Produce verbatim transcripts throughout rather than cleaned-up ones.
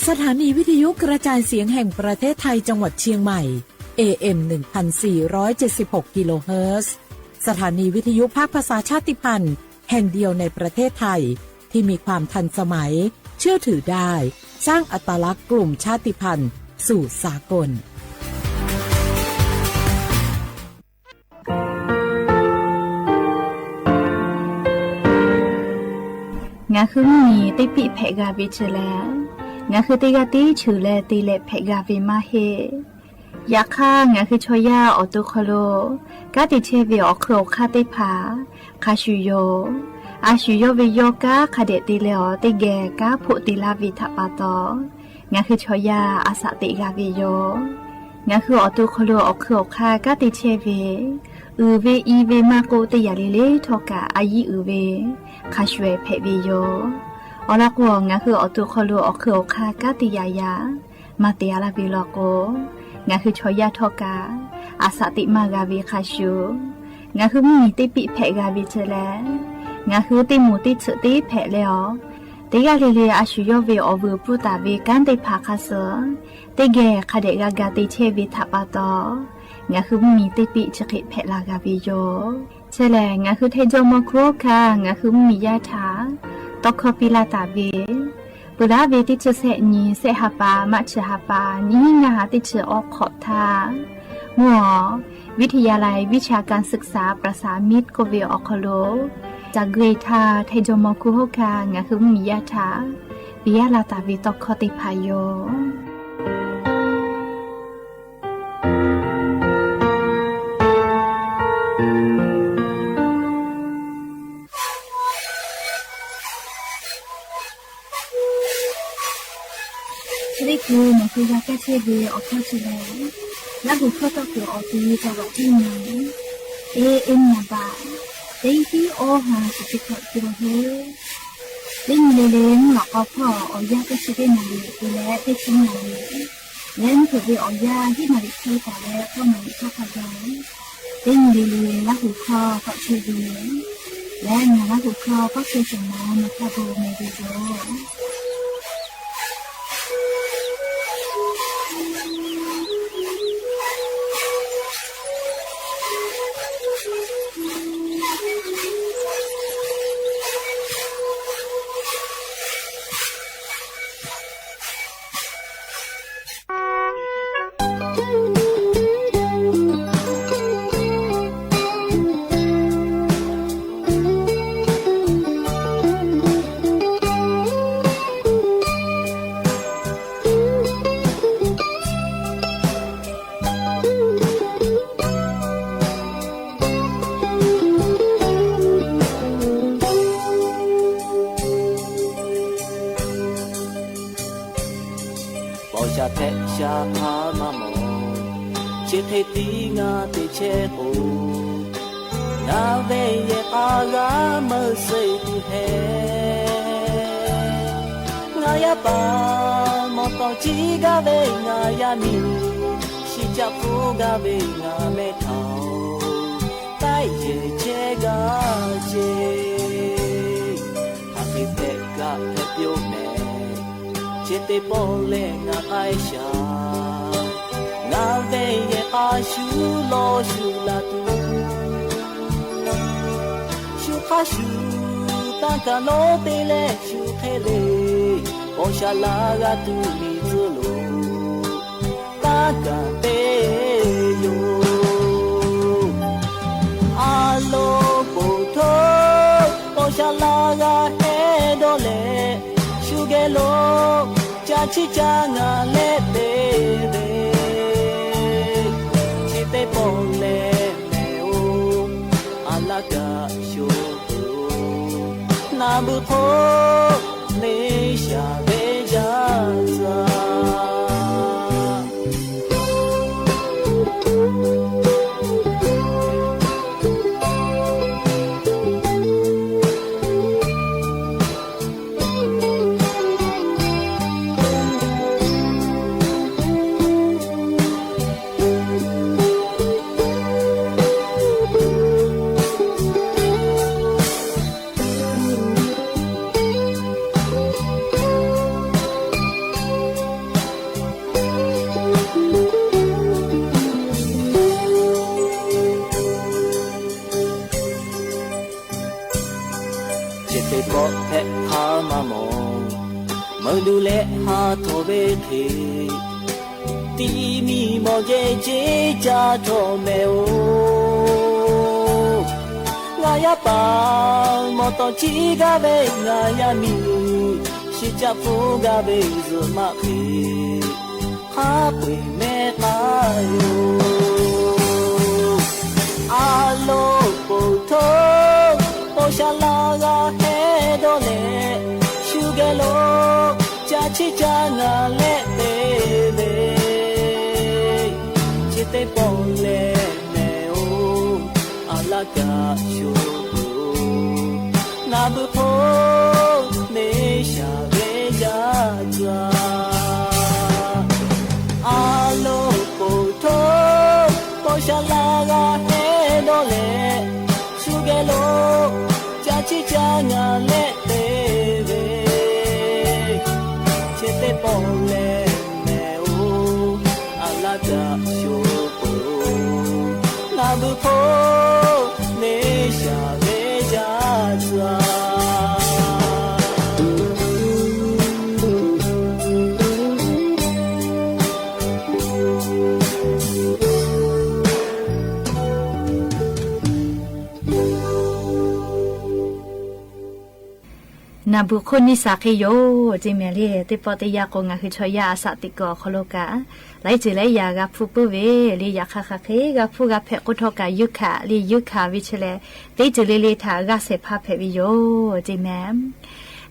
สถานีวิทยุกระจายเสียงแห่งประเทศไทยจังหวัดเชียงใหม่ เอเอ็ม หนึ่งพันสี่ร้อยเจ็ดสิบหก กิโลเฮิรตซ์ สถานีวิทยุภาคภาษาชาติพันธุ์แห่งเดียวในประเทศไทย ที่มีความทันสมัย เชื่อถือได้ สร้างอัตลักษณ์กลุ่มชาติพันธุ์สู่สากล ငါဃုမီး တ့ပံၣ်ဖဲးဂၤဝဲဆၢလဲၣ်, ငါဃုတ့ဂၤတ့ဆၢလဲၣ် တ့လဲၣ်ဖဲးဂၤဝဲမးဟ့ၣ်. ယခါ ငါဃုဆီယၢ်အီၣ်တူၣ်ခီလိာ် ကးတ့ဆဲးဝဲအီၣ်ခုၣ်အီၣ်ခါသ့ၣ်တဖၣ် ခါဆူယိာ် အါဆူယိာ်ဝဲယိာ်ကါ ခါဒဲးတ့လဲၣ်အီၤ တ့ဂဲၤကါဖိးတ့လၢဝဲထးပာ်တီၤ ငါဃုဆီယၢ်အသးတ့ဂၤဝဲယိာ်. ငါဃုအီၣ်တူၣ်ခီလိာ် အီၣ်ခုၣ်အီၣ်ခါ ကးတ့ဆဲးဝဲ အုၣ်ဝဲအံၤဝဲမးကိးတ့ယၤလံလၢထီၣ်ကး အယံၤအုၣ်ဝဲ ခါဆူအဖဲးဝဲယိာ်. အီၤလီၤကိး ငါဃုအီၣ်တူၣ်ခီလိာ် အီၣ်ခုၣ်အီၣ်ခါ ကးတ့ယၤယၤ မၤတ့အါလၢဝဲလီၤကိး ငါဃုဆီယၢ်ထီၣ်ကး အသးတ့မးဂၤဝဲခါဆူ ငါဃုမီး တ့ပံၣ်ဖဲးဂၤဝဲဆၢလဲၣ်, ငါဃုတ့မူးတ့ဆၢးတ့ဖဲးလဲၣ်အီၤ တ့ဂၤလၢ်လၢ် အါဆူယိာ်ဝဲအီၣ်ဝဲအပုၢ်သးဝဲ ကါသ့ၣ်တဖၣ်ခါဆၢ တ့ဂဲၤခါဒဲးဂၤဂၤတ့ဆဲးဝဲထးပာ်တီၤ ငါဃုမီး တ့ပံၣ်ဆၢဃ့ဖဲးလၢဂၤဝဲယိာ်. ဆၢလဲၣ် ငါဃုထဲယိမီၤခူဟီၣ်ခါ ငါဃုမီးယၢ်ထး တီခီပံလၢတၢ်ဝဲ ပှၤလၢအဝဲတ့ဆၢဆဲးနံၤ ဆဲးဟးပာ် မးဆၢဟးပာ် နံၣ်ဟံၣ်ငါဟးတ့ဆၢအီၣ်ခိးထါ မုၢ်အီၤ ဝိทยาลัยวิชาการศึกษาประสานมิตร ကိးဝဲအီၤခီလိာ် တၢ်ဂ့ၢ်ထါ ထဲယိမီၤခူဟီၣ်ခါ ငါဃုမီးယၢ်ထး ပံယၢ်လၢတၢ်ဝဲတီခီသ့ၣ်တဖၣ်ယိာ်. သရ့ၣ်ကူ မ့ၢ်ဃုဂၤကဲဆ့ဝဲအီၣ်ခိၣ်ဆၢလဲၣ်, လၢဟူးခီၣ်ထီၣ်က့ၤအီၤ တယံၤတဝးတံၢ်နၤ, เอ๊ะ เอ็ม နၤဘၣ်, တဟံးအီၣ်ဟါ တဆံခွံကီၢ်ဟဲ, တနံၤလၢ်လၢ် မုၢ်လီၤကီဖီၣ် အီၣ်ယၢ်တဆံတ့ၢ်နၤလံ တုၤလၢတဆံနၤလံ လၢမုၢ်ထူၣ်ဝဲအီၣ်ယၢ် ဟံၣ်နၤလံ ဆၢကီးလၢအီၣ်နၤလံ ဆၢကီးယီၤ, တနံၤလၢ်လၢ် လၢဟူးခီၣ်ထီၣ်ဆ့ဝဲ, လၢနၤလၢဟူးခီၣ် ကီၢ်ဆၢၣ်စၢၤမး နၤတၢ်ဘိးမဲာ်ဒ်သိး ပီၢ်သၣ်ဖဲးသၣ်အါမးမီၢ်, ဆ့ခ့တံၢ်ငါတ့ဆဲးအိၣ်, နဝဲယဲၢ်အါဂၤမၤစၢၤဒုးဟဲ, ငါယၤပာ် မီၢ်တီၢ်ကံဂၤဝဲ ငါယၤမံၤ, စံၣ်ကၠၣ်ဖိဂၤဝဲ ငါမဲထီၣ် တၢ်ယဲၢ်ဆဲးဂၤစ့ၢ်, ဟးဃ့ဖဲးဂၤဖဲးပျိမဲာ်, ဆ့တ့ပီၣ်လဲၣ် နၤကဲရှၢ, နဝဲယဲၢ်အါဆူလီၤဆူလၢတူၢ်, ဆူခါဆူ တၢ်ကလိတ့လဲၣ် ဆူခဲလ့ၣ်, ပီၢ်သၣ်လၢဂၤတူၢ်မံၤတလိၤ တၢ်ကတ့ယိာ်, အလိၤပိာ်ထိၣ်, ပီၢ်သၣ်လၢဂၤဟဲဒီးလဲၣ်, ဆူဂဲၤလိာ် ကၢ်ဆံကၢ်ငါလဲၤတ့ဝဲ, ဆ့တ့ပီၣ်လဲၣ်မဲာ်အိၣ်, အလၢကၢ်ဆိၣ် နၢ်ဘုခိၣ် မ့ၢ်စၢ်ဝဲယၤစၢ် အၢ ဒုးလဲဟးထီၣ်ဘၣ်က့ၤ တံမံမီၢ်ကဲက့ၤ ကၢ်ထီၣ်မဲာ်အိၣ် ငါယါပၢ် မီၢ်တီၢ်ထံဂၤဘၣ် ငါယါမံၤ စံးကၠၢ်ဖိဂၤဘၣ် ယမၣ်ဃ့ ဟးပှ့ၤမဲာ်ဃါယိာ် အလိာ်ပိာ်ထိ ပိာ်ဆှၢ်လၢ်ဂၤဟဲဒီးလဲၣ် ဆူဂဲၤလိာ် ကၢ်ဆံကၢ်နၤလဲၣ်တဲဘၣ် ဆ့တ့ပီၣ်လဲၣ်မဲာ်အိၣ် အလၢ်ကၢ်ဆိ နၢ်ဘုဖိ မ့ၢ်စၢ်ဂ့ၤယၤ အလိာ်ပိာ်ထိ ပိာ်ဆှၢ်လၢ်ဂၤဟဲဒီးလဲၣ် ဆူဂဲၤလိာ် ကၢ်ဆံကၢ်နၤလဲၣ်တဲဘၣ် ဆ့တ့ပီၣ်လဲၣ်မဲာ်အိၣ် အလၢ်ကၢ်ဆိ နၢ်ဘုဖိ မ့ၢ်စၢ်ဂ့ၤယၤ နၢ်ဘုဖိ နံၣ်စၢ်ဃ့ယိာ် တ့မဲာ်လံ တ့ပီၣ်တ့ယါကိး ငါဟုဆီယါအစးသံကွၢ်အီၤခီလိာ်ကး လၢတ့ၢ်လၢယၤဂၤဖုပုၢ်ဝဲၢ်လံ ယခါခါဃ့ ဂၤဖုဂၤဖဲးကိးထီၣ်ကး ယုၢ်ခးလံ ယုၢ်ခးဝံၤဆဲးလဲၣ် တ့တ့ၢ်လံလံထး ဂၤဆဲးဖးဖဲးဝံၤယိာ် တ့မဲာ်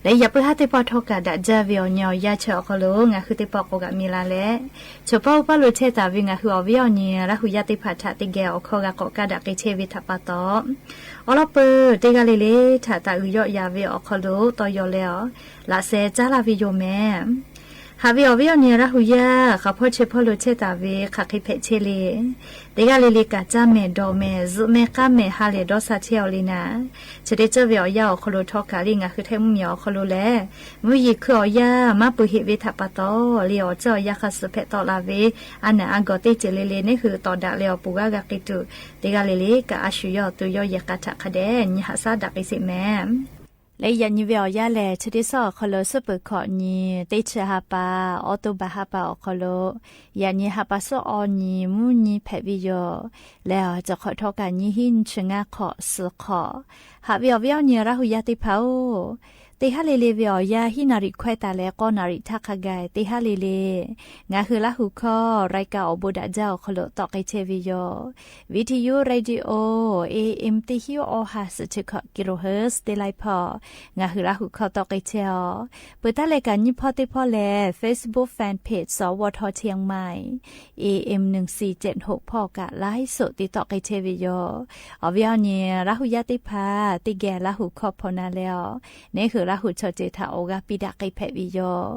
လၢယၤပုၢ်ဟါတ့ပီၣ်ထီၣ်ကး ဒၣ်ဒၢဝံၤအီၤ ညီအီၤယါဆၢအီၤခီလိာ် ငါဟုတ့ပီၣ်ကိးဂၤမံၤလၢ်လဲၣ် ဆိပီၣ်ပီၣ်လိာ်ထဲတၢ်ဝံၤ ငါဟုအီၤဝံၤအီၤန့ၣ် ရၢ်ဟူယါတ့ၢ်ဖးထး တ့ဂဲၤအီၤခီဂၤကိးကါ ဒၣ်က့ၤဆဲးဝံၤထးပာ်တီၢ် အီလီၢ်ပၢၢ် တ့ဂၤလံလံထး တၢ်အုၣ်ယီၣ်ယၤဝံၤအီၤခီလိာ် တီယီၤလဲအီၤ လၢ်စဲးကၠါလၢ်ဝံၤယိာ်မဲာ် ဟးဝံၤအီၤဝံၤအီၤန့ၣ် ရၢ်ဟူယါ ဃးဖီဆဲးဖီလိာ်ထဲတၢ်ဝံၤ ခးဃ့ဖဲးဆဲးလံ တ့ဂၤလံလံ ကးကၠါမဲာ်ဒီးမဲာ် ဇုးမဲာ်ကါမဲာ်ဟါလဲၢ်ဒီးစးဆဲးအီၤလံနၤ ဆဲးတ့ၢ်ကၠၢ်ဝံၤအီၤယါအီၤခီလိာ်ထီၣ်ကးလံ ငါဟုထဲမုၢ်မံၤအီၤခီလိာ်လဲၣ် မုၢ်ယံၤခုၣ်အီၤယါ မၤပၢၢ်ဟ့ၣ်ဝံၤထးပာ်တီၢ်လံ အီၤကၠၢ်အီၤယါဃးစၢၤဖဲးတီၣ်လၢ်ဝံၤ အနၢ်အါဂီၢ်တ့တ့ၢ်လံလံ န့ၣ်ဟုတီၢ်ဒၣ်လဲအီၤ ပူၤဂၤဂၤက့ၤတုၤ တ့ဂၤလံလံ ကအါဆူၣ်ယီၣ်တုၤယီၣ်ယဲၢ်ကါထးခါဒဲး နံၣ်ဟးဆါဒၣ်က့ၤစ့းမဲာ် လၢယၤနံၤဝံၤအီၤယါလဲၣ် ဆၢဒ့စီအီၤခီလိာ် စူပၢၢ်ခီၣ်နံၤ တ့ဆၢဟးပာ် အီးတိဘၢၣ်ဟးပာ်အီၤခီလိာ် ယၤနံၤဟးပာ်ဆူအီၤနံၤ မုၢ်နံၤဖဲးဝံၤယိာ် လဲၤအီၤ တခီၣ်ထီၣ်ကးနံၤဟံး နဆၢၣ်ငါခီၣ် စူၢ်ခီၣ် ဟးဝံၤအီၤဝံၤအီၤနံၤ ရၢ်ဟူယါတ့ၢ်ဖးအိၣ် တ့ဟါလံလံဝံၤအီၤယါ ဟံးနၣ်ရံၣ်ခွဲးတၢ်လၢ ဃိးနၣ်ရံၣ်ထးခါဂၤ တ့ဟါလံလံ ငါဟုလၢဟူခီၣ် ရၢၣ်ကၣ်အိၣ်ဘူးဒၣ်ဒၢအီၤခီလိာ် တီၣ်က့ၤဆဲးဝံၤယိာ် ဝံထယု ရေဒီယိ အ့ဢ့မ် တ့ဟံး အိၣ်ဟး စူၣ်ဆၢၣ်ခီၣ် ကံရူၢ်ဟၢၣ် တ့လါဖီၣ် ငါဟုလၢဟူခီၣ် တီၣ်က့ၤဆဲးအီၤ ပတၢ်လဲၤကးနံၤဖီတ့ဖီလဲၣ် Facebook Fan Page စဝထ เชียงใหม่ เอเอ็ม หนึ่งสี่เจ็ดหก ဖီၣ်ကး ไลฟ์สด တ့တီၣ်က့ၤဆဲးဝံၤယိာ် အီၤဝံၤအီၤန့ၣ် ရၢ်ဟူယါတ့ၢ်ဖး တ့ဂဲၤလၢဟူခီၣ်ဖီၣ်နၤလဲၣ်အီၤ န့ၣ်ဟုလၢဟူဆီၣ်တ့ၢ်ထး အိၣ်ဂၤပံးဒၣ်က့ၤဖဲးဝံၤယိာ်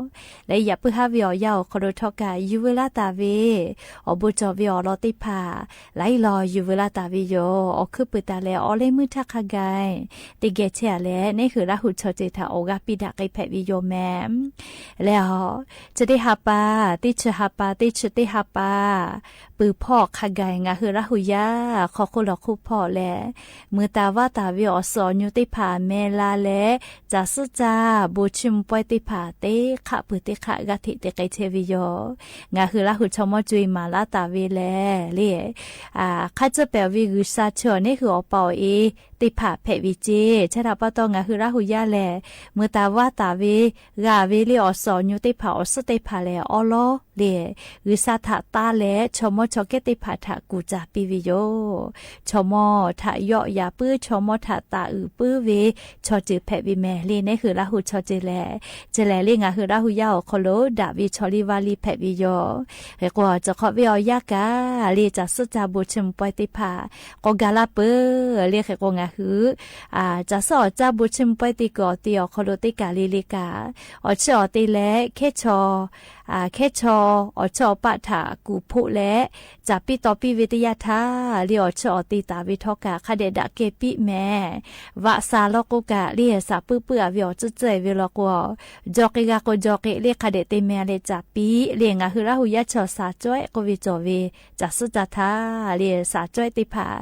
လၢယၤပုၢ်ဟါဝံၤအီၤယါအီၤခီလိာ်ထီၣ်ကး ယူၤဝဲလၢတၢ်ဝံၤ အိၣ်ဘူးကၠီၣ်ဝံၤအီၤလီၤတ့ၢ်ဖး လၢအံၤလီၤ ယူၤဝဲလၢတၢ်ဝံၤယိာ် အီၣ်ခုးပၢၢ်တၢ်လဲၣ် အီၣ်လၢမုၢ်ထးခါဂၤ တ့ဂဲၤဆဲးအလဲၣ် န့ၣ်ဟုလၢဟူဆီၣ်တ့ၢ်ထး အိၣ်ဂၤပံးဒၣ်က့ၤဖဲးဝံၤယိာ်မဲာ် လဲၣ်အီၤ ဆၢတ့ဟးပာ် တ့ဆၢဟးပာ် တ့ဆၢတ့ဟးပာ် ပုၢ်ဖီၣ်ခါဂၤ ငါဟုလၢဟူယါ ခီၣ်ခိၣ်လီၤခိၣ်ဖီၣ်လဲၣ် မုၢ်တၢ်ဝါတၢ်ဝံၤ အီၣ်စၢၣ်အီၣ်ညိုတ့ၢ်ဖး မဲာ်လါလဲၣ် တၢ်စုတၢ် ဘိးဆ့မုၢ်ပှဲၤတ့ၢ်ဖး တ့ခးပၢၢ်တ့ခးဂၤထံး တ့က့ၤဆဲးဝံၤယိာ် ငါဟုလၢဟူဆီၣ်မီၢ်ကွံာ်မး လၢတၢ်ဝံၤလဲၣ် လၢ ခါကၢၢ်ပဲာ်ဝံၤ ဂုၢ်စၢ်ထၢၣ်န့ၣ်ဟု အီၣ်ပာ်အီၤအ့ တ့ၢ်ဖးဖဲးဝံၤက့ ဆဲးထးပာ်တီၢ် ငါဟုလၢဟူယါလဲၣ် မုၢ်တၢ်ဝါတၢ်ဝံၤ ဂၤဝံၤလၢအီၣ်စၢၣ်အီၣ်ညိုတ့ၢ်ဖး အီၣ်စၢၣ်တ့ၢ်ဖးလဲၣ် အီလီၤ လၢ ဂုၢ်စၢ်ထးတၢ်လဲၣ် ဆီၣ်မီၢ်ဆီၣ်ကဲတ့ၢ်ဖးထး ကူၣ်စၢ်ပံးဝံၤယိာ် ဆီၣ်မီၢ်ထးယီၣ်ယၤပုၢ် ဆီၣ်မီၢ်ထးတၢ်အုၣ်ပုၢ်ဝံၤ ဆီၣ်တ့ၢ်ဖဲးဝံၤမဲာ်လံ န့ၣ်ဟုလၢဟူဆီၣ်တ့ၢ်လဲၣ် ကလဲၣ်လံ ငါဟုလၢဟူယါအီၤခီလိာ် ဒၣ်ဝံၤဆီၣ်လံဝါလံဖဲးဝံၤယိာ် ဃ့ၢ်ကွီၢ် တခီၣ်ဝံၤအီၤယါကး လၢတၢ်စုတၢ် ဘိးဆ့မုၢ်ပှဲၤတ့ၢ်ဖး ကိးဂၤလၢပၢၢ် လၢဃ့ၢ်ကွီၢ် ငါဟု တၢ်စုအီၣ်တၢ် ဘိးဆ့မုၢ်ပှဲၤတ့ၢ်ကီးတ့ၢ်အီၤခီလိာ်တ့ၢ်ကးလံလံကး အီၣ်ဆၢအီၣ်တ့ၢ်လဲၣ် ခဲဆီၣ် အၢ ခဲချော် အီၣ်ဆၢအီၣ်ပာ်တၢ်ကူၣ်ဖိးလၢ စၢ်ပံတီၢ်ပံဝ့တယၢ်ထၢ လၢအီၣ်ဆၢအီၣ်တ့တၢ်ဝ့ထီၣ်ကၢ် ခါဒဲးဒၣ်ကဲပံမဲာ် ဝးစၢ်လီၤကိးကၢ် လၢစၢ်ပုၢ်ပုၢ်အဝ့အီၣ်စၢၢ်စၢၢ်ဝ့လီၤကိး ကၠီၣ်က့ၤဂၤကိးကၠီၣ်က့ၤ လၢခါဒဲးတ့မဲာ်လၢစၢ်ပံ လၢငၢ်ဟူလၢဟူယါဆၢစၢ်ကွဲးကိးဝ့ကၠီၣ်ဝ့ စၢ်စုတၢ်ထၢ လၢစၢ်ကွဲးတ့ၢ်ဖး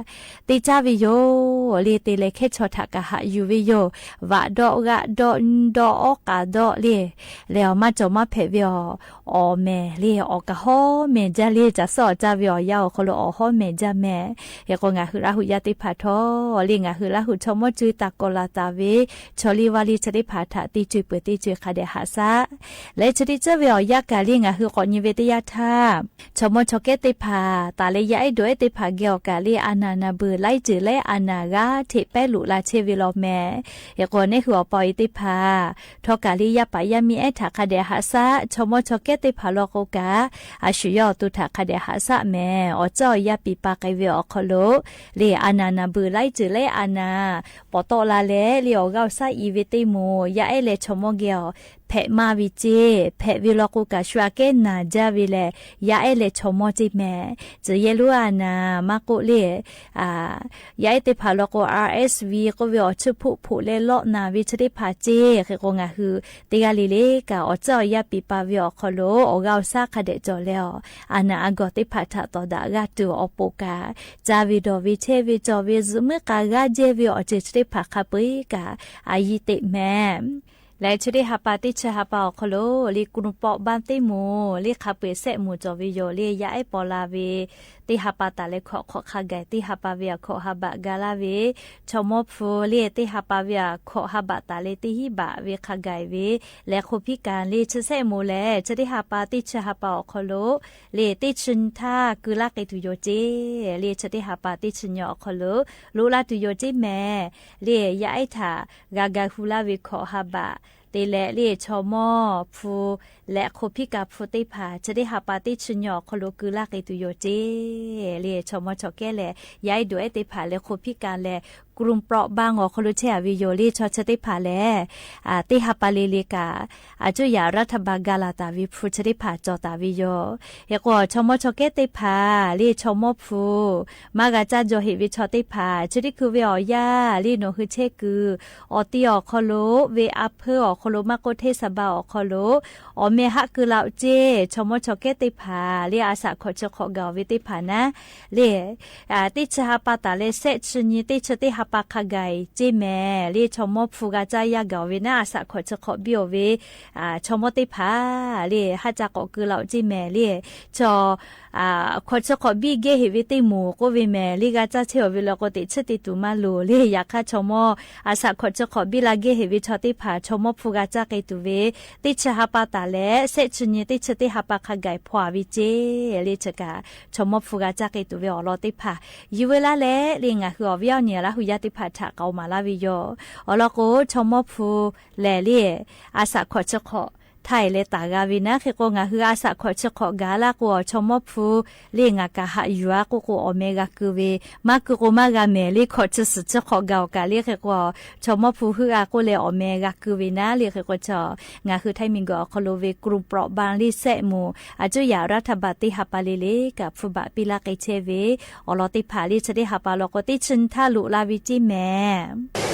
တ့ဆါဝ့ယိာ် လၢတ့လဲၤခဲချော်ထၢ်ကဟးယူၤဝ့ယိာ် ဝးဒီးဂာ်ဒီးဒီးအီၣ်ကၢ်ဒီးလၢ လဲၤအီၣ်မၤကၠီၣ်မၤဖဲးဝ့အီၤ အီၣ်မဲာ်လၢအီၣ်ကဟီမဲာ်ဒ်လၢ စၢ်စီၣ်အီၣ်စၢ်ဝ့အီၣ်ယါအီၤခီလိာ် အီၣ်ဟီမဲာ်ဒ်မဲာ် ဟဲကိးငၢ်ဟူလၢဟူယါတ့ၢ်ဖးထီၣ် လၢငၢ်ဟူလၢဟူ ဆီမိၢ်ကွီတၢ်ကီၤလၢ်တၢ်ဝ့ ဆီလံဝါလံဆၢတ့ၢ်ဖးထၢ် တ့စ့ၢ်ပှဲၤတ့စ့ၢ်ခါဒဲးဟးဆၢ လၢဆၢတ့ၢ်စၢ်ဝ့အီၣ်ယါကၢ် လၢငၢ်ဟူကိးနံၤဝ့တယၢ်ထၢ ဆီမိၢ်ဆီကဲတ့ၢ်ဖး တၢ်လၢယအဲၣ်ဒိးအဲၣ်တ့ၢ်ဖးဂဲၤအီၣ်ကၢ်လၢ အနၢ်နၢ်ဘုၣ် လၢစၢၢ်လၢအနၢ်ဂၤ ထဲးပဲလူးလၢ်ဆဲဝ့လီၤမဲာ် ဟဲကိးနဲၣ်ဟူအီၣ်ပီအံၤတ့ၢ်ဖး ထီၣ်ကၢ်လၢယါပာ်ယါမံအဲၣ်ထၢ်ခါဒဲးဟးဆၢ ဆီမိၢ်ဆီကဲတ့ၢ်ဖးလီၤကိးကၢ် အဆူၣ်ယီၤအီၣ်တူၢ်ထၢ်ခါဒဲးဟးဆၢမဲာ် အီၣ်စၢၣ်အီၣ်ယါပံာ်ပာ်က့ၤဝ့အီၤခီလိာ် လၢအနၢ်နၢ်ဘုၣ် လၢစၢၢ်လၢအနၢ် ပီၣ်တီလၢ်လဲၣ် လၢအီၣ်ဂၤအိၣ်ဆၢအံၤဝ့တ့ၢ်မူး ယါအဲၣ်လဲၤဆီမိၢ်ဂဲၤအီၤ ဖဲးမါဝံၤစ့ၢ် ဖဲးဝ့လီၤကိးကၢ် ဆူအကဲနၢ်ဒ်ဝ့လဲၣ် ယါအဲၣ်လဲၤဆီမိၢ်စ့ၢ်မဲာ် စၢၢ်ယဲၢ်လိအနၢ် မၤကိးလၢ အၢ ယါအဲၣ်တ့ၢ်ဖးလီၤကိး RSV ကိးဝ့အီၣ်ဆူၣ်ဖှိၣ်ဖှိၣ်လၢလီနၢ်ဝ့ဆၢတ့ၢ်ဖးစ့ၢ် ဟဲကိးငၢ်ဟူ တ့ဂၤလံလၢကၢ် အီၣ်စၢၣ်အီၣ်ယါပံာ်ပာ်ဝ့အီၤခီလိာ် အီၣ်ဂၤအိၣ်ဆၢခါဒဲးကၠီၣ်လဲအီၤ အနၢ်အဂီၢ်တ့ၢ်ဖးထၢ် တီၢ်ဒၣ်ဂၤတုၤအီၤပိာ်ကၢ် စၢ်ဝ့ဒီးဝ့ဆဲဝ့ကၠီၣ်ဝ့ စူးမုၣ်ဃာ်ဂၤယဲၢ်ဝ့အီၣ်စၢၢ်ဆၢတ့ၢ်ဖးခါပှ့ၤကၢ် အယံၤတ့ၢ်မဲာ် လၢဆၢတ့ၢ်ဟးပာ်တ့ဆၢဟးပာ်အီၤခီလိာ် လၢကရူၢ်ပီၣ်ဘၢၣ်တ့ၢ်မူး လၢခါပှ့ၤစဲးမူးကၠီၣ်ဝ့ယိာ် လၢယါအဲၣ်ပီၣ်လၢ်ဝ့ တ့ဟးပာ်တၢ်လၢခိးခိးခါဂၤ တ့ဟးပာ်ဝ့အခိးဟးဘၣ်ဂၤလၢ်ဝ့ ဆီမိၢ်ဖုလၢတ့ဟးပာ်ဝ့အခိးဟးဘၣ်တၢ်လၢတ့ဟံၣ်ဘၣ်ဝ့ခါဂၤဝ့ လဲၤခိးဖံးကၢ်လၢဆၢစဲးမူးလဲၣ် ဆၢတ့ဟးပာ်တ့ဆၢဟးပာ်အီၤခီလိာ် လၢတ့ဆၢထၢ်ကုလၢ်က့ၤတုၤယိာ်စ့ၢ် လၢဆၢတ့ဟးပာ်တ့ဆၢညီအီၤခီလိာ် လိၣ်လၢ်တုၤယိာ်စ့ၢ်မဲာ် လၢယါအဲၣ်ထၢ် ဂၤဂၤဟူလၢ်ဝ့ခိးဟးဘၣ် တ့လဲၣ် လၢဆီမိၢ်ဖု လဲၤခိးဖံးကၢ်ဖုတ့ၢ်ဖး ဆၢတ့ဟးပာ်တ့ဆၢညီအီၤခီလိာ် ကုလၢ်က့ၤတုၤယိာ်စ့ၢ် လၢဆီမိၢ်ဆီကဲလဲၣ် ယါအဲၣ်ဒိးအဲၣ်တ့ၢ်ဖးလဲၤခိးဖံးကၢ်လဲၣ် ကရူၢ်ပီၣ်ဘၢၣ်အီၤခီလိာ်ဆဲးအဝ့ယိာ် လၢဆီဆၢတ့ၢ်ဖးလဲၣ် အၢ တ့ဟးပာ်လံလံကၢ် အစူၢ်ယၢ်ရးထၢၣ်ဘၣ်ဂၤလၢ်တၢ်ဝ့ဖုဆၢတ့ၢ်ဖးကၠီၣ်တၢ်ဝ့ယိာ် ဟဲကိးဆီမိၢ်ဆီကဲတ့ၢ်ဖး လၢဆီမိၢ်ဖု မၤဂၤစၢ်ယိာ်ဟ့ၣ်ဝ့ဆီတ့ၢ်ဖး ဆၢတ့ၢ်ခုဝ့အီၣ်ယါ လၢနီၣ်ဟုဆဲးကုၢ် အီၣ်တ့ၢ်အီၤခီလိာ် ဝ့အါဖၢအီၤခီလိာ် မၤကိးထဲစၢ်ဘါအီၤခီလိာ် အီၣ်မဲာ်ဟးကုလၢ်အီၤစ့ၢ် ဆီမိၢ်ဆီကဲတ့ၢ်ဖး လၢအစးခိးဆၢခိးဂာ်အီၤဝ့တ့ၢ်ဖးနၤ လၢ အၢ တ့ဆၢဟးပာ်တၢ်လၢစဲးဆၢနံၤ တ့ဆၢတ့ဟးပာ်ခါဂၤအံၤစ့ၢ်မဲာ် လၢဆီမိၢ်ဖုဂၤစၢ်ယါဂာ်အီၤဝ့နၤ အစးခိးဆၢခိးဘံၣ်အီၤဝ့ အၢ ဆီမိၢ်တ့ၢ်ဖး လၢ ဟးစးကိးကုလၢ်အီၤစ့ၢ်မဲာ် လၢ ဆီ အၢ ခိးဆၢခိးဘံၣ်ဂ့ၤဟ့ၣ်ဝ့တ့ၢ်မူး ကိးဝ့မဲာ် လၢဂၤစၢ်ဆဲးအီၤဝ့လီၤကိးတ့ဆၢတ့ၢ်တူၢ်မၤလိာ် လၢယခါဆီမိၢ် အစးခိးဆၢခိးဘံၣ်လၢဂ့ၤဟ့ၣ်ဝ့ဆီတ့ၢ်ဖး ဆီမိၢ်ဖုဂၤစၢ်က့ၤတုၤဝ့ တ့ဆၢဟးပာ်တၢ်လၢ စဲးဆၢနံၤ တ့ဆၢတ့ဟးပာ်ခါဂၤအံၤဖီၣ်ဝံၤစ့ၢ် လၢဆၢကၢ် ဆီမိၢ်ဖုဂၤစၢ်က့ၤတုၤဝ့အီၤလီၤတ့ၢ်ဖး ယံၤဝဲလၢ်လဲၣ် လၢငၢ်ဟူအီၤဝ့အီၤန့ၣ် လၢဟူယါတ့ၢ်ဖးထၢ် ကအိၣ်မးလၢ်ဝ့ယိာ် အီၤလီၤကိး ဆီမိၢ်ဖု လဲၣ် လၢ အစးခိးဆၢခိး ထါအံၤလၢတၢ်ဂၤဝ့နၤ ဃ့ကိးငၢ်ဟူအစးခိးဆၢခိးဂၤလၢ်ကိးအီၤ ဆီမိၢ်ဖု လၢငါကဟးယူၤအါကိးကိးအီၣ်မဲာ်ဂၤကုဝ့ မၤကုကိးမၤဂၤမဲာ် လၢခိးဆၢစုၣ်ဆၢခိးဂၤအီၤကၢ် လၢဃ့ကိး ဆီမိၢ်ဖုဟုအါကိးလၢအီၣ်မဲာ်ဂၤကုဝ့နၤ လၢဃ့ကိးဆီ ငၢ်ဟူထဲမံၤကီးအခီလိာ်ဝ့ ကရူၢ်ပီၣ်ဘၣ်လၢစဲးမူး အစူၢ်ယၢ်ရးထၢၣ်ဘၣ်တ့ဟးပာ်လံလၢကၢ် ဖုဘၣ်ပံလၢ်က့ၤဆဲးဝ့ အီၤလီၤတ့ၢ်ဖး လၢဆၢတ့ဟးပာ်လီၤကိးတ့ဆၢထၢ်လိာ်လၢ်ဝံၤစ့ၢ်မဲာ်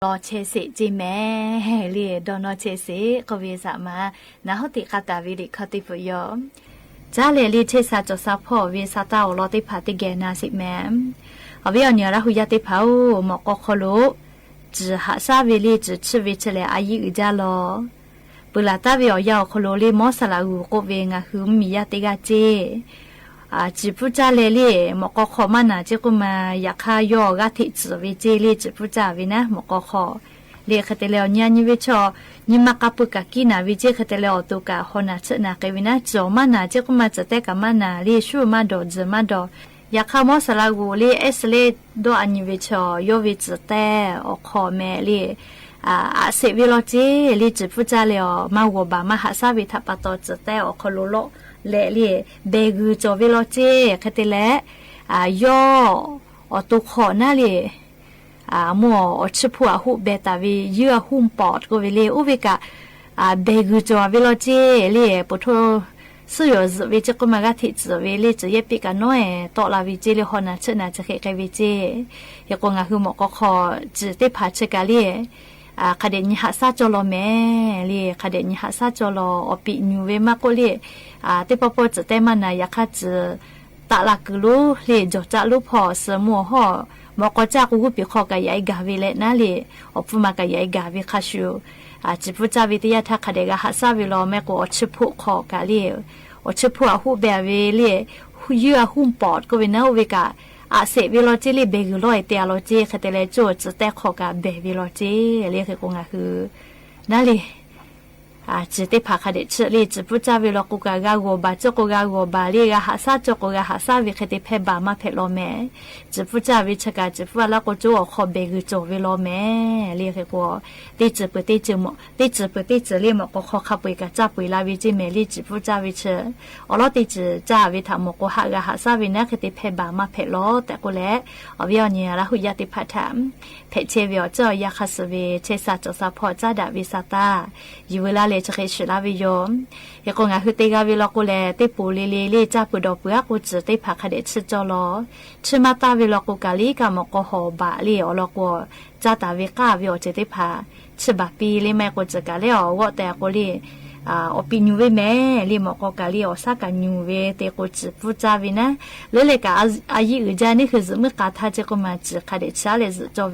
လီဆဲးစ့ၣ်ကၠီမဲ လၢ ဒီးနီဆဲးစ့ၣ် ကိးဝဲစ့ၣ်မး နၢ်ဟူတ့ၢ်ဃာ်တၢ်ဝဲလၢခီၣ်ထံးပူၤယီၤ ကၠၢလဲၣ်လၢ ဆဲးစၢ်ကၠီၣ်စၢ်ဖီၣ်ဝဲ စၢ်တၢ်အိၣ်လီၤသ့ၣ်တဖၣ် တကဲနၤစ့ၣ်မဲ အဝဲအီၤန့ၣ် ရၢ်ဟူယၢ်သ့ၣ်တဖၣ်ဧၢ, မွၢ်ကီၢ်ခီၣ်လိာ် စူၤဟးဆါဝဲလၢ စူၤဆူၣ်ဝဲဆဲးလဲၣ် အယံၣ်အုၣ်ကၠၢလီၤ. ပူၤလၢ်တၢ်ဝဲအီၤယၢ်အီၤခီၣ်လိာ်လၢ မီစလးဂူၤ ကိးဝဲ နၢ်ဟူမံၤယၢ်တ့ၢ်ဂၤကၠီ စူၤပူၤကၠၢလဲၣ်လၢ မွၢ်ကီၢ်ခီၣ်မးနၤကၠီ ကိးမး ယခါယီၤအဂၤထံးစူၤဝဲကၠီလၢ စူၤပူၤကၠၢဝဲနၤ မွၢ်ကီၢ်ခီၣ် လၢ ခဲတဲလဲၣ် အီၤနံၤအနံၤဝဲဆၢ နံၤမၤကးပၢၢ်ကးကံနၤဝဲကၠီ ခဲတဲလဲၣ် အီၤတိၢ်ကးဟီၣ်နၢ်ဆၢၣ်နၢ်ကဲဝဲနၤ စူၤမးနၤကၠီ ကိးမး စူၤတဲကးမးနၤလၢ ဆူၣ်မးဒီး စူၤမးဒီး ယခါမီစလးဂူၤလၢ အဲးစလဲဒီးအနံၤဝဲဆၢ ယီၤဝဲစူၤတဲအီၤခီၣ်မဲာ်လၢ အးစဲးဝဲလီၤကၠီ လၢ စူၤပူၤကၠၢလဲၣ်အီၤ မၤဂီၤဘၣ်မၤဟးဆါဝဲထးပာ်တီၤ စူၤတဲအီၤခီၣ်လိာ်လီၤလဲၣ်လၢ ဘဲဂုၤကၠီဝဲလီၤကၠီ ခဲတဲလဲၣ် ယီၤအီၤတိၢ်ခီၣ်နၤလၢ အမိၢ်အီၤဆူၣ်ဖှိၣ်အဟူးဘဲတၢ်ဝဲ ယုၢ်အဟူးပိာ်ကိးဝဲလၢ အိၣ်ဝဲကး ဘဲဂုၤကၠီဝဲလီၤကၠီလၢ ပထိ စူၣ်ယီၤစူၤဝဲကၠီ ကိးမး ဂၤထံးစူၤဝဲလၢ စူၤယဲၢ်ပ့းကးနီၢ်အဲၣ် တီလၢ်ဝဲကၠီလၢ ဟီၣ်နၢ်ဆၢၣ်နၢ်ကဲကဲဝဲကၠီ ယကိးနၢ်ဟူမွၢ်ကီၢ်ခီၣ် စူၤသ့ၣ်တဖၣ်ဆၢကးလၢ ခးဒဲးနံၤဟးဆါကၠီလီၤမဲာ်လၢ ခးဒဲးနံၤဟးဆါကၠီလီၤ အီၣ်ပံာ်ညူၤဝဲမးကိးလၢ သ့ၣ်ပီပီစူၤတဲမးနၤ ယခါစူၤ တၢ်လၢကုၢ်လိၤလၢ ကၠီၣ်ကၠၢ်လိၤဖီၣ် စူၤမိၢ်ဟီၣ် မွၢ်ကီၢ်ကၠၢ်ကိးဂုၢ်ပံာ်ဃီကယၤအံၤဂၤဝဲလဲၣ်နၤလၢ အီၣ်ပူၤမးကယၤအံၤဂၤဝဲခါဆူ စူၤပူၤကၠၢဝဲတယၢ်ထါ ခးဒဲးဂၤဟးဆါဝဲလီၤ မ့ၢ်ကိးအီၤဆူၣ်ဖှိၣ်ခီၣ်ကးလၢ အီၤဆူၣ်ဖှိၣ်အဟူးဘဲဝဲလၢ ယုၢ်အဟူးပိာ် ကိးဝဲနၤ အိၣ်ဝဲကး အးစဲးဝဲလီၤကၠီလၢ ဘဲဂုၤလီၤအဲၣ်တဲအလီၤကၠီ ခဲတဲလဲၣ် ကၠီစူၤတဲခီၣ်ကးဘဲဝဲလီၤကၠီလၢ ယကိးနၢ်ဟူ နၤလၢ စူၤသ့ၣ်တဖၣ်ခးဒဲးဆၢလၢ စူၤပူၤကၠၢဝဲလီၤကိးကး ဂၤဂီၢ်ဘၣ်ကၠီကိးဂၤဂီၢ်ဘၣ်လၢ ဂၤဟးဆါကၠီကိးဂၤဟးဆါဝဲ ခဲတဲဖဲဘၣ်မၤဖဲးလီၤမဲာ် စူၤပူၤကၠၢဝဲဆၢကး စူၤပူၤအလီၢ်ကိးကၠီအီၣ်ခီၣ်ဘဲဂုၤကၠီဝဲလီၤမဲာ် လၢယကိး သ့ၣ်စူၤပူၤသ့ၣ်စူၤ မီၢ် သ့ၣ်စူၤပူၤသ့ၣ်စူၤလၢ မွၢ်ကီၢ်ခီၣ်ခါပှ့ၤကးစၢ်ပှ့ၤလၢဝဲကၠီမဲာ်လၢ စူၤပူၤကၠၢဝဲဆၢ အီၤလီၤသ့ၣ်စူၤကၠၢဝဲထး မီၢ်ကိးဟးဂၤဟးဆါဝဲနၤ ခဲတဲဖဲဘၣ်မၤဖဲးလီၤ တဲကိးလဲၣ် အဝဲအီၤန့ၣ် ရၢ်ဟူယၢ်သ့ၣ်တဖၣ်ထး ဖဲးဆဲးဝဲအီၤ ကၠီၣ်ယၤခးစူၤဝဲ ဆဲးစၢ်ကၠီၣ်စၢ်ဖီၣ် ကၠၢ်ဒၣ်ဝဲစၢ်တၢ် ယံၤဝဲလၢလဲၤဆၢဃဲးဆှုးလၢဝဲယီၤ ယကိးနၢ်ဟူတ့ၢ်ဂၤဝဲလီၤကိးလဲၣ် သ့ၣ်ပူၤလ့လ့လၢ ကၠၢ်ပူၤဒီးပူၤအကိးစူၤသ့ၣ်တဖၣ်ခးဒဲးဆၢကၠီလီၤ ဆၢမၤတၢ်ဝဲလီၤကိးကးလၢ ကၠၢ်မီၢ်ကီၢ်ဟီၣ်ဘၣ်လၢ အီၤလီၤကိး ကၠၢ်တၢ်ဝဲကၣ်ဝဲအီၤစူၤသ့ၣ်တဖၣ် ဆၢဘၣ်ပ့ၤလၢ မ့ၢ်ကိးစူၤကးလၢ အီၤဂီၢ်တဲအကိးလၢ အီၣ်ပံာ်ညူၤဝဲမဲာ်လၢ မွၢ်ကီၢ်ကးလၢ အီၣ်ဆၣ်ကးညူၤဝဲ သ့ၣ်ကိးစူၤပူၤကၠၢဝဲနၤ လၢလဲၣ်ကး အယံၣ်အုၣ်ကၠၢန့ၣ် ဃုာ်စူၤမုၣ်ဃာ်ထါကၠီကိးမး စူၤခး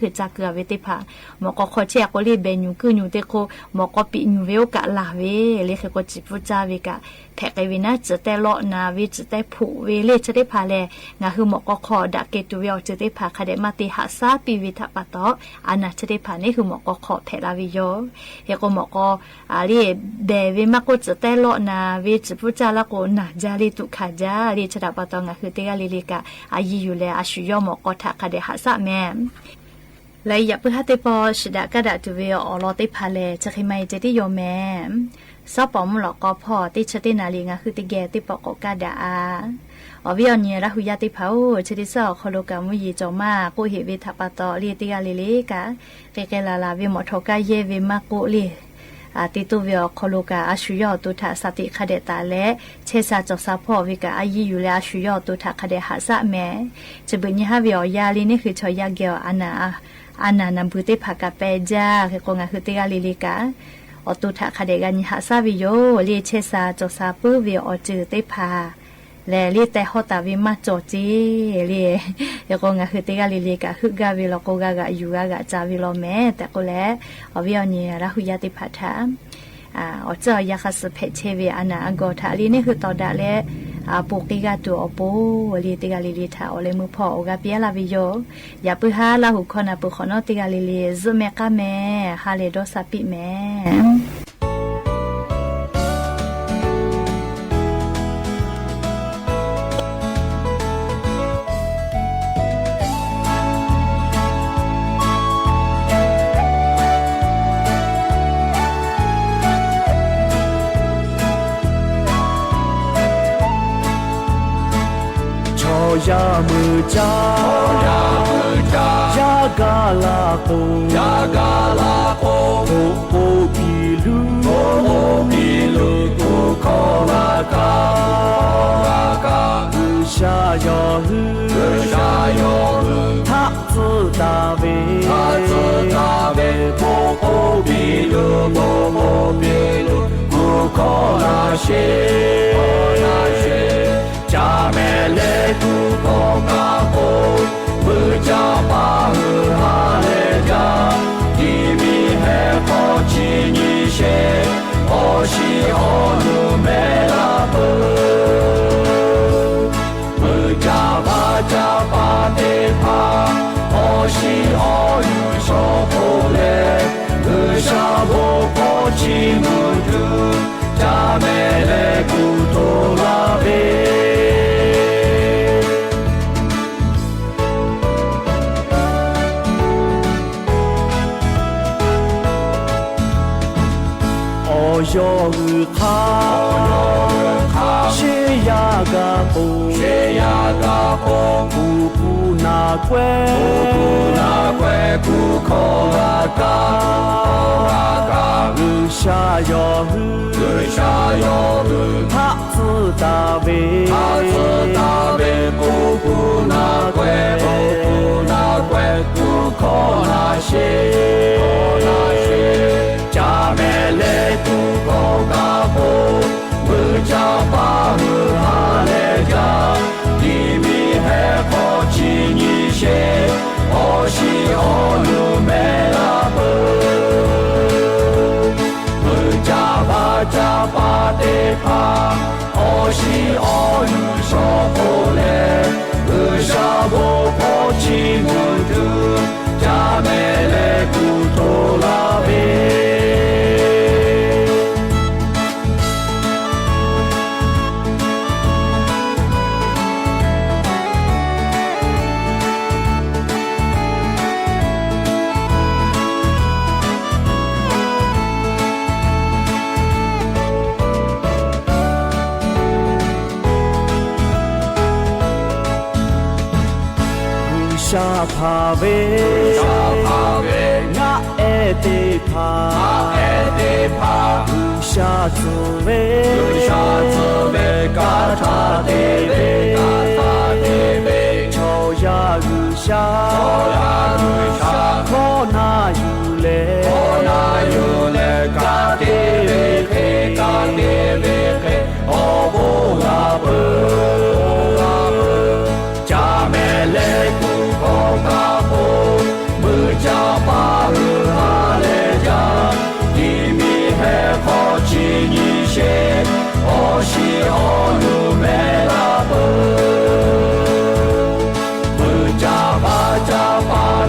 ဒဲးဆၢလဲၤစူၤကၠီဝဲ လၢန့ၣ်ဃုာ်ကၠၢ်ကုၢ်အဝဲသ့ၣ်တဖၣ် မွၢ်ကီၢ်ခီၣ်ဆဲးအကိးလၢ ဘဲညူၤကုၢ်ညူၤသ့ၣ်ကိး မွၢ်ကီၢ်ပံာ်ညူၤဝဲအိၣ်ကးလၢ်ဝဲ လၢဃုာ်ကိးစူၤပူၤကၠၢဝဲကး ဖဲးဃဲဝဲနၤ စူၤတဲလီၤနၤဝဲ စူၤတဲဖှိၣ်ဝဲလၢ ဆၢသ့ၣ်တဖၣ်လဲၣ် နၢ်ဟူမွၢ်ကီၢ်ခီၣ် ဒၣ်ကဲတူၤဝဲအီၤစူၤသ့ၣ်တဖၣ် ခးဒဲးမၤတ့ၢ်ဟးဆါပံာ်ဝဲထးပာ်တီၤ အနၢ်ဆၢသ့ၣ်တဖၣ်န့ၣ် ဃုာ်မွၢ်ကီၢ်ခီၣ်ဖဲးလၢဝဲယီၤ ယကိးမွၢ်ကီၢ် အလၢ ဘဲဝဲမၤကိးစူၤတဲလီၤနၤဝဲ စူၤပူၤကၠၢလၢကိး နၢ်ကၠၢလၢ တူၣ်ခးကၠၢလၢ ဆၢတၢ်ပာ်တီၤ နၢ်ဟူတ့ၢ်ဂၤလ့လ့ကး အယံၤယုၢ်လဲၣ် အဆူၣ်ယီၤမွၢ်ကီၢ်ထး ခးဒဲးဟးဆါမဲာ် လၢယပုၢ်ဟါသ့ၣ်ပီၢ် စူၤဒၣ်ကၣ်ဒၣ်တုၤဝဲအီၤလီၤသ့ၣ်တဖၣ်လဲၣ် ဆၢဃ့မၤအံၤကၠီတ့ၢ်ယီၤမဲာ် စီၤပီၣ်မုၣ်လီၤကီဖီၣ် တ့ၢ်ဆၢတ့ၢ်နၤလံ နၢ်ဟူတ့ၢ်ဂဲၤသ့ၣ်ပီၢ်ကိးကၣ်ဒၣ်အါ အီၤဝဲအီၤန့ၣ် ရၢ်ဟူယၢ်သ့ၣ်တဖၣ်ဧၢ ဆၢတ့ၢ်စၢ်အီၤခီၣ်လိာ်ကး မူယံၤကၠီၣ်မး ကိးဟ့ၣ်ဝဲထးပာ်တီၤလၢ တ့ၢ်ဂၤလ့လ့ကး ကဲကဲလၢ်လၢ်ဝဲ မီၣ်ထီၣ်ကါယဲၢ်ဝဲမၤကိးလၢ တ့ၢ်တိၢ်ဝဲအီၤခီၣ်လိာ်ကး အဆူၣ်ယီၤအတိၢ်ထး စးသံးခးဒဲးတၢ်လဲၣ် ဆဲးစၢ်ကၠီၣ်စၢ်ဖီၣ်ဝဲကး အယံၤယုၢ်လဲၣ် အဆူၣ်ယီၤအတိၢ်ထး ခးဒဲးဟးဆါမဲာ် စဘုးနံၤဟါဝဲအီၤယါလံန့ၣ် ဃုာ်ဆီၣ်ယါကဲၤအီၤ အနၢ်နၢ်နၢ်ဘုသ့ၣ်တဖၣ်ကးပဲာ်ကၠၢ ဃုာ်ကိးနၢ်ဟူတ့ၢ်ဂၤလ့လ့ကး အီၤတိၢ်ထး ခးဒဲးဂၤနံၤဟးဆါဝဲယိၤလၢ ဆဲးစၢ်ကၠီၣ်စၢ်ပုၢ်ဝဲအီၤစူၤသ့ၣ်တဖၣ် လဲၣ်လၢတဲဟီၣ်တၢ်ဝဲမၤကၠီၣ်ကၠီလံ ယကိးနၢ်ဟူတ့ၢ်ဂၤလ့လ့ကး ဟုၣ်ဂၤဝဲလီၤကိး ဂၤဂၤယူၤဂၤဂၤစၢ်ဝဲလီၤမဲာ် တဲကိးလဲၣ် အီၤဝဲအီၤန့ၣ် ရၢ်ဟူယၢ်သ့ၣ်တဖၣ်ထး အီၤစၢ်အီၤယါဃးစူၤ ဖဲးဆဲးဝဲအနၢ်အဂီၢ်ထးလံန့ၣ် ဃုာ်တီၢ်ဒၣ်လဲၣ် ပူၤက့ၤဂၤတူၢ်အီၤပူၤလံ တ့ၢ်ဂၤလ့လ့ထး အီၤလၢမုၢ်ဖီၣ်အီၤဂၤပျဲလၢ်ဝဲယိၤ ယပုၢ်ဟါလၢဟူၣ်ခီနၢ်ပၢၢ်ဃီနီၣ် တ့ၢ်ဂၤလ့လ့ ယုၢ်မဲာ်ကၢ်မဲာ် ဟါလ့ၤဒီးစးပံးမဲာ် ဆီၣ်ယၤမုၢ်ကၠၢ ဆီၣ်ယၤမုၢ်ကၠၢ ယါကလးကိး ယါကလးကိး ကိးကိးပံလူ ကိးကိးပံလူ ကိးခီၣ်ဂၤကး ဂၤကး ဂုၢ်စၢ်ယီၤဟု ဂုၢ်စၢ်ယီၤဟု ထး စၢတၢ်ဝဲ ထးစၢ လူ ပူၤပူၤပျ့ၤလူ ကူၣ်ခီၣ်နၢ်ရှ့ ခီၣ်နၢ်ရှ့ ကၠၣ်မဲာ်လဲၣ် ကူၣ်ခီၣ်ကါပိ မုၢ်ကၠၣ်ပာ်ဟုဟးလဲၤကၠၣ် ဒ်မံၤဟဲခီၣ်ဆံနံၤရှ့ အီၣ်ဆံအီၣ်နုာ်မဲလၢပၢ မုၢ်ကၠၣ်ဘါကၠၣ်ပာ်သ့ၣ်တဖၣ် အီၣ်ဆံအီၣ်နုာ်ဆီၣ်ဖိလဲၣ် ဂ့ၤဆၣ်ဘိဖီၣ်ဆံမုၢ်တုၤ ကၠၣ်မဲာ်လဲၣ်ကူၣ်ထီၣ်လၢဘ့ၣ် အီၣ်ယီၢ်ဂုာ်ခါ ရှ့ယၤကပိာ် ပူၤပူၤနၢ်ကွဲ ကူၣ်ခီၣ်ဂၤကါ ဂ့ၤဆၣ်ယီၢ်ဟု ဟးဆၢတၢ်ဘ့ၣ် ဟးဆၢတၢ်ဘ့ၣ် ပူၤပူၤနၢ်ကွဲ ပူၤပူၤနၢ်ကွဲ ကူၣ်ခီၣ်နၢ်ရှ့ ခီၣ်နၢ်ရှ့ ကၠၣ်မဲာ်လဲၣ်ကူၣ်ခီၣ်ကါပိ မုၢ်ကၠၣ်ပာ်ဟုဟးလဲၤကၠၣ် ဒ်မံၤဟဲခီၣ်ဆံနံၤရှ့ အီၣ်ဆံအီၣ်နုာ်မဲလၢပၢ မုၢ်ကၠၣ်ဘါကၠၣ်ပာ်သ့ၣ်တဖၣ် အီၣ်ဆံအီၣ်နုာ်ဆီၣ်ဖိလဲၣ် ဂ့ၤဆၣ်ဘိဖီၣ်ဆံမုၢ်တုၤ ကၠၣ်မဲာ်လဲၣ်ကူၣ်ထီၣ်လၢဘ့ၣ် ဂုၢ်ဆၣ်ဖးဝဲ ဂုၢ်ဆၣ်ဖးဝဲ နၢ်အဲၣ်သ့ၣ်တဖၣ် နၢ်အဲၣ်သ့ၣ်တဖၣ် ဂုၢ်ဆၣ်စၢၤဝဲ ဂုၢ်ဆၣ်စၢၤဝဲ ကထါသ့ၣ်ဝဲ ကထါသ့ၣ်ဝဲ စီၤယၤဂုၢ်ဆၣ် စီၤယၤဂုၢ်ဆၣ် ခီၣ်နၢ်ယူၤလဲၣ် ခီၣ်နၢ်ယူၤလဲၣ် ကသ့ၣ်ဝဲဃဲ ကသ့ၣ်ဝဲဃဲ အိၣ်ဖှိၣ်ဂၤပၢ အိၣ်ဖှိၣ်ဂၤပၢ ကၠၣ်မဲာ်လဲၣ်ကူၣ်ခီၣ်ကါပိ မုၢ်ကၠၣ်ပာ်ဟုဟးလဲၤကၠၣ် ဒ်မံၤဟဲခီၣ်ဆံနံၤရှ့ အီၣ်ဆံအီၣ်နုာ်မဲလၢပၢ မုၢ်ကၠၣ်ဘါကၠၣ်ပာ်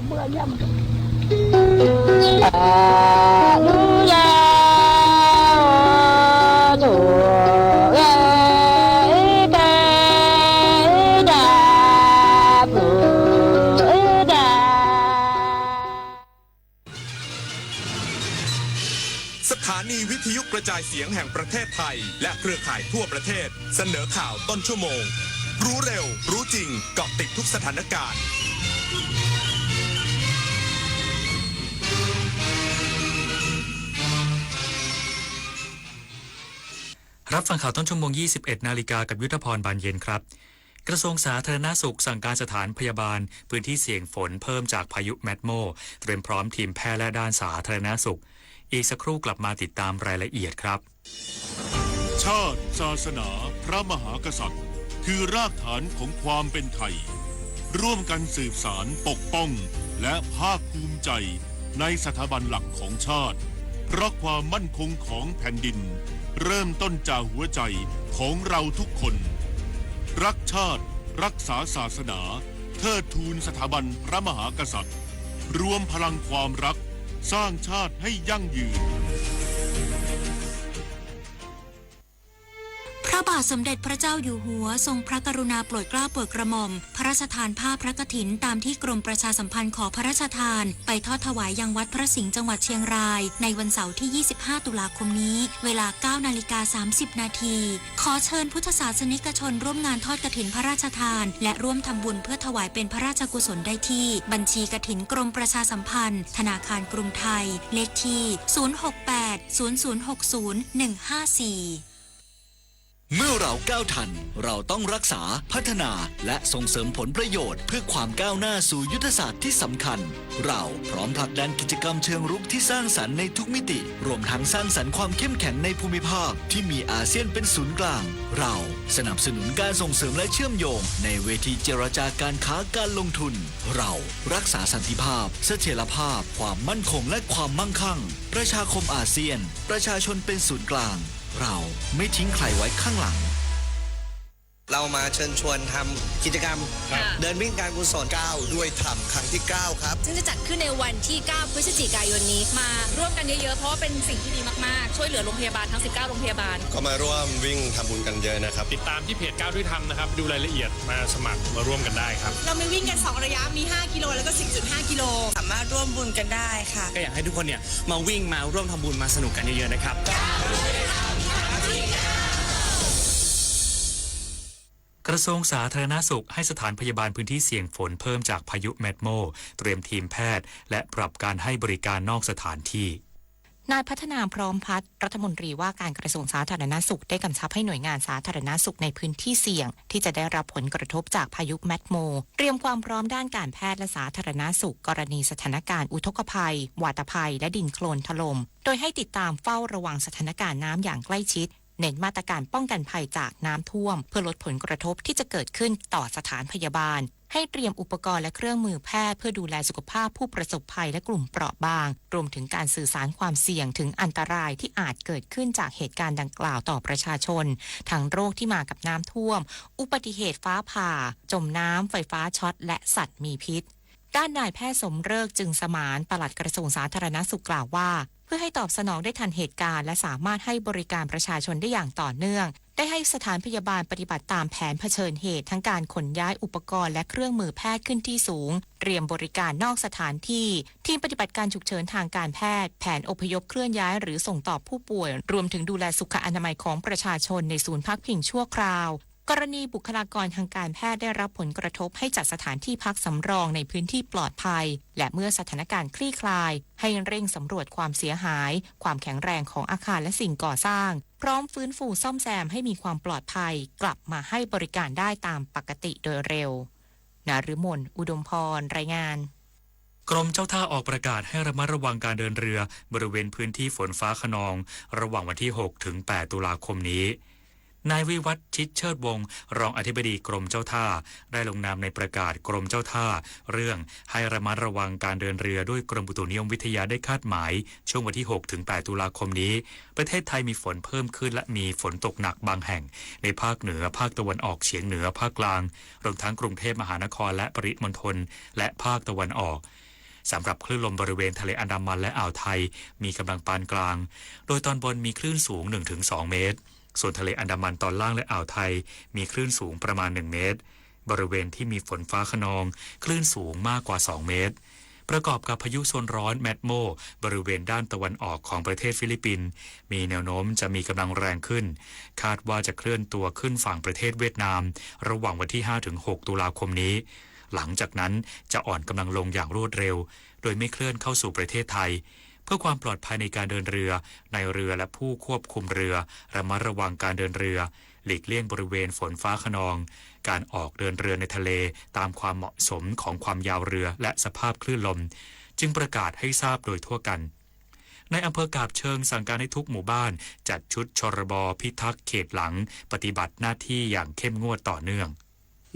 เมื่อย่ำ อนุญาโตเอเตดาปุเอดา สถานีวิทยุกระจายเสียงแห่งประเทศไทย และเครือข่ายทั่วประเทศ เสนอข่าวต้นชั่วโมง รู้เร็ว รู้จริง เกาะติดทุกสถานการณ์ รับฟังข่าวต้นชั่วโมง ยี่สิบเอ็ดนาฬิกา กับยุทธพร บานเย็นครับ กระทรวงสาธารณสุขสั่งการสถานพยาบาลพื้นที่เสี่ยงฝนเพิ่มจากพายุแมทโม เตรียมพร้อมทีมแพทย์และด้านสาธารณสุข อีกสักครู่กลับมาติดตามรายละเอียดครับ ชาติ ศาสนา พระมหากษัตริย์ คือรากฐานของความเป็นไทย ร่วมกันสืบสาน ปกป้อง และภาคภูมิใจในสถาบันหลักของชาติ เพราะความมั่นคงของแผ่นดิน เริ่มต้นจากหัวใจของเราทุกคน รักชาติ รักษาศาสนา เทิดทูนสถาบันพระมหากษัตริย์ รวมพลังความรัก สร้างชาติให้ยั่งยืน พระบาทสมเด็จพระเจ้าอยู่หัวทรงพระกรุณาโปรดเกล้าโปรดกระหม่อม พระราชทานผ้าพระกฐินตามที่กรมประชาสัมพันธ์ขอพระราชทาน ไปทอดถวายยังวัดพระสิงห์จังหวัดเชียงราย ในวันเสาร์ที่ ยี่สิบห้า ตุลาคมนี้ เวลา เก้านาฬิกา สามสิบนาที ขอเชิญพุทธศาสนิกชนร่วมงานทอดกฐินพระราชทาน และร่วมทำบุญเพื่อถวายเป็นพระราชกุศลได้ที่ บัญชีกฐินกรมประชาสัมพันธ์ ธนาคารกรุงไทย เลขที่ ศูนย์หกแปด ศูนย์ศูนย์หกศูนย์ หนึ่งห้าสี่ เมื่อเราก้าวทัน เราต้องรักษา พัฒนา และส่งเสริมผลประโยชน์ เพื่อความก้าวหน้าสู่ยุทธศาสตร์ที่สำคัญ เราพร้อมผลักดันกิจกรรมเชิงรุกที่สร้างสรรค์ในทุกมิติ รวมทั้งสร้างสรรค์ความเข้มแข็งในภูมิภาคที่มีอาเซียนเป็นศูนย์กลาง เราสนับสนุนการส่งเสริมและเชื่อมโยงในเวทีเจรจาการค้าการลงทุน เรารักษาสันติภาพ เสถียรภาพ ความมั่นคงและความมั่งคั่ง ประชาคมอาเซียน ประชาชนเป็นศูนย์กลาง เราไม่ทิ้งใครไว้ข้างหลัง เรามาเชิญชวนทำกิจกรรม ครับ เดินวิ่งการกุศล ก้าวด้วยธรรม ครั้งที่เก้าครับ ซึ่งจะจัดขึ้นในวันที่เก้าพฤศจิกายนนี้ มาร่วมกันเยอะๆ เพราะว่าเป็นสิ่งที่ดีมากๆ ช่วยเหลือโรงพยาบาลทั้งสิบเก้าโรงพยาบาล ก็มาร่วมวิ่งทำบุญกันเยอะนะครับ ติดตามที่เพจก้าวด้วยธรรมนะครับ ดูรายละเอียด มาสมัครมาร่วมกันได้ครับ เรามีวิ่งกันสองระยะ มีห้ากิโลแล้วก็สิบจุดห้ากิโล สามารถร่วมบุญกันได้ค่ะ ก็อยากให้ทุกคนเนี่ยมาวิ่งมาร่วมทำบุญมาสนุกกันเยอะๆ นะครับ กระทรวงสาธารณสุขให้สถานพยาบาลพื้นที่เสี่ยงฝนเพิ่มจากพายุแมทโม เตรียมทีมแพทย์ และปรับการให้บริการนอกสถานที่ นายพัฒนา พร้อมพัฒน์ รัฐมนตรีว่าการกระทรวงสาธารณสุข ได้กำชับให้หน่วยงานสาธารณสุขในพื้นที่เสี่ยง ที่จะได้รับผลกระทบจากพายุแมทโม เตรียมความพร้อมด้านการแพทย์และสาธารณสุข กรณีสถานการณ์อุทกภัย วาตภัย และดินโคลนถล่ม โดยให้ติดตามเฝ้าระวังสถานการณ์น้ำอย่างใกล้ชิด เน้นมาตรการป้องกันภัยจากน้ำท่วม เพื่อลดผลกระทบที่จะเกิดขึ้นต่อสถานพยาบาล ให้เตรียมอุปกรณ์และเครื่องมือแพทย์เพื่อดูแลสุขภาพผู้ประสบภัยและกลุ่มเปราะบาง รวมถึงการสื่อสารความเสี่ยงถึงอันตรายที่อาจเกิดขึ้นจากเหตุการณ์ดังกล่าวต่อประชาชน ทั้งโรคที่มากับน้ำท่วม อุบัติเหตุฟ้าผ่า จมน้ำ ไฟฟ้าช็อต และสัตว์มีพิษ ด้านนายแพทย์สมฤกษ์ จึงสมาน ปลัดกระทรวงสาธารณสุขกล่าวว่า เพื่อให้ตอบสนองได้ทันเหตุการณ์ และสามารถให้บริการประชาชนได้อย่างต่อเนื่อง ได้ให้สถานพยาบาลปฏิบัติตามแผนเผชิญเหตุ ทั้งการขนย้ายอุปกรณ์และเครื่องมือแพทย์ขึ้นที่สูง เตรียมบริการนอกสถานที่ ทีมปฏิบัติการฉุกเฉินทางการแพทย์ แผนอพยพเคลื่อนย้ายหรือส่งต่อผู้ป่วย รวมถึงดูแลสุขอนามัยของประชาชนในศูนย์พักพิงชั่วคราว กรณีบุคลากรทางการแพทย์ได้รับผลกระทบ ให้จัดสถานที่พักสำรองในพื้นที่ปลอดภัย และเมื่อสถานการณ์คลี่คลาย ให้เร่งสำรวจความเสียหาย ความแข็งแรงของอาคารและสิ่งก่อสร้าง พร้อมฟื้นฟูซ่อมแซมให้มีความปลอดภัย กลับมาให้บริการได้ตามปกติโดยเร็ว นฤมล อุดมพร รายงาน กรมเจ้าท่าออกประกาศให้ระมัดระวังการเดินเรือบริเวณพื้นที่ฝนฟ้าคะนอง ระหว่างวันที่ หก ถึง แปด ตุลาคมนี้ นายวิวัฒน์ ชิดเชิดวงศ์ รองอธิบดีกรมเจ้าท่า ได้ลงนามในประกาศกรมเจ้าท่า เรื่องให้ระมัดระวังการเดินเรือ ด้วยกรมอุตุนิยมวิทยาได้คาดหมาย ช่วงวันที่ หก ถึง แปด ตุลาคมนี้ ประเทศไทยมีฝนเพิ่มขึ้น และมีฝนตกหนักบางแห่ง ในภาคเหนือ ภาคตะวันออกเฉียงเหนือ ภาคกลาง รวมทั้งกรุงเทพมหานคร และปริมณฑล และภาคตะวันออก สำหรับคลื่นลมบริเวณทะเลอันดามันและอ่าวไทย มีกำลังปานกลาง โดยตอนบนมีคลื่นสูง หนึ่งถึงสอง เมตร ส่วนทะเลอันดามันตอนล่างและอ่าวไทย มีคลื่นสูงประมาณ หนึ่ง เมตร บริเวณที่มีฝนฟ้าคะนอง คลื่นสูงมากกว่า สอง เมตร ประกอบกับพายุโซนร้อนแมดโม บริเวณด้านตะวันออกของประเทศฟิลิปปินส์ มีแนวโน้มจะมีกำลังแรงขึ้น คาดว่าจะเคลื่อนตัวขึ้นฝั่งประเทศเวียดนาม ระหว่างวันที่ ห้า ถึง หก ตุลาคมนี้ หลังจากนั้นจะอ่อนกำลังลงอย่างรวดเร็ว โดยไม่เคลื่อนเข้าสู่ประเทศไทย เพื่อความปลอดภัยในการเดินเรือ ในเรือและผู้ควบคุมเรือ ระมัดระวังการเดินเรือ หลีกเลี่ยงบริเวณฝนฟ้าคะนอง การออกเดินเรือในทะเล ตามความเหมาะสมของความยาวเรือ และสภาพคลื่นลม จึงประกาศให้ทราบโดยทั่วกัน ในอำเภอกาบเชิงสั่งการให้ทุกหมู่บ้าน จัดชุด ชรบ พิทักษ์เขตหลัง ปฏิบัติหน้าที่อย่างเข้มงวดต่อเนื่อง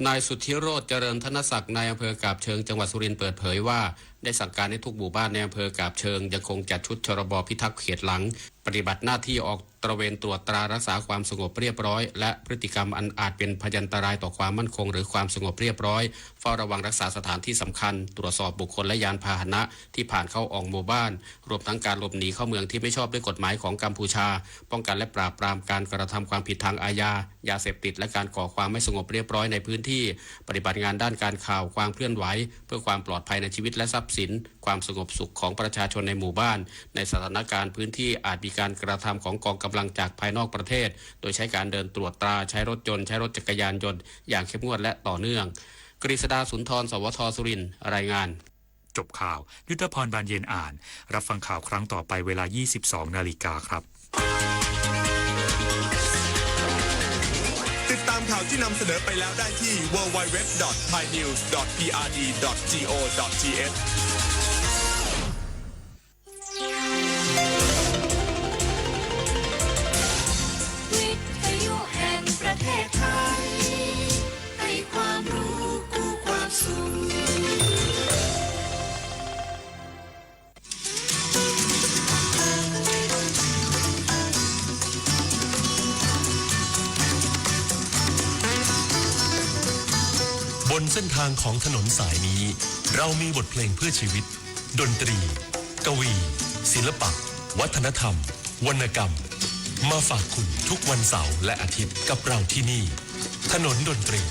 นายสุทธิโรจน์ เจริญธนศักดิ์ นายอำเภอกาบเชิง จังหวัดสุรินทร์ เปิดเผยว่า ได้สั่งการให้ทุกหมู่บ้านในอำเภอกาบเชิง ยังคงจัดชุด ชรบ พิทักษ์เขตหลัง ปฏิบัติหน้าที่ออกตระเวนตรวจตรารักษาความสงบเรียบร้อย และพฤติกรรมอันอาจเป็นพยันตรายต่อความมั่นคงหรือความสงบเรียบร้อย เฝ้าระวังรักษาสถานที่สำคัญ ตรวจสอบบุคคลและยานพาหนะที่ผ่านเข้าออกหมู่บ้าน รวมทั้งการหลบหนีเข้าเมืองที่ไม่ชอบด้วยกฎหมายของกัมพูชา ป้องกันและปราบปรามการกระทำความผิดทางอาญา ยาเสพติด และการก่อความไม่สงบเรียบร้อยในพื้นที่ ปฏิบัติงานด้านการข่าว ความเคลื่อนไหว เพื่อความปลอดภัยในชีวิตและทรัพย์สิน ความสงบสุขของประชาชนในหมู่บ้าน ในสถานการณ์พื้นที่อาจมีการกระทำของกองกำลังจากภายนอกประเทศ โดยใช้การเดินตรวจตรา ใช้รถยนต์ ใช้รถจักรยานยนต์ อย่างเข้มงวดและต่อเนื่อง กฤษดา สุนทร สวท สุรินทร์ รายงาน จบข่าว ยุทธพร บานเย็นอ่าน รับฟังข่าวครั้งต่อไปเวลา ยี่สิบสอง นาฬิกาครับ ติดตามข่าวที่นำเสนอไปแล้วได้ที่ ดับเบิลยู ดับเบิลยู ดับเบิลยู ดอท ไทยนิวส์ ดอท พีอาร์ดี ดอท จีโอ ดอท ทีเอช วิทยุแห่งประเทศไทย ให้ความรู้คู่ความสุข บนเส้นทางของถนนสายนี้ เรามีบทเพลงเพื่อชีวิต ดนตรี กวี ศิลปะ วัฒนธรรม วรรณกรรม มาฝากคุณทุกวันเสาร์และอาทิตย์กับเราที่นี่ ถนนดนตรี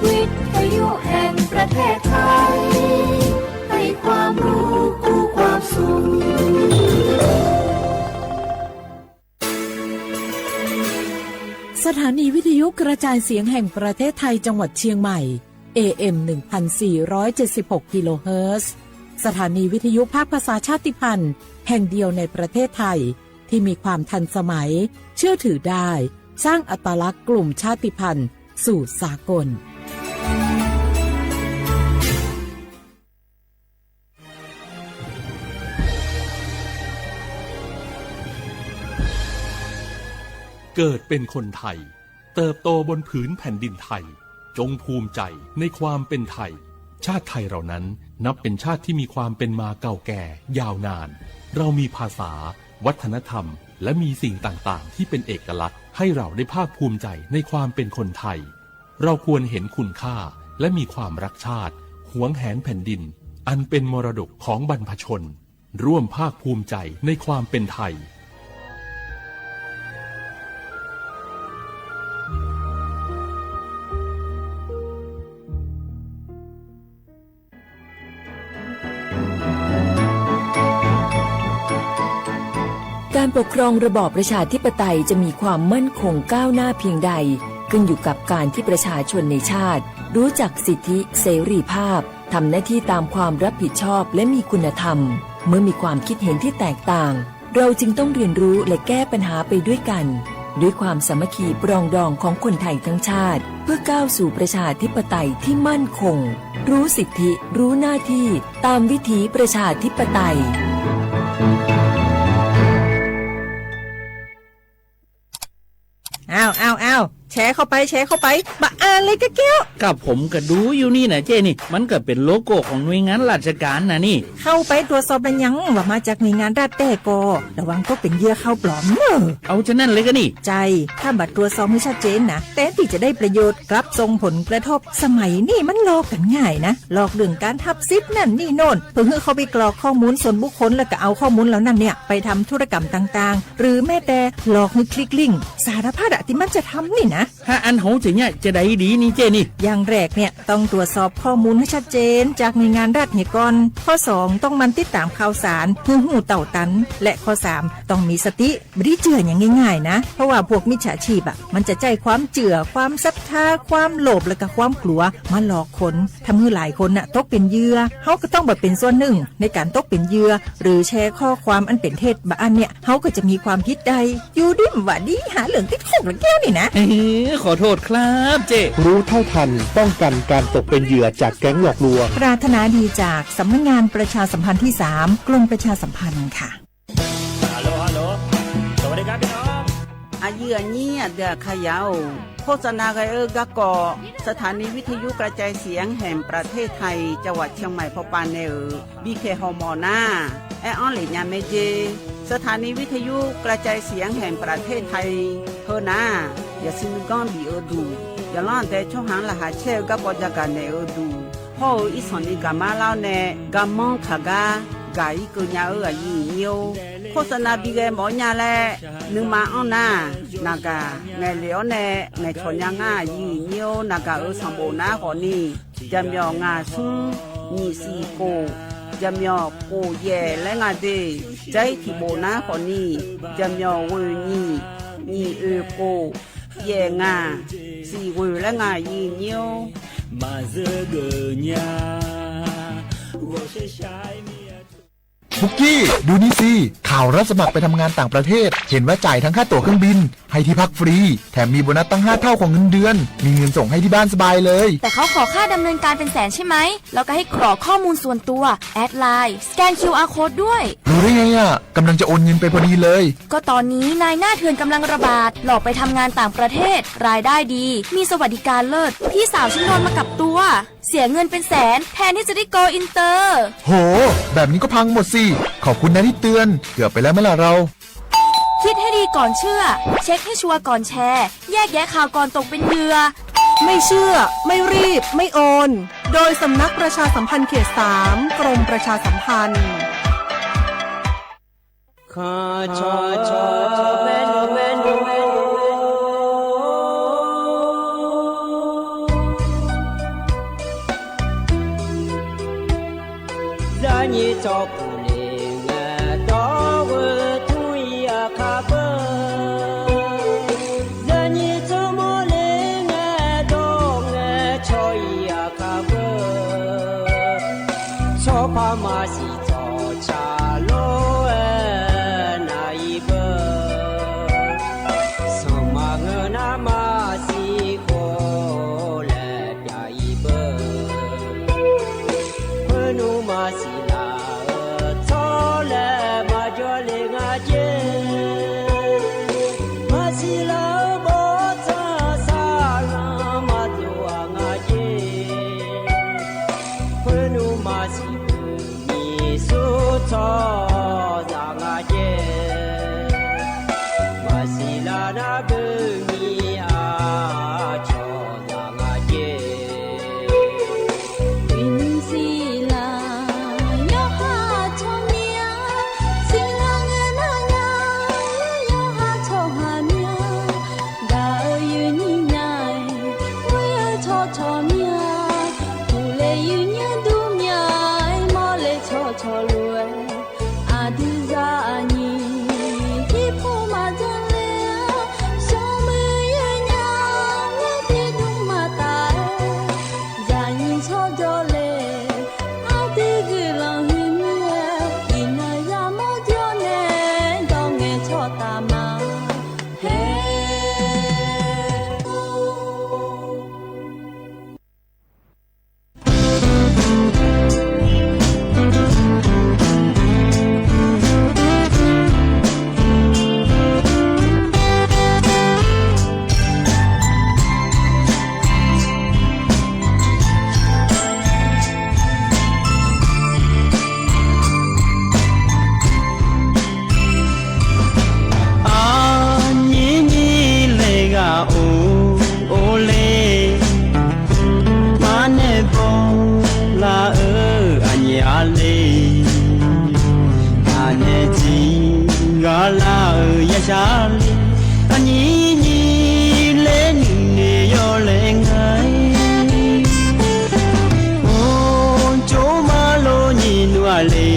วิทยุแห่งประเทศไทย ให้ความรู้คู่ความสุข สถานีวิทยุกระจายเสียงแห่งประเทศไทยจังหวัดเชียงใหม่ เอเอ็ม หนึ่งพันสี่ร้อยเจ็ดสิบหก กิโลเฮิรตซ์ สถานีวิทยุภาคภาษาชาติพันธุ์แห่งเดียวในประเทศไทย ที่มีความทันสมัย เชื่อถือได้ สร้างอัตลักษณ์กลุ่มชาติพันธุ์สู่สากล เกิดเป็นคนไทย เติบโตบนผืนแผ่นดินไทย จงภูมิใจในความเป็นไทย ชาติไทยเรานั้นนับเป็นชาติที่มีความเป็นมาเก่าแก่ยาวนาน เรามีภาษา วัฒนธรรม และมีสิ่งต่างๆ ที่เป็นเอกลักษณ์ ให้เราได้ภาคภูมิใจในความเป็นคนไทย เราควรเห็นคุณค่า และมีความรักชาติ หวงแหนแผ่นดิน อันเป็นมรดกของบรรพชน ร่วมภาคภูมิใจในความเป็นไทย การปกครองระบอบประชาธิปไตยจะมีความมั่นคงก้าวหน้าเพียงใด ขึ้นอยู่กับการที่ประชาชนในชาติ รู้จักสิทธิเสรีภาพ ทำหน้าที่ตามความรับผิดชอบและมีคุณธรรม เมื่อมีความคิดเห็นที่แตกต่าง เราจึงต้องเรียนรู้และแก้ปัญหาไปด้วยกัน ด้วยความสามัคคีปรองดองของคนไทยทั้งชาติ เพื่อก้าวสู่ประชาธิปไตยที่มั่นคง รู้สิทธิ รู้หน้าที่ ตามวิถีประชาธิปไตย อ้าว อ้าว อ้าว แชร์เข้าไป แชร์เข้าไป บ่อ่านเลยกะแก้ว กะผมกะดูอยู่นี่นะเจ๊นี่ มันกะเป๋นโลโก้ของหน่วยงานราชการนะนี่ เข้าไปตรวจสอบแล้วยังว่ามาจากหน่วยงานรัฐแต๊ก่อ ระวังตกเป๋นเหยื่อข่าวปลอมเน่อ เอาจานั้นเลยกะนี่ ใจ้ ถ้าบ่ตรวจสอบหื้อชัดเจนนะ แตนตี้จะได้ประโยชน์ กลับส่งผลกระทบ สมัยนี้มันหลอกกั๋นง่ายนะ หลอกเรื่องก๋านฮับสิทธิ์นั่นนี่โน่น เพื่อหื้อเข้าไปกรอกข้อมูลส่วนบุคคล แล้วก็เอาข้อมูลเหล่านั้นเนี่ย ไปทำธุรกรรมต่างๆ หรือแม้แต่หลอกหื้อคลิกลิงก์ สารพัดอะตี้มันจะทำนี่นะ ถ้าอั้นเฮาจะเยียะจาใดดีนี่เจ๊นี่ อย่างแรกเนี่ย ต้องตรวจสอบข้อมูลหื้อชัดเจนจากหน่วยงานรัฐเหียก่อน ข้อสอง ต้องหมั่นติดต๋ามข่าวสารหื้อฮู้เต้าตัน และข้อสาม ต้องมีสติ บ่ดีเจื้ออย่างง่ายๆ นะ เพราะว่าพวกมิจฉาชีพอะ มันจะใจ๊ความเจื้อ ความศรัทธา ความโลภ และก็ความกลัว มาหลอกคน ทำหื้อหลายคนน่ะ ตกเป๋นเหยื่อ เฮาก็ต้องบ่เป๋นส่วนนึ่งในก๋านตกเป๋นเหยื่อ หรือแชร์ข้อความอันเป๋นเท็จ บ่อั้นเนี่ย เฮาก็จะมีความผิดได้ อยู่ดีบ่ดี หาเรื่องติดคุกละแก้วนี่นะ เอ้อ ขอโทษครับเจ๊ รู้เท่าทัน ป้องกั๋นก๋านตกเป๋นเหยื่อจากแก๊งหลอกลวง ปรารถนาดีจากสำนักงานประชาสัมพันธ์ที่สาม กรมประชาสัมพันธ์ค่ะ ฮัลโหล ฮัลโหล สวัสดีครับพี่น้อง อะยื้ออะยี้ อะเดืออะขยาว โฆษณากั๋นเอ่อ กะก็ สถานีวิทยุกระจายเสียงแห่งประเทศไทย จังหวัดเชียงใหม่ พอปานแนเอ่อ บีเค ฮอมอนา แอออนเหล็กยาเมเจ สถานีวิทยุกระจายเสียงแห่งประเทศไทย เฮอนา อย่าซื้อก้อนบีเออดู อย่าล่อนแต่ช่องหางรหัสเช่อ กะก็จะกั๋นแนเอ่อดู พ่อเอ่อ อีสานนี่กะมาเล่าแน่ กะมองขะกา กะอีเกิดยาเอ่อ อะยื้ออะยี้ โฆษณาบีเกมอญาแล นึ่งมาอ้อนนา นากา แงเหลียวแน่ แงชอนยางา อะยื้ออะยี้ นากาเอ่อ สองโบกนาขอนี่ จะเหมียวงาซุง หยี่สี่โก จะเหมียวโกแย่และงาเด ใจ๊ถี่โบกนาขอนี่ จะเหมียวเว่อหยี่ หยี่เอ่อโก แย่งา สี่เว่อและงา อะยื้ออะยี้ ปุกกี้ ดูนี่สิ ข่าวรับสมัครไปทำงานต่างประเทศ เห็นว่าจ่ายทั้งค่าตั๋วเครื่องบิน ให้ที่พักฟรี แถมมีโบนัสตั้งห้าเท่าของเงินเดือน มีเงินส่งให้ที่บ้านสบายเลย แต่เขาขอค่าดำเนินการเป็นแสนใช่ไหม แล้วก็ให้กรอกข้อมูลส่วนตัว แอดไลน์ สแกน คิวอาร์ โค้ดด้วย รู้ได้ไงอะ กำลังจะโอนเงินไปพอดีเลย ก็ตอนนี้นายหน้าเถื่อนกำลังระบาด หลอกไปทำงานต่างประเทศ รายได้ดี มีสวัสดิการเลิศ พี่สาวฉันโดนมากับตัว เสียเงินเป็นแสน แทนที่จะได้โกลอินเตอร์ โห แบบนี้ก็พังหมดสิ ขอบคุณนะที่เตือน เกือบไปแล้วไหมล่ะเรา คิดให้ดีก่อนเชื่อ เช็คให้ชัวร์ก่อนแชร์ แยกแยะข่าวก่อนตกเป็นเหยื่อ ไม่เชื่อ ไม่รีบ ไม่โอน โดยสำนักประชาสัมพันธ์เขตสาม กรมประชาสัมพันธ์ ချာလီ အညိုညိုလဲနုၢ်န့ၣ်ယိးလဲငါ အိ ကၠိမးလိညိနွါလီ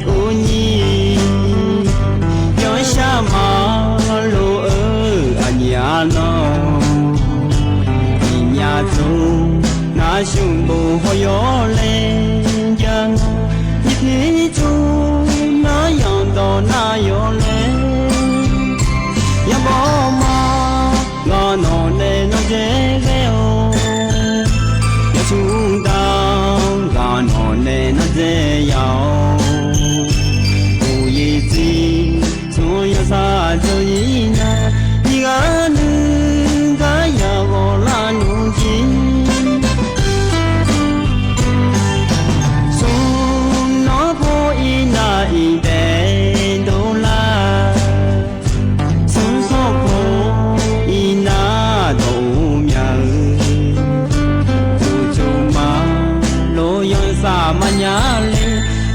အိညိ ယွၤဆၣ်မးလိအၢ အညိအနီၢ် အံၤမးသိ နါဆူၣ်ဘိဟီၣ်ယိးလဲ ယၤ ယဖံကၠိ နါယီၢ်ဒီးနါယိးလဲ ယဘီမး ဂီၤနီၢ်နဲၣ်နီၢ်ကဲဂဲအိၣ် ယဆူၣ်တၢ် ဂီၤနီၢ်နဲၣ်နီၢ်ကဲယၤအိၣ် အိၣ်ယံၤသံ ဆိယီၤစၢ်ကၠိယံၤနၤ ယဂၤနုၢ် ဂၤယၤဂီၤလၢနုၢ်ကံ ဆိနီၢ်ဖိအံၤနၤအံၤတဲဒိလၢ ဆိဆိဖိအံၤနၤဒီးအိၣ်မးဧၢ အိၣ်ကၠိမးလိယွၤစၢ်မၤညါလီ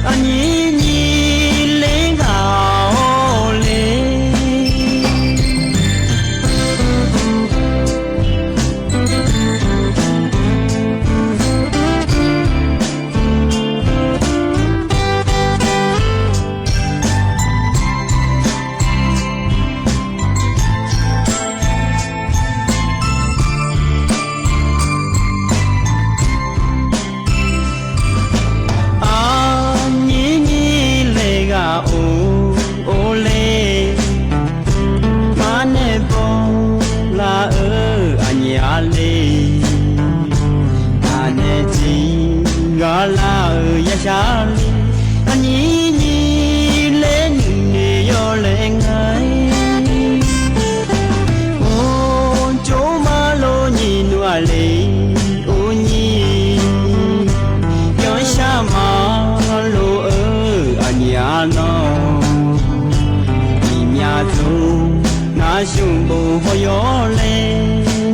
အညိုညိုလဲဂၤအိၣ်လီ အညိုညိုလဲဂၤအိၣ် အိၣ်လီ မၤနဲၣ်ပိလၢအၢ အညိုအလီ မၤနဲၣ်စံဂၤလၢအၢ ယဆၣ်လီ အညိုညိုလဲနုၢ်န့ၣ်ယိးလဲငါ အိ ကၠိမးလိညိနွါလီ အိညိ ယွၤဆၣ်မးလိအၢ အညိအနီၢ် အံၤမးသိ နါဆူၣ်ဘိဟီၣ်ယိးလဲ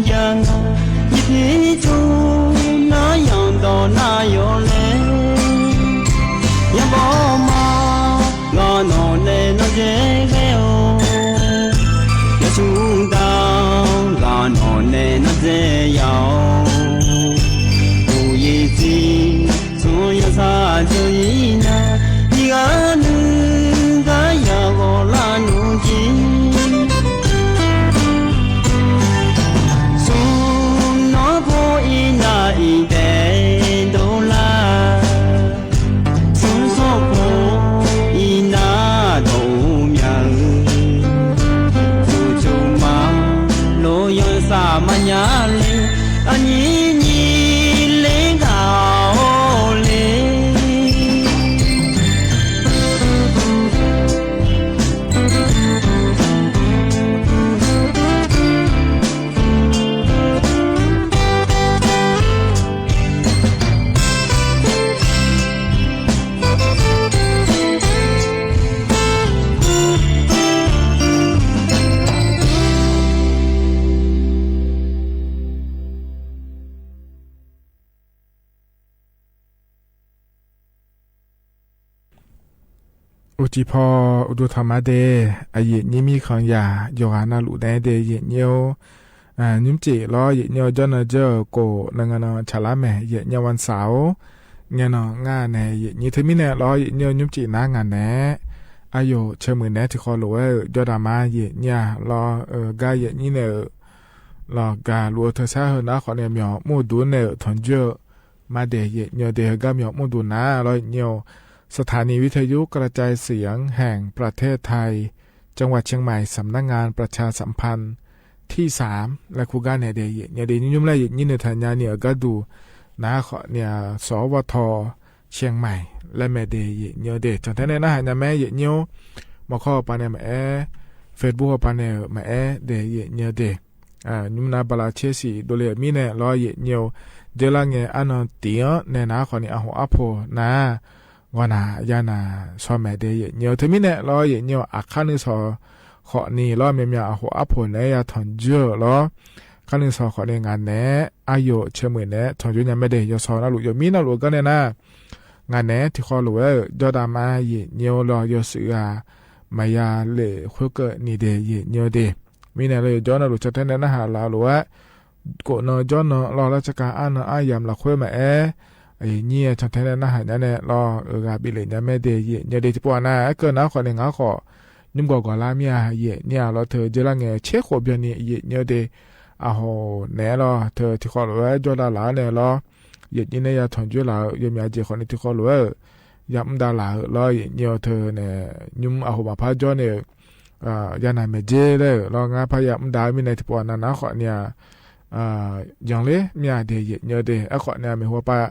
ယၤ ယဖံကၠိ နါယီၢ်ဒီးနါယိးလဲ ယဘီမး ဂီၤနီၢ်နဲၣ်နီၢ်ကဲဂဲအိၣ် ယဆူၣ်တၢ် ဂီၤနီၢ်နဲၣ်နီၢ်ကဲယၤအိၣ် အိၣ်ယံၤသံ ဆိယီၤစၢ်ကၠိယံၤနၤ ယဂၤနုၢ် ဂၤယၤဂီၤလၢနုၢ်ကံ ဆိနီၢ်ဖိအံၤနၤအံၤတဲဒိလၢ ဆိဆိဖိအံၤနၤဒီးအိၣ်မးဧၢ အိၣ်ကၠိမးလိယွၤစၢ်မၤညါလီ အညိုညိုလဲဂၤအိၣ်လီ အိၣ်ကံၢ်ဖီ အိၣ်ဒိၣ်ထီၣ်မးဒဲး အယိာ်ညိမံခီယၤ ယိၤဂၤနၢ်လူၣ်နဲဒဲး ယိာ်ညိ ညိမ်စံၣ်လီၤ ယိာ်ညိ ကၠီနၢၤကၠီ ကိၣ်နၢၤ ငနီၣ် ဆၣ်လါမဲာ် ယိာ်ညိ ဝၣ်စၣ်အိၣ် ငနီၣ် ငါးနဲ ယိာ်ညိ ထၢမံန့ၣ်လီၤ ယိာ်ညိ ညိမ်စံၣ်နၤ ငါးနဲ အယိာ် ဆၢမုၢ်နဲ ထံၣ်ဃီလိာ်ဝဲ ယိၤဒၣ်မါ ယိာ်ညိလီၤ ဂၤယိာ်ညိန့ၣ် လီၤဂာ်လူၤအထၢဆါဟၢနၤ ခီန့ၣ် မၠီၣ်မူၣ်ဒူန့ၣ် ထီၣ်ယိာ် မးဒဲး ယိာ်ညိဒဲး ဂၤမၠီၣ်မူၣ်ဒူနၤ လီၤယိာ်ညိ สถานีวิทยุกระจายเสียงแห่งประเทศไทย จังหวัดเชียงใหม่ สำนักงานประชาสัมพันธ์ที่สาม လၢခူဂၤနဲဒဲး ယိာ်ညိဒဲး ညိမ်လၢယိာ်ညိန့ၣ် ထၣ်ညါန့ၣ် အဂၤဒူၣ်နၤ ခီန့ၣ် สวท. เชียงใหม่ လၢမဲာ်ဒဲး ယိာ်ညိဒဲး ကၠီၣ်ထဲနဲနၤ ဟါညါမဲ ယိာ်ညိ မီၢ်ခီပၤန့ၣ်မအဲ Facebook ပၤန့ၣ်မအဲဒဲး ယိာ်ညိဒဲး ညိမ်နၤ ဘၣ်လၢဆဲးစံၣ် ဒိးလၢအမံန့ၣ်လီၤ ယိာ်ညိ ဒ်လၢငဲၤအနီၢ်တံၢ်အီၤ နဲနၤ ခီန့ၣ် အဟိၣ်အဖိနၤ ဂီၤနၤ ယၤနၤ ဆီမဲာ်ဒဲး ယိာ်ညိ ထၢမံန့ၣ်လီၤ ယိာ်ညိ အခါနုၣ်စီၤ ခီန့ၣ်လီၤ မ့မ့ၢ်အဟိၣ်အဖိန့ၣ် ယၤထီၣ်ယိာ်လီၤ ခါနုၣ်စီၤ ခီန့ၣ် ငါးနဲ အယိာ် ဆၢမုၢ်နဲ ထီၣ်ယိာ်ညါမဲာ်ဒဲး ယိာ်စီၤနၢ်လူၣ် ယိာ်မံနၢ်လူၣ်အဂၤန့ၣ်နၤ ငါးနဲ ထံၣ်ဃီလိာ်ဝဲ ယိၤဒၣ်မါ ယိာ်ညိလီၤ ယိာ်စုၤဂၤ မၤယၤလဲၣ်ဃုကိးနံၤဒဲး ယဲၢ်ညီဒဲး. မ့ၢ်န့ၣ် လၢယကၠီနီၤလူၤ ဆၢထၢၣ်နဲၣ်နၢ်ဟးလၢလိၤဝဲ ကိးနီၤကၠီနီၤလီၤ လၢဆၢကၤအါနီၤအါယၢ်လီၤဃုမးအဲ ယဲၢ်ညီ ဆၢထၢၣ်နဲၣ်နၢ်ဟးညါန့ၣ်လီၤ အဂၤဘၣ်လၢညါမ့ၢ်ဒဲး ယဲၢ်ညီဒဲး ထံပှၤနၤ အကၢၢ်နၤဃီန့ၣ် ငါဃီ နုမ်ၢ်ကီၢ်ကီၢ်လါမ့ၢ်ဧါ ယဲၢ်ညီလီၤ ထၢၣ်ကၠီလၢငဲၤ ဆဲးဃိးဘျီန့ၣ် ယဲၢ်ညီဒဲး အဟိုးန့ၣ်လီၤ ထၢၣ်ထံဃီလိၤဝဲ ကၠီဒၣ်လၢ်န့ၣ်လီၤ ယဲၢ်ညီန့ၣ် ယၤထီၣ်ကၠီလၢ် ယဲၢ်မံၤအကၠီဃီန့ၣ် ထံဃီလိၤဝဲ ယၤမူဒါလၢ်လီၤ ယဲၢ်ညီထၢၣ်န့ၣ် ညုမ်အဟိုးမးဖးကၠီန့ၣ် ယၤနၢ်မဲာ်ကၠ့လၢ်လီၤ ငါဖးယၤမူဒါမ့ၢ်န့ၣ် ထံပှၤနၤနၤဃီန့ၣ် ယီၤလၢ မ့ၢ်ဧါဒဲး ယဲၢ်ညီဒဲး အဃီန့ၣ် မ့ၢ်ဟိုးပၢ်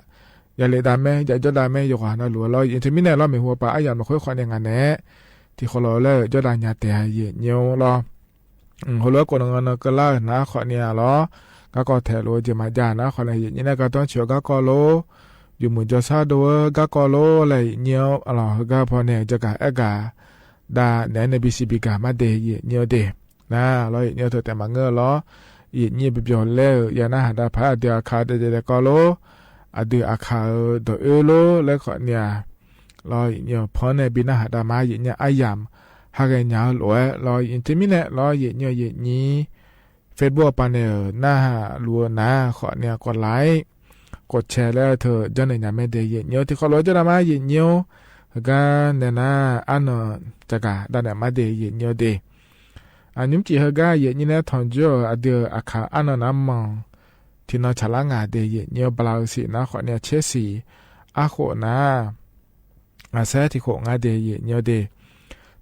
ယၤလဲၤဒၣ်မ့ၢ် ယၤကၠီဒၣ်မ့ၢ် ယကွၢ်နၤလူၤလီၤ ယဲၢ်ညီမ့ၢ်န့ၣ်လီၤ မ့ၢ်ဟိုးပၢ် အါယၢ်လီၤဃုဃီန့ၣ် ငါန့ၣ် ထံဃီလိၤလၢ ကၠီဒၣ်ညါတဲ ယဲၢ်ညီလီၤ ဟိုးလၢကိးနီၤနီၤကလၢ်နၤဃီန့ၣ်လီၤ ကၠီကီၢ်ထဲးလိၤ ယဲၢ်မံၤယၤနၤဃီန့ၣ် ယဲၢ်ညီန့ၣ် ကၠီတွင်းဆူၣ် ကၠီကီၢ်လိၤ ယမုၢ်ကၠီဆါဒိၣ်ဝဲ ကၠီကီၢ်လိၤလၢ ယဲၢ်ညီလီၤ ဟဲဂၤဖီန့ၣ် ကၠီကၢ်အဲၣ်ဂၤ ဒၣ်နဲၣ်န့ၣ် ဘံၣ်စံးဘံၣ်ကၢ်မးဒဲး ယဲၢ်ညီဒဲး နၤလီၤ ယဲၢ်ညီထၢၣ်တဲမၤငၢၢ်လီၤ ယဲၢ်ညီပျီပျီလဲၣ် ယၤနၢ်ဟးဒၣ်ဖး အဒုးအခးဒဲးဒဲးကီၢ်လိၤ အဒုးအခးဒီးအၢလိၤ လၢဃီန့ၣ် လီၤ ယဲၢ်ညီဖီန့ၣ် ဘၣ်နၢ်ဟးဒၣ်မး ယဲၢ်ညီအါယၢ် ဟးဂ့ၤညါလိၤဝဲ လီၤ ယဲၢ်ညီမ့ၢ်န့ၣ်လီၤ ယဲၢ်ညီ ယဲၢ်ညီ Facebook ပၤန့ၣ် နၢ်ဟးလူၤနၤဃီန့ၣ် ကွၢ်like ကွၢ်shareလၢထၢၣ် ကၠီန့ၣ်ညါမ့ၢ်ဒဲး ယဲၢ်ညီ ထံဃီလိၤ ကၠီဒၣ်မး ယဲၢ်ညီ ဟဲဂၤနဲၣ်နၤ အါနီၤ ကၠီကၢ်ဒၣ်နဲၣ်မးဒဲး ယဲၢ်ညီဒဲး အညုမ်ကၠံၣ်ဟဲဂၤ ယဲၢ်ညီန့ၣ် ထီၣ်ကၠီ အဒုးအခးအါနီၤနၤမီၢ် ထံနီၤဆးလါငါဒဲး ယဲၢ်ညီ ဘျးစံးနၤဃီန့ၣ် ဆဲးစံး အဃိးနၤ အဆဲးထံဃိးငါဒဲး ယဲၢ်ညီဒဲး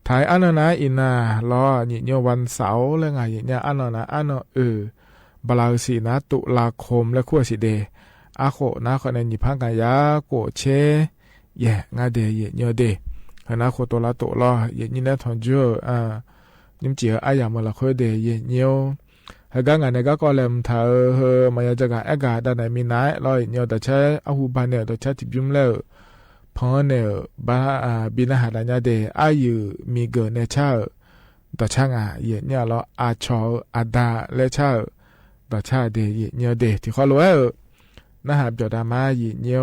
ထဲးအါနီၤနၤအံၤနၤလီၤ ယဲၢ်ညီ ဝၣ်စၣ်အိၣ်လၢငါ ယဲၢ်ညီ အါနီၤနၤ အါနီၤအုး ဘျးစံးနၤ တုၤလါခီလၢခိၣ်စံးဒဲး အဃိးနၤဃီန့ၣ် နံၣ်ဖးကယၤ ကိးဆဲး ယဲၢ် ငါဒဲး ယဲၢ်ညီဒဲး ဟဲနၤဃိးတုၤလါတုၤလီၤ ယဲၢ်ညီန့ၣ် ထီၣ်ကၠီ ညုမ်ကၠံၣ်အါယၢ်မုၢ်လီၤဃုဒဲး ယဲၢ်ညီ ဟဲဂၤငါန့ၣ် ကၠီကီၢ်လဲၤမုာ်ထးဧၢ ဟဲမၤယၤကၠီကၢ်အဲၣ်ဂၤဒၣ်နဲၣ်မံၤနၤလီၤ ယဲၢ်ညီ ဒီးဆဲးအဟူဘၣ်န့ၣ် ဒီးဆဲးထံၣ်ဘုလဲၣ် ဖီန့ၣ် ဘၣ် ဘၣ်နၢ်ဟးဒၣ်ညါဒဲး အါယုၢ်မံၤဂၢၢ်နဲၣ်ဆါဧၢ ဒီးဆါငါ ယဲၢ်ညီလီၤ အဆီၣ်ဧၢ အဒါလဲဆါဧၢ ဒီးဆါဒဲး ယဲၢ်ညီဒဲး ထံဃီလိၤဧၢ နၢ်ဟးပျီဒၣ်မး ယဲၢ်ညီ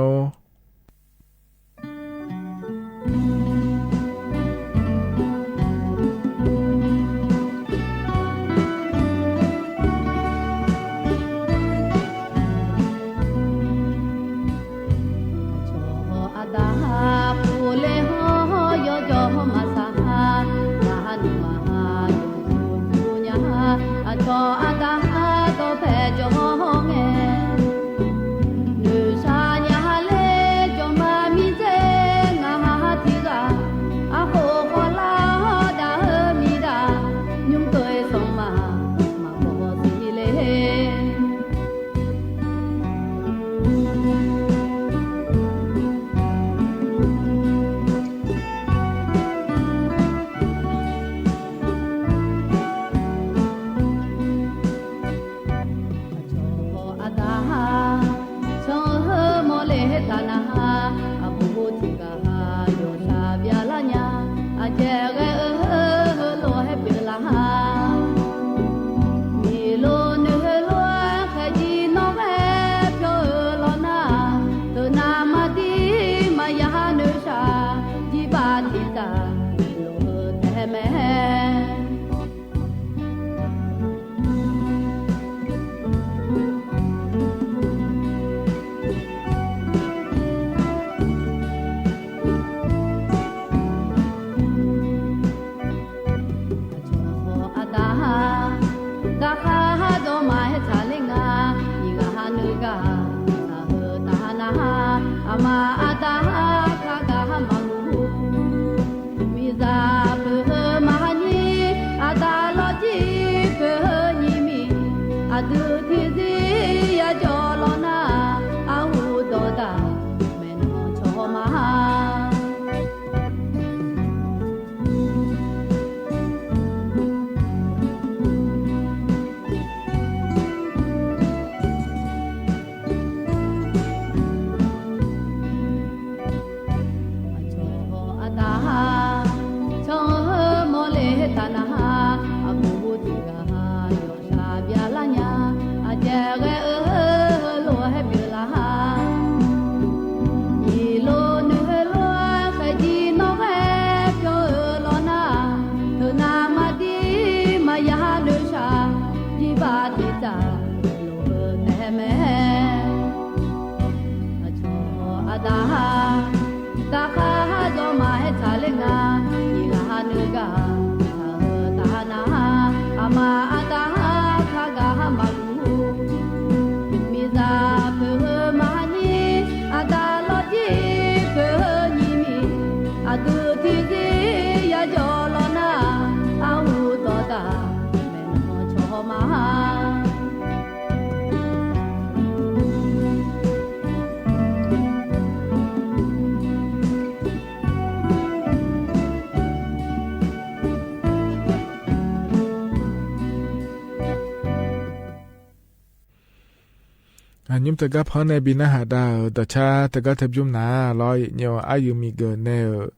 အညိမ့ၢ်တဂၤဖီန့ၣ် ဘင်နၢ်ဟးဒါဧၢ, ဒီးဆါတဂၤတဘျုးနၤလီၤ ယဲၢ်ညီဧိၤ, အယုၢ်မံၤဂၢၢ်နဲဧိၤ,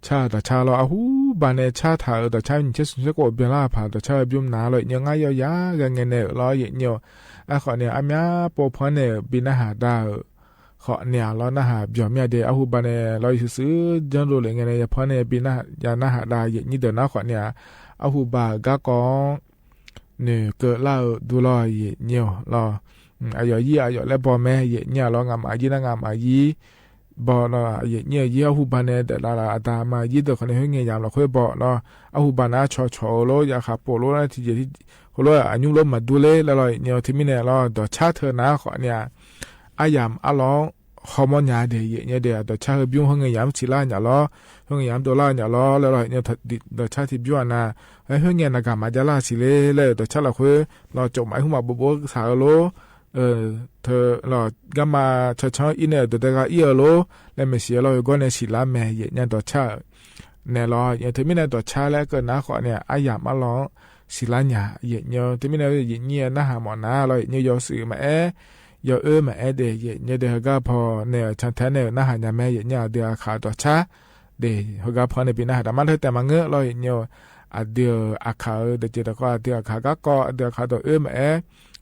ဆါဒီးဆါလီၤ. အဟူဘၣ်န့ၣ် ဆါထးဧိၤ ဒီးဆါမံၤဆဲး သူဆဲးကိး ဘၣ်လၢ်ဖး ဒီးဆါတဘျုးနၤလီၤ ယဲၢ်ညီဧိၤ, ငါယီၤယၤဂၤငဲၤနဲဧိၤလီၤ ယဲၢ်ညီဧိၤ. အဃိန့ၣ် အမ့ၢ်ပိာ်ဖီန့ၣ် ဘင်နၢ်ဟးဒါဧိၤ ဃိးနံၣ်လီၤ နၢ်ဟးပျီၤမ့ၢ်ဒဲး အဟူဘၣ်န့ၣ် လီၤယံၤစု ဒ်သိးလဲၣ်ဂ့ၤန့ၣ် ယဖီန့ၣ် ဘင်နၢ်ဟး ယနၢ်ဟးဒါ ယဲၢ်ညီဒီးနၤဃိးနံၣ်ဧိၤ, အဟူဘၣ်ဂၤကီး နုာ်ကၢလၢ်ဧိၤဒူလီၤ ယဲၢ်ညီလီၤ. အယီၤယံၤ အယီၤလၢဘီမဲ ယဲၢ်ညီလီၤ. ငါမၤယံၤနၤ ငါမၤယံၤဘီလီၤ ယဲၢ်ညီယံၤ. အဟူဘၣ်န့ၣ် ဒဲးလၢ်လၢ် အတၢ်မၤယံၤဒီးဃိးနံၣ် ဟဲငဲၤယၤလီၤ ခွဲဘီလီၤ. အဟူဘၣ်နၤ ဆီၣ်ဆီၣ်ဧိၤလီၤ ယခးပိာ်လီၤ ထံၣ်ယဲၢ်ထံၣ် ဃိးလီၤ အညိလီၤ မၤဒူလ့လီၤ ယဲၢ်ညီ. တမံၤန့ၣ်လီၤ ဒီးဆါထၢနၤဃိးနံၣ်ဧိၤ အယၤမးအလီၤ ဟီမီၢ်ညါဒဲး ယဲၢ်ညီဒဲး ဒီးဆါဟဲဘျုး ဟဲငဲၤယၤမ့ၢ်ဆံးလၢညါလီၤ ဟဲငဲၤယၤမ့ၢ်ဒိၣ်လၢညါလီၤ လၢလီၤ ယဲၢ်ညီ ဒီးဆါထံၣ်ဘျုးနၤ ဟဲ ဟဲငဲၤနၤ ကမၤဒ်လၢ်ဆံးလ့လၢ ဒီးဆါလီၤခွဲ လီၤကၠိမး ဟဲမၤဘိးဘိးကစၢ်ဧိၤလီၤ ထၢလီၤ ကမၤဆီၣ်ဆီၣ်အံၤန့ၣ် ဒီးတဂၤအံၤဧိၤလီၤ လၢမဲာ်ဆံးလီၤ ဟဲဂီၢ်န့ၣ်ဆံးလၢမဲာ် ယဲၢ်ညီ ဒီးဆါ နဲလီၤ ယဲၢ် တမံၤန့ၣ် ဒီးဆါလၢကနၤဃိးနံၣ်ဧိၤ အယၤမးလီၤ ဆံးလၢညါ ယဲၢ်ညီ တမံၤန့ၣ် ယဲၢ်ညီနၢ်ဟးမးနၤလီၤ ယဲၢ်ညီ ယီၤစုမးအဲ ယီၤအၢမးအဲဒဲး ယဲၢ်ညီဒဲး ဟဲဂီၢ်ဖီန့ၣ် ဆၣ်ထဲန့ၣ် နၢ်ဟးညါမး ယဲၢ်ညီ အဒုးအခးဒီးဆါ ဒဲး ဟဲဂီၢ်ဖီန့ၣ် ဘင်နၢ်ဟးဒါမး လၢတဲမၤငၢၢ်လီၤ ယဲၢ်ညီ အဒုးအခးဧိၤ ဒီးစဲးတကီး အဒုးအခးဂၤကီး အဒုးအခးဒီးအၢမးအဲ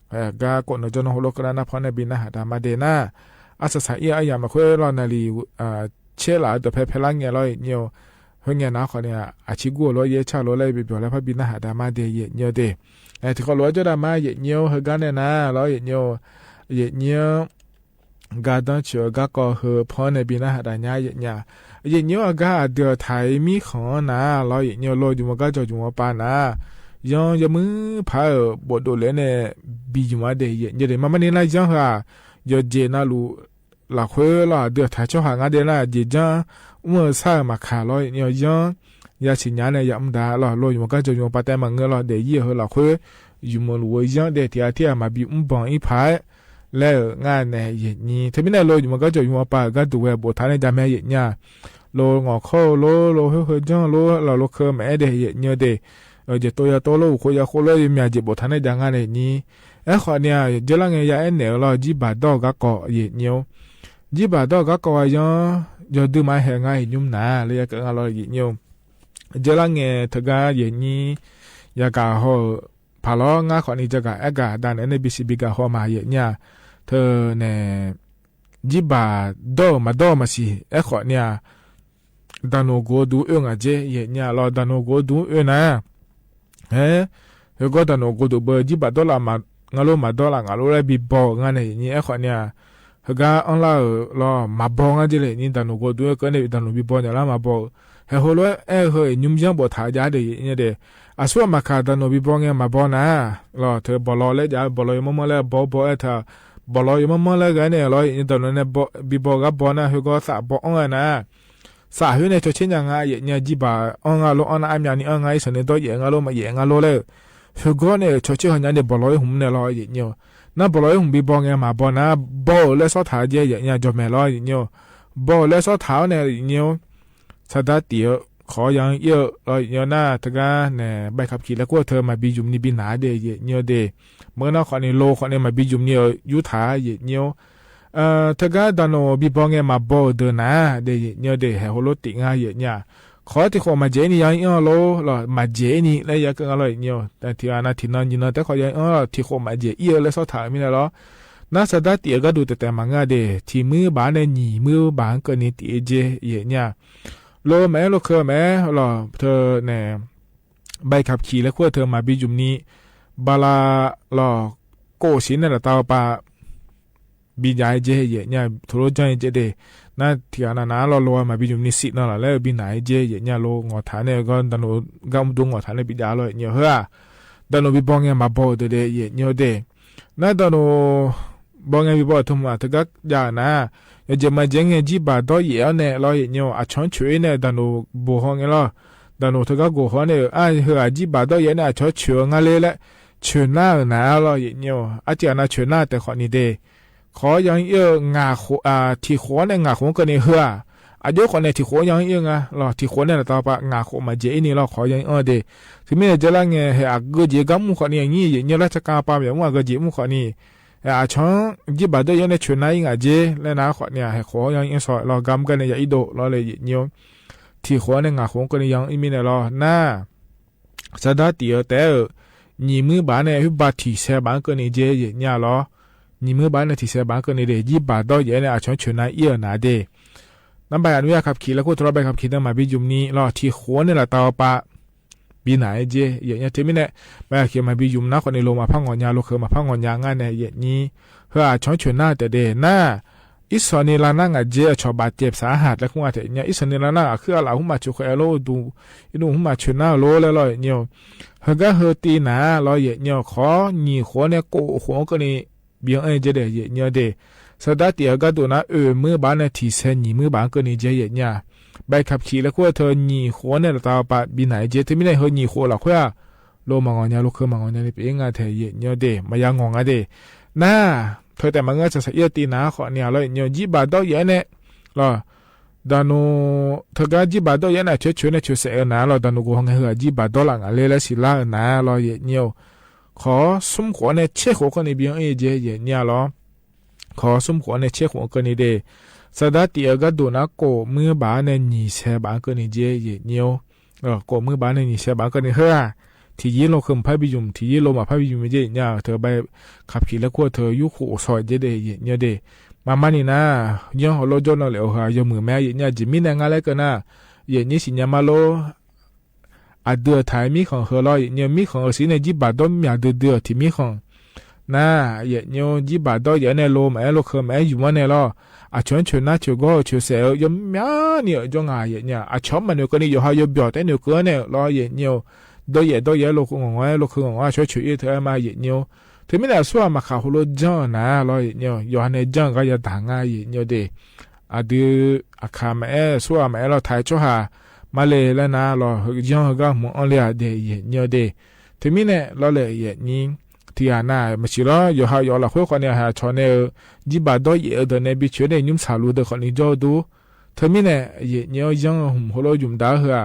ဟဲဂီၢ်ကိးနီၢ်ကၠီနီၢ်ဟိလီၤ ကနၣ်နၢ်ဖီန့ၣ် ဘင်နၢ်ဟးဒါမးဒဲးနၤ အစၢ်စၢ်အံၤ အယၤမးခွဲလီၤ နၣ်လံၤ ဆဲးလၢဒီးဖဲဖဲလၢငဲၤလီၤ ယဲၢ်ညီ ဟဲငဲၤနၤဃိးနံၣ်ဧိၤ အဆံးဂီၢ်လီၤ ယဲၢ်ဆၣ်လီၤ လၢဘံဘျီၣ်လၢဖီ ဘင်နၢ်ဟးဒါမးဒဲး ယဲၢ်ညီဒဲး ထံၣ်ဃီလီၤ ကၠီဒါမး ယဲၢ်ညီ ဟဲဂီၢ်နဲၣ်နၤလီၤ ယဲၢ်ညီ ယဲၢ်ညီ ဂၤဒီဆၢ ဂၤကီး ဟဲဖီန့ၣ် ဘင်နၢ်ဟးဒါညါ ယဲၢ်ညီ ယဲၢ်ညီ အဂၤအဒုးထံၣ်မံဃီနၤလီၤ ယဲၢ်ညီ လီၤယုၢ်မီၢ်ကၢ်ကၠီယုၢ်မီၢ်ပၤနၤ ယီၤ ယမုၢ်ဖးဧိၤ ဘိးဒိၣ်လဲၣ်န့ၣ် ဘံယုၢ်မးဒဲး ယဲၢ်ညီဒဲး မၤမးန့ၣ် လၢယီၤဧါ ယီၤစဲးနၤလူၤ လၢခွဲလီၤ အဒုးထံၣ်ဆီဟးငါဒဲးနၤ စဲးကၠီ မုၢ်ဆၣ်မၤခးလီၤ ယဲၢ်ညီ ယီၤ ယၤဆံးညါန့ၣ် ယၤမူဒါလီၤ လီၤယုၢ်မီၢ်ကၢ်ကၠီယုၢ်မီၢ်ပၤ တဲမၤငၢၢ်လီၤ ဒဲးယံၤ ဟဲလၢခွဲ ယုၢ်မီၢ်လူၤဝဲယီၤဒဲး ထံၣ်အထံၣ်အမၤဘံမုၢ်ဘီအံၤဖး လၢဧိၤ ငါနဲၣ် ယဲၢ်ညီ တမံၤန့ၣ် လီၤယုၢ်မီၢ်ကၢ်ကၠီယုၢ်မီၢ်ပၤ ဂၤဒိၣ်ဝဲဘိးထါန့ၣ် ယၤမး ယဲၢ်ညီ လီၤငီၢ်ခီလီၤ လီၤဟဲဟဲကၠီလီၤ လီၤလီၤခၢမးအဲဒဲး ယဲၢ်ညီဒဲး ယတိယတိလီၤ အိၣ်ဃိယၤဃိလီၤ ယမၤစဲးဘိးထါန့ၣ် ယၤငါနဲၣ်ယဲၢ်ညီ အဲၣ်ဃိးနံၣ်ဧိၤ ယဲၢ်လၢငဲၤ ယၤအဲၣ်နဲၣ်ဧိၤလီၤ ကၠံဘၣ်ဒီဂၤကီး ယဲၢ်ညီ ကၠံဘၣ်ဒီဂၤကီးဝဲယီၤ ယီၤဒုးမးဟဲငါ ယညုမ်နၤ လၢယကငါလီၤ ယဲၢ်ညီ ယဲၢ်လၢငဲၤ တဂၤ ယဲၢ်ညီ ယၤကဟီၣ်ဖးလီၤ ငါဃိးနံၣ် ယကအဲၣ်ကဒါန့ၣ် နဘံစံးဘံကဟီၣ်မး ယဲၢ်ညီ ထၢန့ၣ် ကၠံဘၣ်ဒီမၤဒီမၤဆံး အဲၣ်ဃိးနံၣ်ဧိၤ ဒၣ်နိၣ်ကိးဒူအၢငါက့ ယဲၢ်ညီလီၤ ဒၣ်နိၣ်ကိးဒူအၢနၤ ဟဲ ဟဲဂီၢ်ဒၣ်နိၣ်ကိးဒူဘၣ် ကၠံဘၣ်ဒီလၢမၤ ငါလိမၤဒီလၢ ငါလိလၢဘံဘီငါန့ၣ် ယဲၢ်ညီ အဲၣ်ဃိးနံၣ်ဧိၤ ဟဲဂီၢ်အီလၢဧိၤလီၤ မၤဘီငါက့လဲၣ် ယဲၢ်ညီ ဒၣ်နိၣ်ကိးဒူအၢကၢန့ၣ် ဒၣ်နိၣ်ဘံဘီန့ၣ်လၢမၤဘီ ဟဲဟိလီၤ အဲၣ်ဟဲ ယညုမ်ယီၤဘိးထါယၤဒဲး ယဲၢ်ညီဒဲး အဆိမၤခး ဒၣ်နိၣ်ဘံဘီငဲၤမၤဘီနၤ လီၤ ထၢဘီလီၤလၢယၤ ဘီလီၤယမီၢ်မီၢ်လၢဘီဘီအဲၣ်ထၢ ဘီလီၤယမီၢ်မီၢ်လၢဂၤန့ၣ်လီၤ ယဲၢ်ညီ ဒၣ်နိၣ်န့ၣ် ဘံဘီဂၤဘီနၤ ဟဲဂီၢ်သးဘီအီၣ်နၤ သးဟဲန့ၣ် ဆီဆ့ညါငါ ယဲၢ်ညီ ကၠံဘၣ်အီၣ်ငါလိ အီၣ်နၤအါမးန့ၣ် အီၣ်ငါအံၤ စၢၤန့ၣ်ဒီး ယဲၢ်ငါလိ မးယဲၢ်ငါလိလၢ ဟဲဂီၢ်န့ၣ် ဆီဆ့ဟီၣ်ညါန့ၣ် ဘီလီၤယဟုၣ်န့ၣ်လီၤ ယဲၢ်ညီ နဘီလီၤယဟုၣ် ဘံဘီငဲၤမၤဘီနၤ ဘီဧိၤလၢစီၤထးက့ ယဲၢ်ညီ ကၠီၣ်မဲာ်လီၤ ယဲၢ်ညီ ဘီဧိၤလၢစီၤထးန့ၣ် ယဲၢ်ညီ ဆၢဒၣ်တံၢ်ဧိၤ ခီယီၤအံၤဧိၤလီၤ ယဲၢ်ညီ နတဂၤန့ၣ် ဘၣ်ခးပခံ လၢခိၣ်ထၢ မၤဘံယုၢ်မံၤနံၤဘံနၤဒဲး ယဲၢ်ညီဒဲး မ့ၢ်နီၢ်ဃိးနံၣ် လီၤဃိးနံၣ် မၤဘံယုၢ်မံၤနံၤ ယူၤထၣ် ယဲၢ်ညီ တဂၤ ဒၣ်နိၣ်ဘံဘီငဲၤမၤဘီဧိၤဒၢးနၤဒဲး ယဲၢ်ညီဒဲး ဟဲဟိလီၤတံၢ်ငါ ယဲၢ်ညီ ခီထံၣ်ဃိးမၤစဲးအံၤန့ၣ် ယီၤအံၤဧိၤလီၤ မၤစဲးအံၤန့ၣ် လၢယကငါလီၤ ယဲၢ်ညီ တၢ်ထံၣ်အနၢ်ထံၣ်နီၢ်ညီနီၢ် တဲခီယီၤအံၤဧိၤလီၤ ထံၣ်ဃိးမၤစဲးအံၤဧိၤလၢစီၤထးမံၤန့ၣ်လီၤ နဆၢဒၣ်တံၢ်ဧိၤ ကၢ်ဒိၣ်တဲာ်တဲာ်မၤငၢၢ်ဒဲး ထံၣ်မုၢ်ဘၣ်န့ၣ် နံၤမုၢ်ဘၣ်ကၢၢ်နံၤတံၢ်အ့က့ ယဲၢ်ညီ လီၤမးအဲၣ်လီၤခၢမးလီၤ ထၢန့ၣ် ဘၣ်ခးပခံ လၢခိၣ်ထၢ မၤဘံယုၢ်မံၤနံၤ ဘၣ်လၢလီၤ ကိးစ့န့ၣ်ဒီးတၢ်ပာ် ဘံယၤအ့က့ ယဲၢ်ညီ ထိၣ်လိကၠီအ့က့ဒဲး နထံၣ်အနၢ်နၢ်လီၤလီၤ မၤဘံယုၢ်မံၤနံၤစံးနီၢ်လီၤ လၢဘံနၤအ့က့ ယဲၢ်ညီ လီၤငီၢ်ထၣ်န့ၣ် ဂီၢ်ဒၣ်နိၣ် ဂီၢ်မူဒိၣ်ငီၢ်ထၣ်န့ၣ် ဘံယၤလီၤ ယဲၢ်ညီ ဟၢဧါ ဒၣ်နိၣ်ဘံဘီငဲၤမၤဘီဧိၤဒၢးဒဲး ယဲၢ်ညီဒဲး နဒၣ်နိၣ် ဘီငဲၤဘံဘီဧိၤ ထၢမုၢ်တဂၤယၤနၤ ယဲၢ်ညီ မၤစဲးငဲၤ ကၠံဘၣ်ဒီယဲၢ်အီၤန့ၣ်လီၤ ယဲၢ်ညီ အဆီဆၢအံၤန့ၣ် ဒၣ်နိၣ်ဘိၣ်ဃီန့ၣ်လီၤ ဒၣ်နိၣ်တဂၤကိးဃီန့ၣ် အၢ ဟၢဧါ ကၠံဘၣ်ဒီယဲၢ်န့ၣ် အဆီဆၢငါလၢလၢ ဆၢနၢ်ဧိၤနၤလီၤ ယဲၢ်ညီ အထံၣ်အနၢ်ဆၢနၢ်တဲခီန့ၣ်ဒဲး ခီယီၤအံၤဧိၤ ငါးဃိး အထံၣ်ဃိးန့ၣ် ငါးဃိးကၢၢ်နံၤ ဟၢဧါ အယိၣ်ဃိးန့ၣ် ထံၣ်ဃိးယီၤအံၤဧိၤ ငါလီၤ ထံၣ်ဃိးန့ၣ် တၢ်ပာ် ငါးဃိးမၤစဲးအံၤန့ၣ်လီၤ ခီယီၤအံၤဧိၤဒဲး သုမ့ၢ်ယဲၢ်လၢငဲၤ ဟဲအဂၢၢ်က့ၤ ကၢ်မူဃီန့ၣ် အနံၣ် ယဲၢ်ညီ လၢတကးပာ် မ့ၢ်မူအဂၢၢ်က့ၤမူဃီန့ၣ် အၣ် ဢၣ်ချွင်း ယိပ်းဘၣ်ဒီးယဲၢ်န့ၣ် ဆူၼ်ၼၢၼ်းအံၤ ငါၢ်ကၠ့ လၢနၤ ခွါန့ၣ် ဟဲ ခွါယင်းအ့စီလီၤ ဂမ်ၵၼ်န့ၣ် ယၤအံၤဒိၣ်လီၤလၢယဲၢ်ညိ ထံၣ်ခွါန့ၣ် ငၢ်ခွါကၢၼ်န့ၣ် ယင်းအ့မံန့ၣ်လီၤ နၢ် စဒါတံၢ်ဧၢ တဲဧၢ ညိၣ်မုၢ်ဘၣ်န့ၣ် ဟုဘၣ်ထံၣ်ဆဲးဘၣ်ကၢၼ်န့ၣ်ကၠ့ ယဲၢ်ညိလီၤ ညိၣ်မုၢ်ဘၣ်န့ၣ် ထံၣ်ဆဲးဘၣ်ကၢၼ်န့ၣ်ဒၣ် ယိပ်းဘၣ်ဒီးယဲၢ်န့ၣ် အၣ်ချွင်းဆူၼ်ၼၢၼ်းအံၤ အၣ် နၤဒၣ် နၢ် ใบอนุญาตขับขี่ လၢခိၣ်ထရီး ใบขับขี่ တၢ်မၤဘံယုမ်ၢ်နံၤလီၤ ထံၣ်ခွါန့ၣ် လၢတၢ်အီၣ်ပာ် ဘံၣ်နၤအ့ကၠ့ ယဲၢ်ညိ တမံၤန့ၣ် ใบขับขี่ မၤဘံယုမ်ၢ်နၤ ခွါန့ၣ် လိၣ်မၤဖးငီၢ်ညါ လိၣ်ဃုမၤဖးငီၢ်ညါ ငါန့ၣ် ယဲၢ်ညိ ဟၢ အၣ်ချွင်းဆူၼ်ၼၢၼ်းတဲဒၣ် နၢ် အ့စီန့ၣ် လၢနၤ ငၢ်ကၠ့ အဆီၣ်ဘၣ်တၢၣ်ပသးဟး တၢ်ခုၣ်မၤထဲးညါ အ့စီန့ၣ် လၢနၤ အခုအလၢ် ဟုမၤဆူၣ်ဃဲးလိ ဒုး အ့ဒုး ဟုမၤဆူၣ်နၢၼ်းလိလၢလီၤ ယဲၢ်ညိ ဟဲဂၤဟဲတ့ၢ်နၤလီၤ ယဲၢ်ညိ ခီ ညိၣ်ခွါန့ၣ် ကိးခွါကၢၼ်န့ၣ် ဘံၣ်အ့ကၠ့ဒၣ် ယဲၢ်ညိဒၣ် စဒါတံၢ်အဂၤဒိၣ်နၤ အိၣ်မုၢ်ဘၣ်န့ၣ် ထံၣ်ဆဲးညိၣ်မုၢ်ဘၣ်ကၢၼ်န့ၣ်ကၠ့ ယဲၢ်ညိ ใบขับขี่ လၢခိၣ်ထရီး ညိၣ်ခွါန့ၣ် လၢတၢ်အီၣ်ပာ် ဘံၣ်နၤအ့ကၠ့ တမံၤန့ၣ် ဟဲညိၣ်ခွါလီၤ ခွါ လိၣ်မၤငီၢ်ညါ လိၣ်ဃုမၤငီၢ်ညါန့ၣ် ပ့ၤငါထဲး ယဲၢ်ညိဒၣ် မၤယါငီၢ်ငါဒၣ် နၢ် ထၢၣ်တဲမၤငါစၢ်စၢ်အ့တ့ၢ်နၤ ခွါန့ၣ်လီၤ ယဲၢ်ညိ ယိပ်းဘၣ်ဒီးယဲၢ်န့ၣ်လီၤ ဒၣ်နူ ထၢၣ်ဂၤယိပ်းဘၣ်ဒီးယဲၢ်န့ၣ် ဆူၼ်ဆူၼ်န့ၣ် ဆူၼ်စဲးအၢနၤလီၤ ဒၣ်နူ ကိးဟီၣ်ငဲၤ ဟဲယိပ်းဘၣ်ဒီးလၢ် ငါလၢလၢစံးလၢ်အၢနၤလီၤ ယဲၢ်ညိ ခီ ဆူၣ်ခွါန့ၣ် ဆဲးခွါကၢၼ်န့ၣ် ဘံၣ်အ့ကၠ့ ယဲၢ်ညိလီၤ ခီ ဆူၣ်ခွါန့ၣ် ဆဲးခွါကၢၼ်န့ၣ်ဒၣ် စဒါတံၢ်အဂၤဒိၣ်နၤ ကိးမုၢ်ဘၣ်န့ၣ် ညိၣ်ဆဲးဘၣ်ကၢၼ်န့ၣ်ကၠ့ ယဲၢ်ညိ ကိးမုၢ်ဘၣ်န့ၣ် ညိၣ်ဆဲးဘၣ်ကၢၼ်န့ၣ် ဟၢ ထံၣ်ယ့လိၣ်ဃုမၤဖးဘံယုမ်ၢ် ထံၣ်ယ့လိၣ်မၤဖးဘံယုမ်ၢ် ယဲၢ်ညိ ထၢၣ် ใบขับขี่ လၢခိၣ်ထရီး ယူၢ်ဃိးစီၤကၠ့ဒၣ် ယဲၢ်ညိဒၣ် မၤမၤန့ၣ်နၤ ယီၢ်ဟီၣ်လိၣ်ကၠိနီၢ်လဲၣ် အိၣ်ဟၢ ယမိၢ်မဲ ယဲၢ်ညိ ယမံန့ၣ် ငါလၢကၢၢ်နၤ ယဲၢ်ညိ စံၣ်ညါမၤလိ အဒုးအထၢၣ်မံဃီၣ်ဟၢလီၤ ယဲၢ်ညိ မံဃီၣ်အၢစံးန့ၣ် ယိပ်းဘၣ်ဒီးမၠးဒုးဒုးအီၤ ထံၣ်မံဃီၣ် နၢ် ယဲၢ်ညိ ယိပ်းဘၣ်ဒီးယဲၢ်န့ၣ် လိၣ်မၤအဲၣ်လိၣ်ဃုမၤအဲၣ်ယုမ်ၢ်ဝဲန့ၣ်လီၤ အၣ်ဆိဆူၼ်နၢၼ်း ဆူၼ်ဂီၢ် ဆူၼ်စဲးဧၢ ယမၠးန့ၢ်အီၤ ယဲၢ်ညိ အၣ်ဆိမၤနုာ်ကၢၼ်န့ၣ် ယိၤဟၣ်ယိၤဘျီၣ်တဲနုာ်ကၢၼ်န့ၣ်လီၤ ယဲၢ်ညိ ဒီးယဲၢ်ဒီးယဲၢ်လိၣ်ဃုငီၢ်ငီၢ် လိၣ်ဃုငီၢ်ငီၢ် အၣ်ဆိဆူၼ်အ့တၢ်မၤ ယဲၢ်ညိ တမံၤန့ၣ် အဆိမၤခးဟီၣ်လိၣ်ကၠၢ်နၤလီၤ ယဲၢ်ညိ ယိၤဟၣ်န့ၣ် ကၠၢ်ဂၤယၤတၢ်ငါ ယဲၢ်ညိဒၣ် အဒုးအခးမၤအဲၣ် အဆိမၤအဲၣ်လီၤ ထၢၣ်ဆိဟၣ် မၤလဲၤလၢနၤလီၤ ယီၢ်ဟၢဂၤမုၢ်အီၤလၢအဒဲး ယဲၢ်ညိဒၣ် တမံၤန့ၣ်လီၤလၢယဲၢ်ညိ ထံၣ်ဧါနၤ မုၢ်ဆံးလီၤ ယိၤဟၣ်ယီၤလီၤဃုခွါန့ၣ် ဟဲအၣ်ဆိန့ၣ် ယိပ်းဘၣ်ဒီးယဲၢ်အၢဒၢးန့ၣ် ဘံၣ်ဆူၣ်န့ၣ် ညွှန်းဆာလူဒီးခွါန့ၣ်ကၠိဒူ တမံၤန့ၣ် ယဲၢ်ညိ ယီၢ်ဟုၣ်ဟီၣ်လိၣ်ယုမ်ၢ်ဒၣ်ဟၢဧါ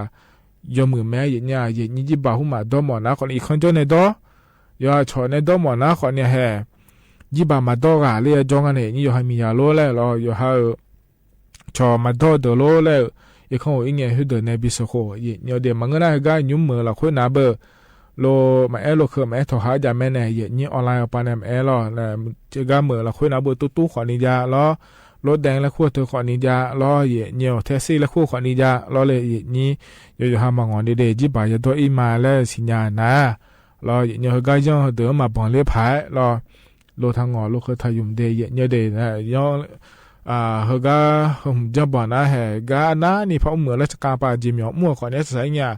ယီၢ်မုၢ်မဲ ယဲၢ်ညိ ယဲၢ်ညိ ယိပ်းဘၣ်ဟုမၤဒီမီၢ်နၤ ခွါန့ၣ် အံၤခီၣ်ကၠိန့ၣ်ဒီး ယီၤအၣ်ဆိန့ၣ် ဒီမီၢ်နၤ ခွါန့ၣ် ဟဲ ယိပ်းဘၣ်မၤဒီဂၤလၢယကၠိဂၤန့ၣ် ယဲၢ်ညိ ယိၤဟၣ်မံယၤလိၤလဲၣ်လီၤ ယိၤဟၣ်အၣ်ဆိမၤဒီဒၢးလိၤလဲၣ် ယခီၣ်အံၤညါ ဟုၣ်ဒၢးန့ၣ် ဘံၣ်စၢၣ်ဃိၣ် ယဲၢ်ညိဒၣ် မၤငါနၤ ဟဲဂၤညွှန်းမုၢ်လီၤဃုနၤဘၢၣ် လိၣ်မၤအဲၣ်လိၣ်ဃုမၤအဲၣ်ထီၣ်ဟးယၤမဲန့ၣ် ယဲၢ်ညိ online အပၤန့ၣ် မၤအဲၣ်လီၤ ဟဲဂၤမုၢ်လီၤဃုနၤဘၢၣ် တူတူခွါန့ၣ်ယၤလီၤ လိၣ်ဒဲးလၢခိၣ်ထရီးခွါန့ၣ်ယၤလီၤ ယဲၢ်ညိ ထဲစ့လၢခိၣ်ခွါန့ၣ်ယၤလီၤလၢယဲၢ်ညိ ယိၤဟၣ်မၤငီၢ်ဒၣ်ဒၣ် ယိပ်းဘၣ်ယၤဒီအံၤမၤလၢစံၣ်ညါနၤ လီၤ ယဲၢ်ညိ ဟဲဂၤယီၢ်ဒၢးမၤဘီၣ်လၢဖးလီၤ လိၣ်ထၢၣ်ငီၢ်လိၣ်ဃုထၢၣ်ယုမ်ၢ်ဒၣ် ယဲၢ်ညိဒၣ် ယီၤ ဟဲဂၤ ဟဲဟုၣ်ယီၢ်ဘီၣ်နၤ ဟဲဂၤနၤန့ၣ် ဖးအူမုၢ်လၢစကၤပၤ ကၠ့မီၤအူမုၢ်ခွါန့ၣ် စဲစဲညါ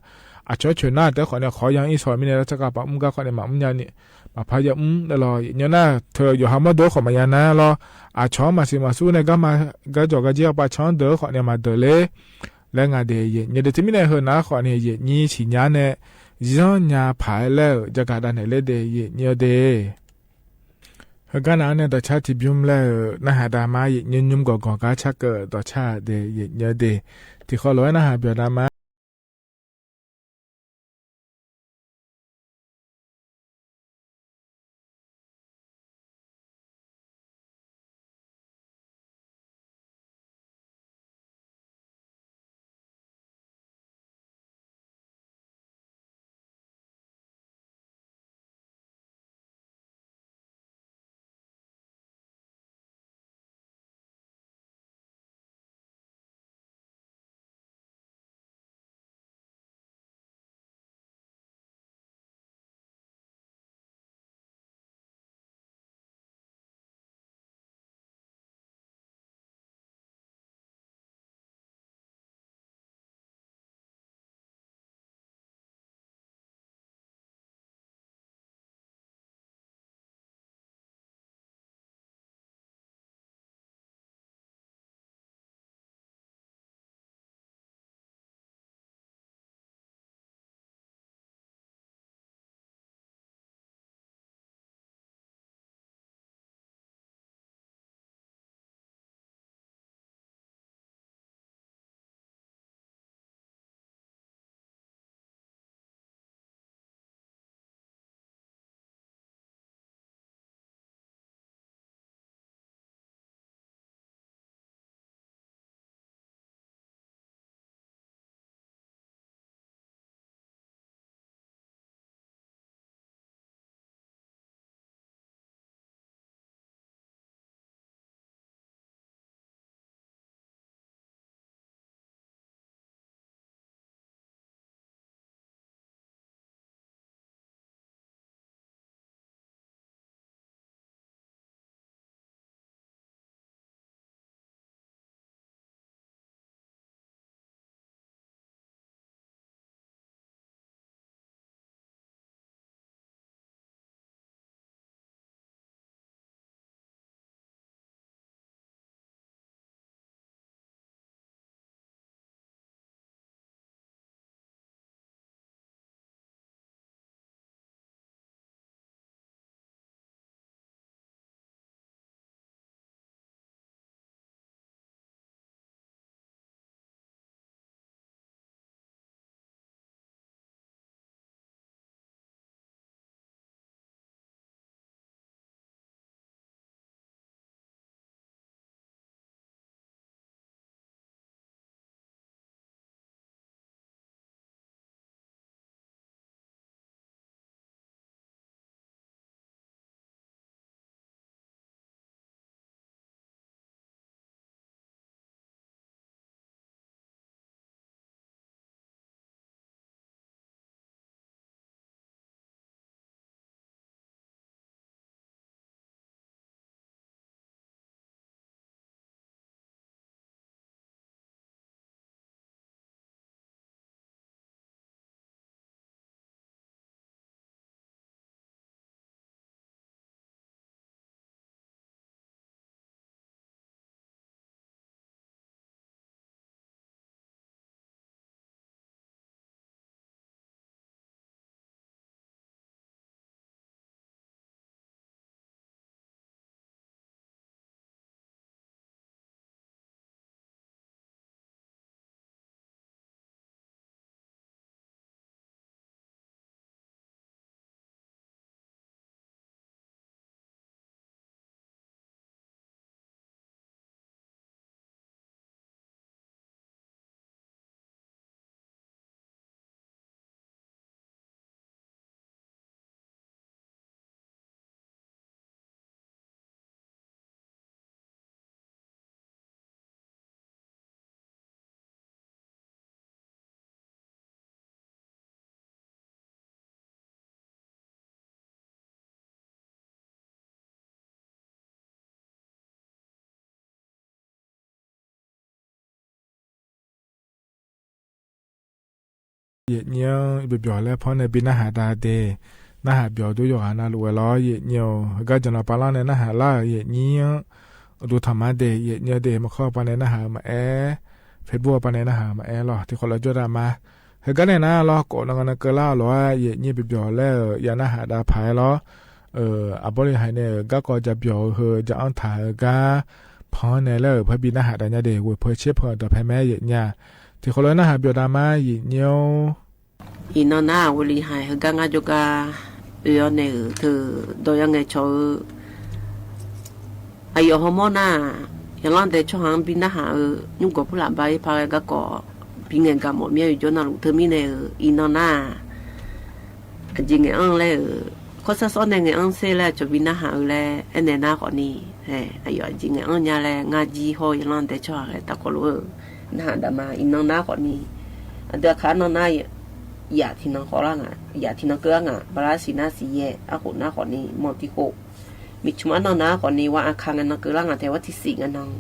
အၣ်ဆိဆူၣ်နၢ်တဲခွါန့ၣ် ခီယီၢ်အံၤဆီၣ်မံန့ၣ် လၢစကၤပၤအူမုၢ်ဂၤခွါန့ၣ် မၤအူမုၢ်ညါန့ၣ် မၤဖးယီၢ်အူမုၢ်လီၤ ယဲၢ်ညိနၤ ထၢၣ်ယိၤဟၣ်မီၢ်ဒၢးခွါမၤယၤနၤလီၤ အၣ်ဆိမၤစံမၤစူန့ၣ် ဂၤမၤ ဂၤကၠီၣ်ဂၤကၠ့အပၤဆီၣ်ဒၢးခွါန့ၣ် မၤဒၢးလၢ လၢငါဒၣ် ယဲၢ်ညိဒၣ် တမံၤန့ၣ် ဟၢနၤခွါန့ၣ် ယဲၢ်ညိ စံၣ်ညါန့ၣ် ယီၢ်ညါဖးလၢ ယကးဒၣ်နဲၣ်လၢဒၣ် ယဲၢ်ညိဒၣ် ဟဲဂၤနၤန့ၣ် ဒီးဆၣ်ထံဘျုးလၢ နဟးဒၣ်မါ ယဲၢ်ညိ ညိမ်ဂီၢ်ဂီၢ်ဂၤဆၣ်ကၢၣ် ဒီးဆၣ်ဒၣ် ယဲၢ်ညိဒၣ် ထံၣ်ဃီလိာ်ဝဲနဟးပၠီၤဒၣ်မါ ယဲၢ်နံၣ် ဘျီဘျီလၢဖီန့ၣ် ဘိးနၢ်ဟးတၢ်ဒဲး နၢ်ဟးဘျီဒိၣ်ယိာ်ဂၤနၢ်လိၤဝဲလီၤ ယဲၢ်နံၣ်ဧၢ. ဟါဂီၤ ကၠီနီၤပၢ်လီၢ်န့ၣ် နၢ်ဟးလၢ် ယဲၢ်နံၣ်ဧၢ. အဒိၣ်ထီၣ်မးဒဲး ယဲၢ်နံၣ်ဧၢဒဲး မုၢ်ခီၣ်ပှၤန့ၣ် နၢ်ဟးမအဲ Facebook ပှၤန့ၣ် နၢ်ဟးမအဲလီၤ တံၤဃီလၢကၠီတၢ်မါ ဟါဂီၤန့ၣ်နၤလီၤ ကိးနီၢ်ဂၤနၢ်ကၢလၢ်အလီၢ် ယဲၢ်နံၣ်ဘျီဘျီလၢ ယနၢ်ဟးတၢ်ဖးလီၤ. အဘီလံဟါန့ၣ် ကၠီကီး ကၠီဘျီဧၢ ကၠီအီၣ်ထၢဂၤ ဖီန့ၣ်လၢ ဖဲဘိးနၢ်ဟးတၢ်ညါဒဲး ဝဲၢ်ဖၢဆ့ဖၢဒီးဖဲမ့ၢ်ယဲၢ်နံၣ် တံၤဃီလၢနၢ်ဟးဘျီတၢ်မါ ယဲၢ်နံၣ် အံၤနီၢ်နၤ ဝဲလံဟါ ဟါဂီၤ ကၠီကီး အၢၣ်အီၤန့ၣ် ထုးဒီးယၤ ငဲၤဆီဧၢ အယီၤဟီမီၢ်နၤ ယလီၢ်ဒဲးဆီဟါ ဘိးနၢ်ဟးဧၢ ညိၣ်ကီးဖုလၢ်ဘါယဖးဝဲ ကၠီကီး ဘိးငဲၤကၤမီၣ်မ့ၢ်ယိာ်ကၠီနၢ်လိၤ ထုးမံန့ၣ် အံၤနီၢ်နၤ အယံာ်ငဲၤအီၣ်လဲၣ်ဧၢ ခီၣ်စၢ်စီန့ၣ် ငဲၤအီၣ်စ့လဲၣ် ကၠီဘိးနၢ်ဟးဧၢလဲၣ် အဲၣ်နဲနၤဃီန့ၣ် အယီၤအယံာ်ငဲၤအီၣ်ညါလဲၣ် ငါယံာ်ဟီ ယလီၢ်ဒဲးဆီဟါ တံၤဃီလၢ နၢ်ဟးတၢ်မါ အံၤနီၢ်နၤဃီန့ၣ် အဒုးအခါနီၢ်နၤ ယၤထံၣ်နီၢ်ဃီလၢ် ယၤထံၣ်နီၢ်ကၢလၢ် ဘၣ်လၢစံးနၤစံးယဲၢ် အဃိနီၢ်ဃီန့ၣ် မီၢ်တံၤဃီ မ့ၢ်ဆူၣ်မးနီၢ်နၤဃီန့ၣ် ဝဲအခါငဲနီၢ်ကၢလၢ် ထဲဝဲထံၣ်စံးငဲနီၢ်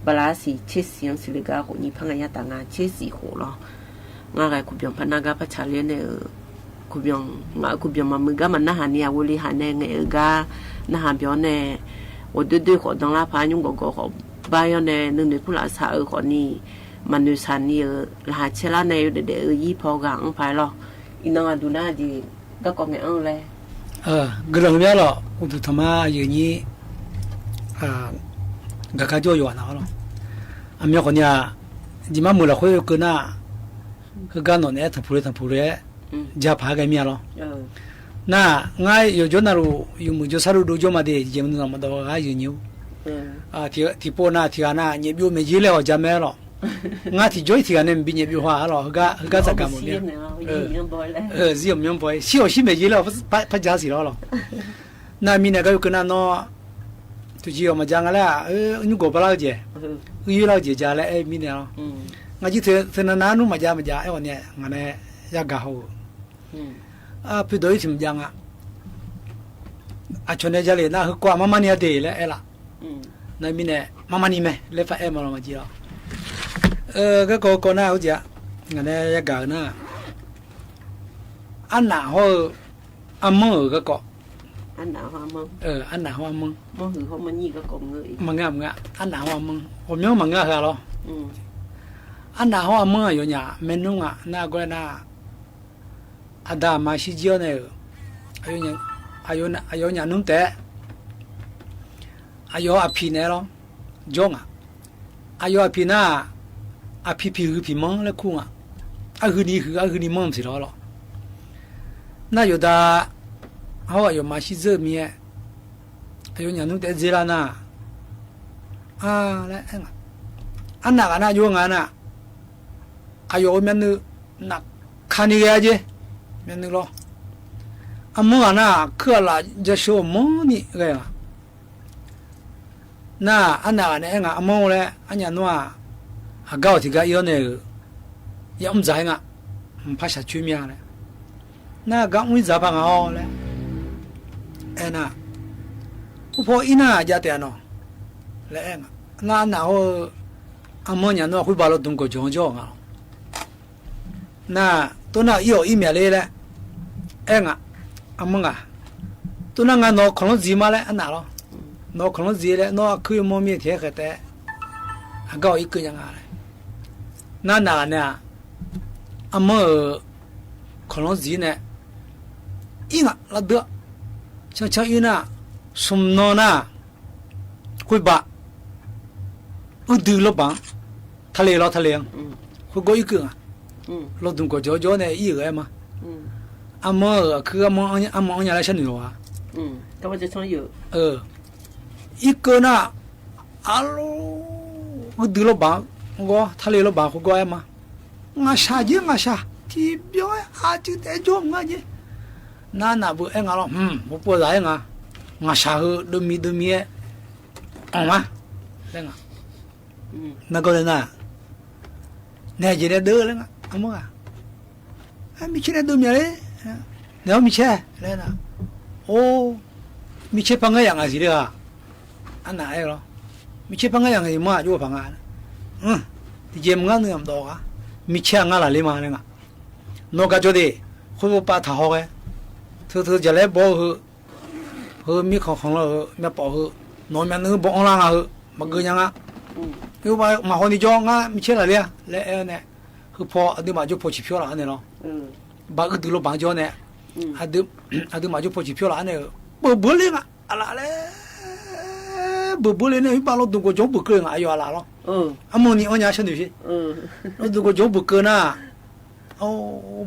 ဘၣ်လၢစံး ဆ့စံး စံးလၢဂၤဃိ ညံဖးငါယၤတၢ် ငါဆ့စံးဃိလီၤ ငါဂဲၤ ခူဘျီဖးနၢ်ဂၤ ဖးဆါလၢန့ၣ် ခူဘျီ ငါခူဘျီမၤမုာ်ဂၤ မၤနၢ်ဟးန့ၣ် အဝဲလံဟါန့ၣ် ငဲၤအၢဂၤ နၢ်ဟးဘျီန့ၣ် အိၣ်ဒုးဒုးဃီ ဒီလၢ်ဖး ညိၣ်ဂီၤဂီၤဃီ ဘါယီၤန့ၣ် နုာ်နုာ်ဖုလၢ်စးအၢဃီန့ၣ် မၤနုာ်စၢ်န့ၣ်ဧၢ လၢဟးဆဲလၢန့ၣ် ယိၤဒဲးဒဲးအၢ ယံာ်ဖီဂၤ အီၣ်ဖးလီၤ အံၤနီၢ်ဂၤဒုးနၤဒ် ကၠီကီး ငဲၤအီၣ်လဲၣ် ဂ့ၤလီၤမ့ၢ်လီၤ အိၣ်ဒုးထီၣ်မး ယဲၢ်နံၣ် ဂၤကၠီယိာ်နၤလီၤ အမ့ၢ်ဃီန့ၣ် ယမၤမုာ်လီၤ ဃိကၢနၤ ဟါဂီၤနီၢ်န့ၣ် ထီၣ်ဖူၤလၢထီၣ်ဖူၤလၢ ယၤဖးဂဲမ့ၢ်လီၤ န ငါယိာ်ကၠီနၢ်လိၤ ယမုာ်ကၠီဆၢဒိၣ်ဒိၣ်ကၠီမးဒ် ယမုာ်နီၢ်မၤဒီးဂၤယိာ်ညိ ထံၣ်ပိာ်နၤထံၣ်ဂၤနၤ ညဲဘျိမ့ၢ်ယဲလဲၣ် အီၤကၠီမဲလီၤ ငါထံၣ်ကၠီအံၤထံၣ်ဂၤန့ၣ် မ့ၢ်ဘိးညဲဘျိဟါလီၤ ဟါဂီၤစးကၤမုာ်မ့ၢ် စံးအီၤမ့ၢ်ဘိး စံးအီၤစံးမ့ၢ်ယဲလဲၣ် ဖးကၠီစံးလီၤလီၤ နမံၤန့ၣ် ကၠီယိာ်ကၢနၤနီၢ် ထူၣ်ကၠီအီၤမၤကၠီငါလဲၣ် ညိၣ်ကီးပလၢ်ကၠီ ယိာ်လၢကၠီကၠီလဲၣ် အဲၣ်မံၤန့ၣ်လီၤ ငါကၠီသ့နၤနၤနုၢ်မၤကၠီမၤကၠီ အဲၣ်ဝဲန့ၣ် ငါန့ၣ် ယါဂၤဟီ အဖုဒီးယထံၣ်မၤကၠီငါ အဆိန့ၣ်ကၠီလံ နဟဲကွၢ်မၤမၤနံၤအဒ့ၣ်လဲၣ် အဲၣ်လီၤ နမံၤန့ၣ် မၤမၤနံၤမ့ၢ် လၢဖးအဲၣ်မၤလီၤမၤကၠီလီၤ ကၠီကၠီကၠီနၤ ဟိုကၠီ ငါန့ၣ် ယါဂၤနၤ အနၢ်ဟီဧၢ အမၢဧၢ ကၠီကၠီ အနၢ်ဟီအမၢ မၤငါမၤငါ အနၢ်ဟီအမၢ အိၣ်မၠီမၤငါဂၤလီၤ အနၢ်ဟီအမၢ အယိာ်ညါ မ့ၢ်နုၢ်ငါ နၢ်ဂီၢ်နၤ အဒါမၤဆံကၠီန့ၣ် အယိာ်ညါနုၢ်တဲ အယိာ်အဖံန့ၣ်လီၤ ကၠီငါ အယိာ်အဖံနၤ အဖံဖံဟုဖံမၢလၢခူငါ အဟုနံၤဟု အဟုနံၤမၢမစံးလီၤလီၤ နၢ်ယိာ်ဒါ ဟီၣ်အယိာ်မၤဆံစၢၣ်မံၤ အယိာ်ညါနုၢ်တဲစ့လၢနၤ အါ လဲၣ်အဲၣ် အနၢ်ဂၤနၤယိာ်ငါနၤ အယိာ်မၠၣ်နုၢ် နခါနံၤဂ့ၤအါက့ မၠၣ်နုၢ်လီၤ အမၢဂၤနၤ ခုၣ်အလၢ် ယဆိမိၣ်နံၤဂ့ၤဂၤ နၤ အနၢ်ဂၤန့ၣ်အဲၣ်ငါ အမၢလဲၣ် အညါနွါ အဂၤအီၤထံဂၤအံၤအီၤန့ၣ် ယအုၣ်စၢ်ဟဲငါ ဖးဆါဆွံမၠါလဲၣ် နၤဂၤအုၣ်စၢ်ဖးငါအီၤလဲၣ် အဲၣ်နၤ အိၣ်ဖီအံၤနၤ ယတဲအနီၢ် လဲၣ်အဲၣ်ငါ နၤအနၢ်ဟီ အမၢညါနွါ ဃုဘၣ်လီၤဒုးကီၢ်ကၠီကၠီငါလီၤ နၤ တိၢ်နၤအံၤအီၤအံၤမ့ၢ်လဲၣ်လဲၣ် အဲၣ်ငါ အမၢဂၤ တိၢ်နၤငါနီၢ်ခီၣ်လီၤစံမးလဲၣ် အနၢ်လီၤ နီၢ်ခီၣ်လီၤစံလဲၣ် နီၢ်အခုအမၢမ့ၢ်ထဲဃဲတဲ အဂၤအီၤအံၤကၢညါငါလဲၣ် နၤနၤန့ၣ် အမၢ ခီၣ်လီၤစံန့ၣ် အံၤငါလီၤဒုး ဆၢဆၢအံၤနၤ ဆူၣ်နီၢ်နၤ ဃုဘၣ် အုၣ်ဒုးလီၤဘၣ် ထးလဲလီၤထးလဲ ဃုဂီၢ်အံၤကၢ လီၤဒုးကီၢ်ကၠီကၠီန့ၣ် အံၤဂၤမး အမၢ အခုအမၢ အမၢအီၣ်ညါလၢဆၢနုာ်လီၤဧါ အံၤကၢနၤ အလိၤ အုၣ်ဒုးလီၤဘၣ် ဂီၢ် ထးလဲလီၤဘၣ် ဃုဂီၢ်အဲၣ်မး ငါစၢ်ယ့ ငါစၢ် ထံၣ်ဘၣ်အစုတဲကၠီမးယ့ နၤနၤဘၣ်အဲၣ်ငါလီၤ ပှၤပှၢ်သးအဲၣ်ငါ ငါစၢ်ဧၢ ဒိးမံဒိးမံအဲၣ် အီၣ်မး လဲၣ်ငါ နဂီၢ်လၢနၤ နဲယ့နဲဒၢလဲၣ်ငါ အမၢဂၤ မံၤဆဲးနဲဒၢမံၤလၢ နဲမံၤဆဲးလဲၣ်နၤ အိၣ် မံၤဆဲးဖးငါယၤငါစံးလၢဧါ အနၢ်အဲၣ်လီၤ မံၤဆဲးဖးငါယၤငါစံးမး ယအိၣ်ဖးငါ တကဲမုၢ်ဂၤနုာ်မၤဒီးဂၤ မံၤဆဲးအငါလၢ်လံမးလဲၣ်ငါ Nawr กาโจ เดช ค่อยปะถามฮอแก เธอ เธอจะแลบอก เฮอ เฮอ มีของ ของลอ เฮอ แม่ปอ เฮอ หนอแม่นึงบ่ออ้อนลา เฮอ บ่เกอหยังอะ อืม เฮอ บ่ามาฮอนี่จ้องา มีเช่นไรเลยอะ และแอเนี่ย คือผ่อ อะดื้อบ่าจ้อผ่อ ฉีดเพี้ยวละอันเนี่ยเนาะ เออ บ่าอึดดื้อลอบ่าจ้อเนี่ย อืม อะดื้อ อะดื้อบ่าจ้อผ่อ ฉีดเพี้ยวละอันเนี่ย เปิดเบอร์เลยอะ อะละแล เบอร์ เบอร์เลยเนี่ย บ่าลอดูก่อจ้องเบอร์เกออะ อะยออะละลอ เออ อะมอนี่อ้อนยาฉันดูสิ เออ ลอดูก่อจ้องเบอร์เกอนะ เอา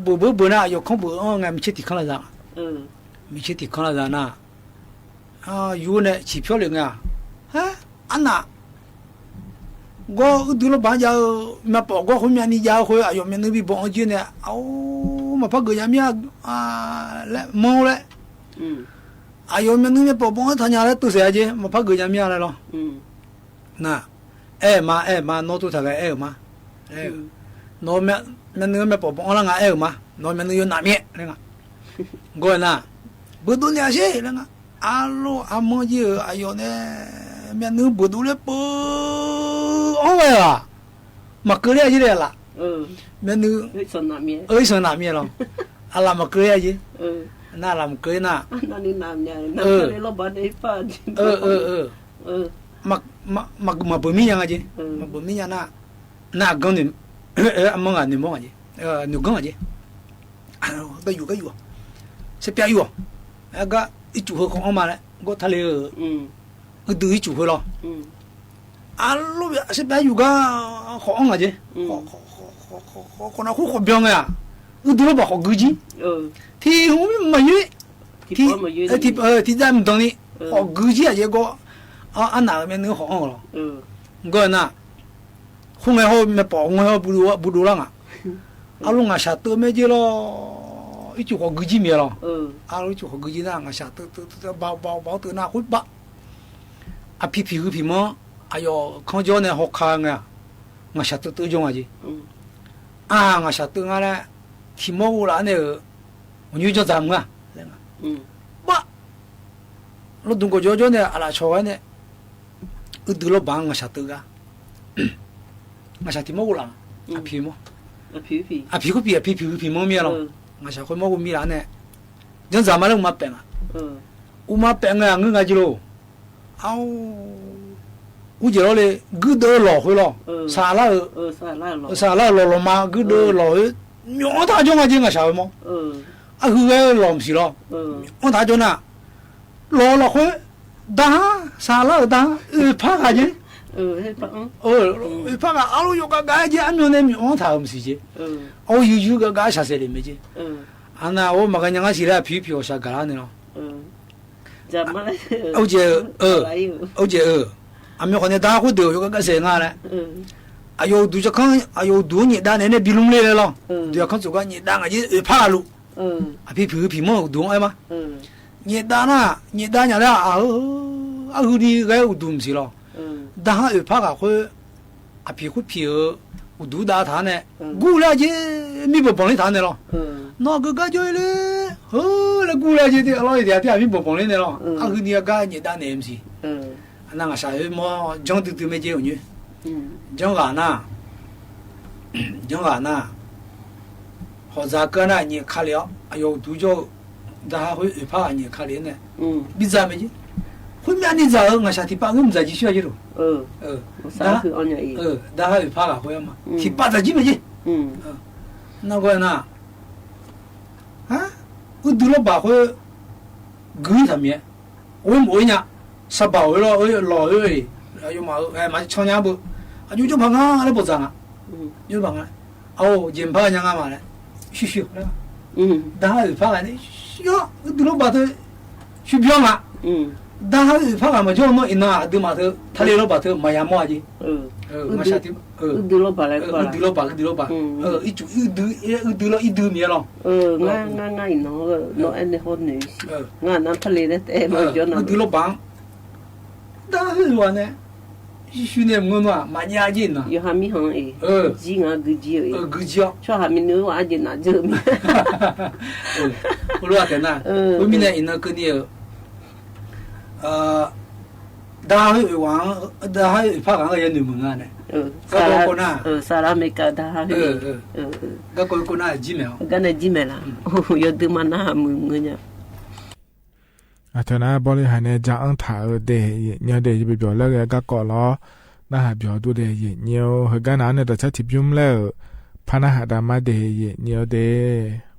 เบอร์ เบอร์ เบอร์นะ ยอข้องเบอร์ อ้อ ไง มีเช่นตี้ข้างละจา เออ มีเช่นตี้ข้างละจานะ อ่า อยู่เนี่ย ฉีดเพี้ยวเลยไง ฮะ อันน่ะ ก็อึดดื้อลอบ่าจ้อ แม่ปอก็คนมีอันนี้จ้อ คนอะยอแม่นึงปี้บ่ออ้อนจื้อเนี่ย เอา มาพักเกอยาเมีย อ่า และเมาแล้ว อืม อะยอแม่นึงแม่ปอบ่ออ้อนทะยาแล้ว ตุ๊เสียเจ มาพักเกอยาเมียแล้วลอ อืม น่ะ แอ้มา แอ้มา หนอตุ๊ถ่าแก แอ้มา แอ้ อืม หนอแม่ แม่นึงแม่ปอบ่ออ้อนลาไง แอ้มา หนอแม่นึงอยู่หน้าเมีย แล้วไง ก็น่ะ เบอร์ดูเนี่ยสิ แล้วไง อะโล อะเมาเยอะ อะยอเนี่ย แม่นึงเบอร์ดูแล้ว เปิดอ้อนไว้อะ มาเกอเลยอะ เยอะเลยอะละ เออ แม่นึง เอ้ย สนหน้าเมีย เอ้ย สนหน้าเมียลอ อะละมาเกอเลยอะเยอะ เออ น่าละมาเกอน่ะ อันนั้นนี่หน้าเมีย เออ หน้าเมียเลยลอบ่าได้ป้า เออ เออ เออ เออ มา มา มา มาเปิดมียังอะเจ เออ มาเปิดมียังน่ะ น่ะ กังนึ่ง เออ เออ อะมองอะ นึ่งมองอะเจ เออ นึ่งกังอะเจ อะ ก็อยู่ ก็อยู่ เสียเปียอยู่ แล้วก็ อีจู๋เฮอของออกมาแล้ว ก็ทะเล อืม อึดดื้ออีจู๋เฮอลอ อืม อะโล เสียเปียอยู่ก็ ของออกอะเจ อืม ขอ ขอ ขอ ขอ ขอ ขอ ขอ ขอ ขอเบียงอะ อึดดื้อลอบ่าขอกือจี้ เออ ตี้หูมาอยู่ ตี้ ตี้ปอมาอยู่ เออ ตี้ เออ ตี้ด้านตรงนี้ เออ ขอกือจี้อะเจ ก็ เอา อันน่ะ แม่นึงขอออกลอ เออ ก็น่ะ คงไงฮอ แม่ปอคงไงฮอ บ่ดู บ่ดูลาอะ อืม อะโล งาฉาเตื้อแม่เจลอ อีจู๋ขอกือจี้เมียลอ เออ อะโล อีจู๋ขอกือจี้น่ะ งาฉาตื้อ ตื้อ ตื้อ เบา เบา เบาตื้อน่ะ คุยบ่า อะผี ผีหือผีเมา อะยอ ข้องจ้อเนี่ย ฮอกคาไง งาฉาตื้อ ตื้อจ้องอะเจ อืม อ่า งาฉาตื้อไงแหละ ตี้เมาอู้ละเนี่ย เออ วันนี้จ้องจ๋ำไง อืม บ่า ลอดูก่อจ้อจ้อเนี่ย อะละชอไว้เนี่ย อึดดื้อลอบ่างาฉาตื้อกา งาฉาตี้เมาอู้ละ อืม อะผีเมา อะผี ผี อะผีก็ผี อะผี ผีหือผีเมาเมียลอ เออ งาฉาค่อยเมาอู้มีละเนี่ย จ้องจ๋ำมาแล้ว มาแป๋งอะ เออ อู้มาแป๋งไง งึงไงจิโล เอา อู้เจ๋อลอเลย กื้อเดอหล่อค่อยลอ เออ สาละเออ เออ สาละหล่อ เออ สาละหล่อ หล่อมา กื้อเดอหล่อ เออ มีอ้อนทาจ้องอะเจ งาฉาเมา เออ อะหือไงหล่อมสิลอ เออ อ้อนทาจ้องน่ะ หล่อหล่อค่อย ดา สาละดา เออ ผากาเจ เออ เฮ้ย ผาก เออ เออ เออ ผากา อะโล ยกกะกาเจ อะมีอ้อนเนี่ย มีอ้อนทาเอิมสิเจ เออ เอา ยื้อยื้อกะกา ฉาเสด็จเมเจ เออ อันน่ะ โอ้ มากั๋นยังไงสิละ ผีผีออกฉากาละเนี่ยเนาะ เออ จ๋ำมาแล้ว เอาเจอ เออ อะไรอยู่ เอาเจอ เออ อะมีคนเนี่ย ดาคุยเดียวยกกะกาเสงาแล้ว เออ อะโยดูจะข้าง อะโยดูเนี่ย ดาเนี่ยเนี่ย บินลุ่มเลยเลยลอ เออ เดี๋ยวข้างสุดก็เนี่ย ดาไงเจ เออ ผากาลุ เออ อะผี ผี ผีเมาดูไอ้มา เออ เนี่ยดาน่ะ เนี่ยดาเนี่ยแล้ว อะ เออ อะหือนี่ไง อู้ดูมสิลอ เออ ดาหา เออ ผากาค่อย อะผีคุยผี เออ อู้ดูดาถาเนี่ย เออ กู้แล้วเจ มีบ่ปองเลยถาเนี่ยลอ เออ นอกก็กาจ้อยเลย เออ แล้วกู้แล้วเจ ตี้อร่อยเดียวตี้อะมีบ่ปองเลยเนี่ยลอ เออ อะหือนี่กาเนี่ยดาเนี่ยเอ็มซี เออ อันนั้นอะ สายมอ จ้องตื้อๆ แม่เจ้าอยู่ อืม จ้องหลานน่ะ จ้องหลานน่ะ หอจ๋าเกื้อน่ะ เนี่ย คาเหลียว อะโยดูจ้อ ดาหา เฮ้ย เออ ผากา เนี่ย คาเหลียวเนี่ย อืม บิดจ๋าแม่เจ้า เฮ้ย แม่อันนี้จ๋า เออ งาฉาตี้ปะ เออ จ๋าจิ๊กช่วยจิ๊กโล เออ เออ ภาษา ดา คือเอาเนี่ยอีก เออ ดาหา เออ ผากา เฮ้ย อะมา อืม ตี้ปะจ๋าจิ๊กแม่เจ้า อืม เออ นั่นก็น่ะ ฮะ อึดดื้อลอบ่าค่อย กื้อทำเมีย โอ้ย โอ้ยเนี่ย สบายเว้ยลอ เอ้ย หล่อเอ้ย อะโยมา เออ เอ้ย มาช่องเนี่ยเบ้อ อะโยจ้องผางาแล้วบ่จ๋าอ่ะ อืม โยผางา เอา เย็นผายังงามมาแล้ว ชิวๆ แล้ว อืม ดาหา เออ ผากาเนี่ย โย อึดดื้อลอบ่าเถอะ ชิวเปียงอ่ะ อืม ดาหา เออ ผากา มาจ้องเนาะ อีน่า ดื้อมาเถอะ ทะเลลอบ่าเถอะ มายาเมาอะเจ เออ เออ อึดดื้อ มาฉาตี้ เออ อึดดื้อลอบ่าแล้ว เออ ก็ อึดดื้อลอบ่า อึดดื้อลอบ่า อืม เออ อีจู๋ อึดดื้อ เออ อึดดื้อลอ อีดื้อเมียลอ เออ เออ ง่าย ง่าย ง่ายเนาะ เออ เนาะ อันนี้โหดหนึ่ง เออ งานน้ำทะเลเนี่ย แต่มา เออ ย้อนน้ำ อึดดื้อลอบ่า ดาหา เออ วะเนี่ย ชิวๆ เนี่ย มึงว่า มาเนี่ยเจนน่ะ อยู่หามีหังเอ เออ จีงา กือจีเอ เออ กือจีอ่ะ ช่วยหามีเนื้อว่าเจนน่ะ เจอมี เออ รู้ว่าแต่น่ะ เออ เออ มีเนี่ย อีน่า คือเนี่ย เอ่อ တဟါဟ့ၣ်ဝဲ တဟါဟ့ၣ်ဖးဂၤကယဲၢ်နုာ်မုာ်ငါန့ၣ်. ကီၢ်ကိးကိးနၢ် စးလၢအမဲရကၤ တဟါဟ့ၣ် ကီၢ်ကိးကိးနၢ် Gmail ကီးန့ၣ် Gmail လီၤ. ယဒုးမၤနၢ်ဟးမုာ်မုာ်ညါ အထၢၣ်န့ၣ် ဘီလံဟးန့ၣ် ကၠၢ်အၢၣ်ထၣ်ဧၢ ဒဲးယဲၢ်ညိ ဒဲးယဲၢ်ပျီၤပျီၤလၢကဲကီၢ်ကိးလီၤ. နၢ်ဟးပျီၤဒူဒဲးယဲၢ်ညိ ဟ့ၣ်ကါနၤန့ၣ် တၢ်ဆၢထံၣ်ပျုၢ်မူလၢ ဖးနၢ်ဟးတၢ်မၤဒဲးယဲၢ်ညိဒဲး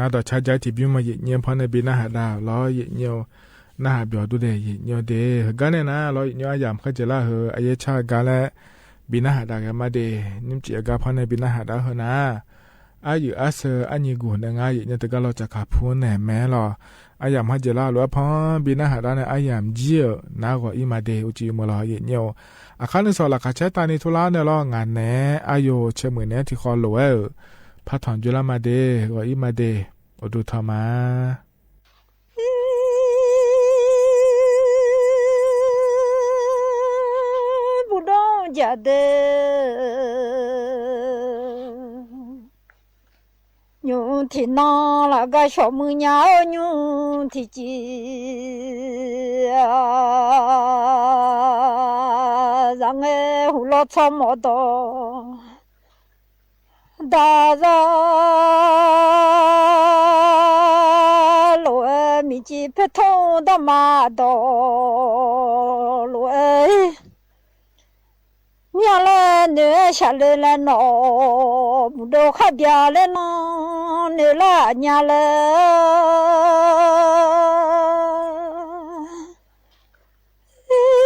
အဒီးဆါယါ ထံၣ်ဘျုးမး ယံာ်ညိဖီန့ၣ် ဘၣ်နၢ်ဟးဒၣ်လီၤ ယံာ်ညိ နၢ်ဟးပျီၢ်ဒူဒဲး ယံာ်ညိဒဲး ဟ့ၣ်ဂီၤနဲၣ်နၤလီၤ ယံာ်ညိ အယၣ်မးခဲကဲလၢဟ့ၣ် အယဲၢ်ဆၣ်ဂၤလၢ ဘၣ်နၢ်ဟးဒၣ်ဂ့ၤမးဒဲး နံၣ်စံၣ်အဂၤဖီန့ၣ် ဘၣ်နၢ်ဟးဒၣ်ဟ့ၣ်နၤ အယုၢ်အါစၢၤ အညံၣ်ဂူၢ် နငါ ယံာ်ညိတဂၤလီၤ စၢ်ခၣ်ဖူန့ၣ် မဲာ်လီၤ အယၣ်မးခဲကဲလၢ လိာ်အဖီ ဘၣ်နၢ်ဟးဒၣ်န့ၣ် အယၣ်မးကဲဧိၤ နၤ ဂီၤအံၤမးဒဲး အိၣ်ကံၢ်မုၢ်လီၤ ယံာ်ညိ အခါန့ၣ် စီၤလၤခၣ်ဆဲးတၢ်န့ၣ် ထိလါန့ၣ်လီၤ ငါနဲၣ် အယိာ်ဆဲးမုၢ်နဲၣ် ထံၣ်ဃီလိာ်ဝဲဧိၤ ဖးထီၣ်ကၠိလၢမးဒဲး ဂီၤအံၤမးဒဲး အိၣ်ဒိၣ်ထီၣ်မး ဘူးဒိၣ်ကၠၢ်ဒဲး ညိထံၣ်နီၢ်လၢ် ကါဆှီၣ်မုၢ်ညါဧိၤ ညိထံၣ်ကံၣ် ယၤငဲ ဟူးလီၤဆီမီၤဒီး ဒၣ်ဒၣ် လိာ်ဝဲ မံၤကံၣ်ဖဲထိၣ်ဒၣ်မးဒီး လိာ်ဝဲ မၠၣ်လၢနုာ်ရှးလ့လဲၣ်နီၤ မုၢ်ဒိၣ်ခါဘျၣ်လၢနီၤ နုာ်လၢအညါလဲၣ်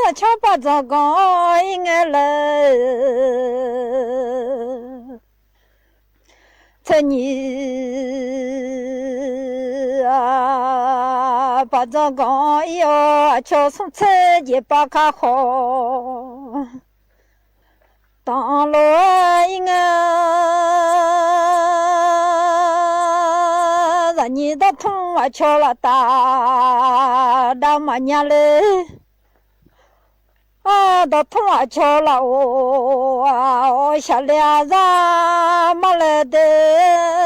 အဆီပာ်စီၤကီအံၤငဲလဲၣ် ဆဲးညံၣ် ပာ်စီၤကီအံၤအီၤ အဆီဆူၣ်ဆဲးယဲၢ်ပာ်ခါဃီ တၢ်အီၣ်လိာ်အံၤငဲ သးညံၣ်ဒီးထူၣ်အဆီလၢတၢ် ဒၣ်မးညါလဲၣ် အဒီးထူၣ်အဆီလၢအိၣ် အီၣ်ရှးလ့အသးမးလဲၣ်ဒဲး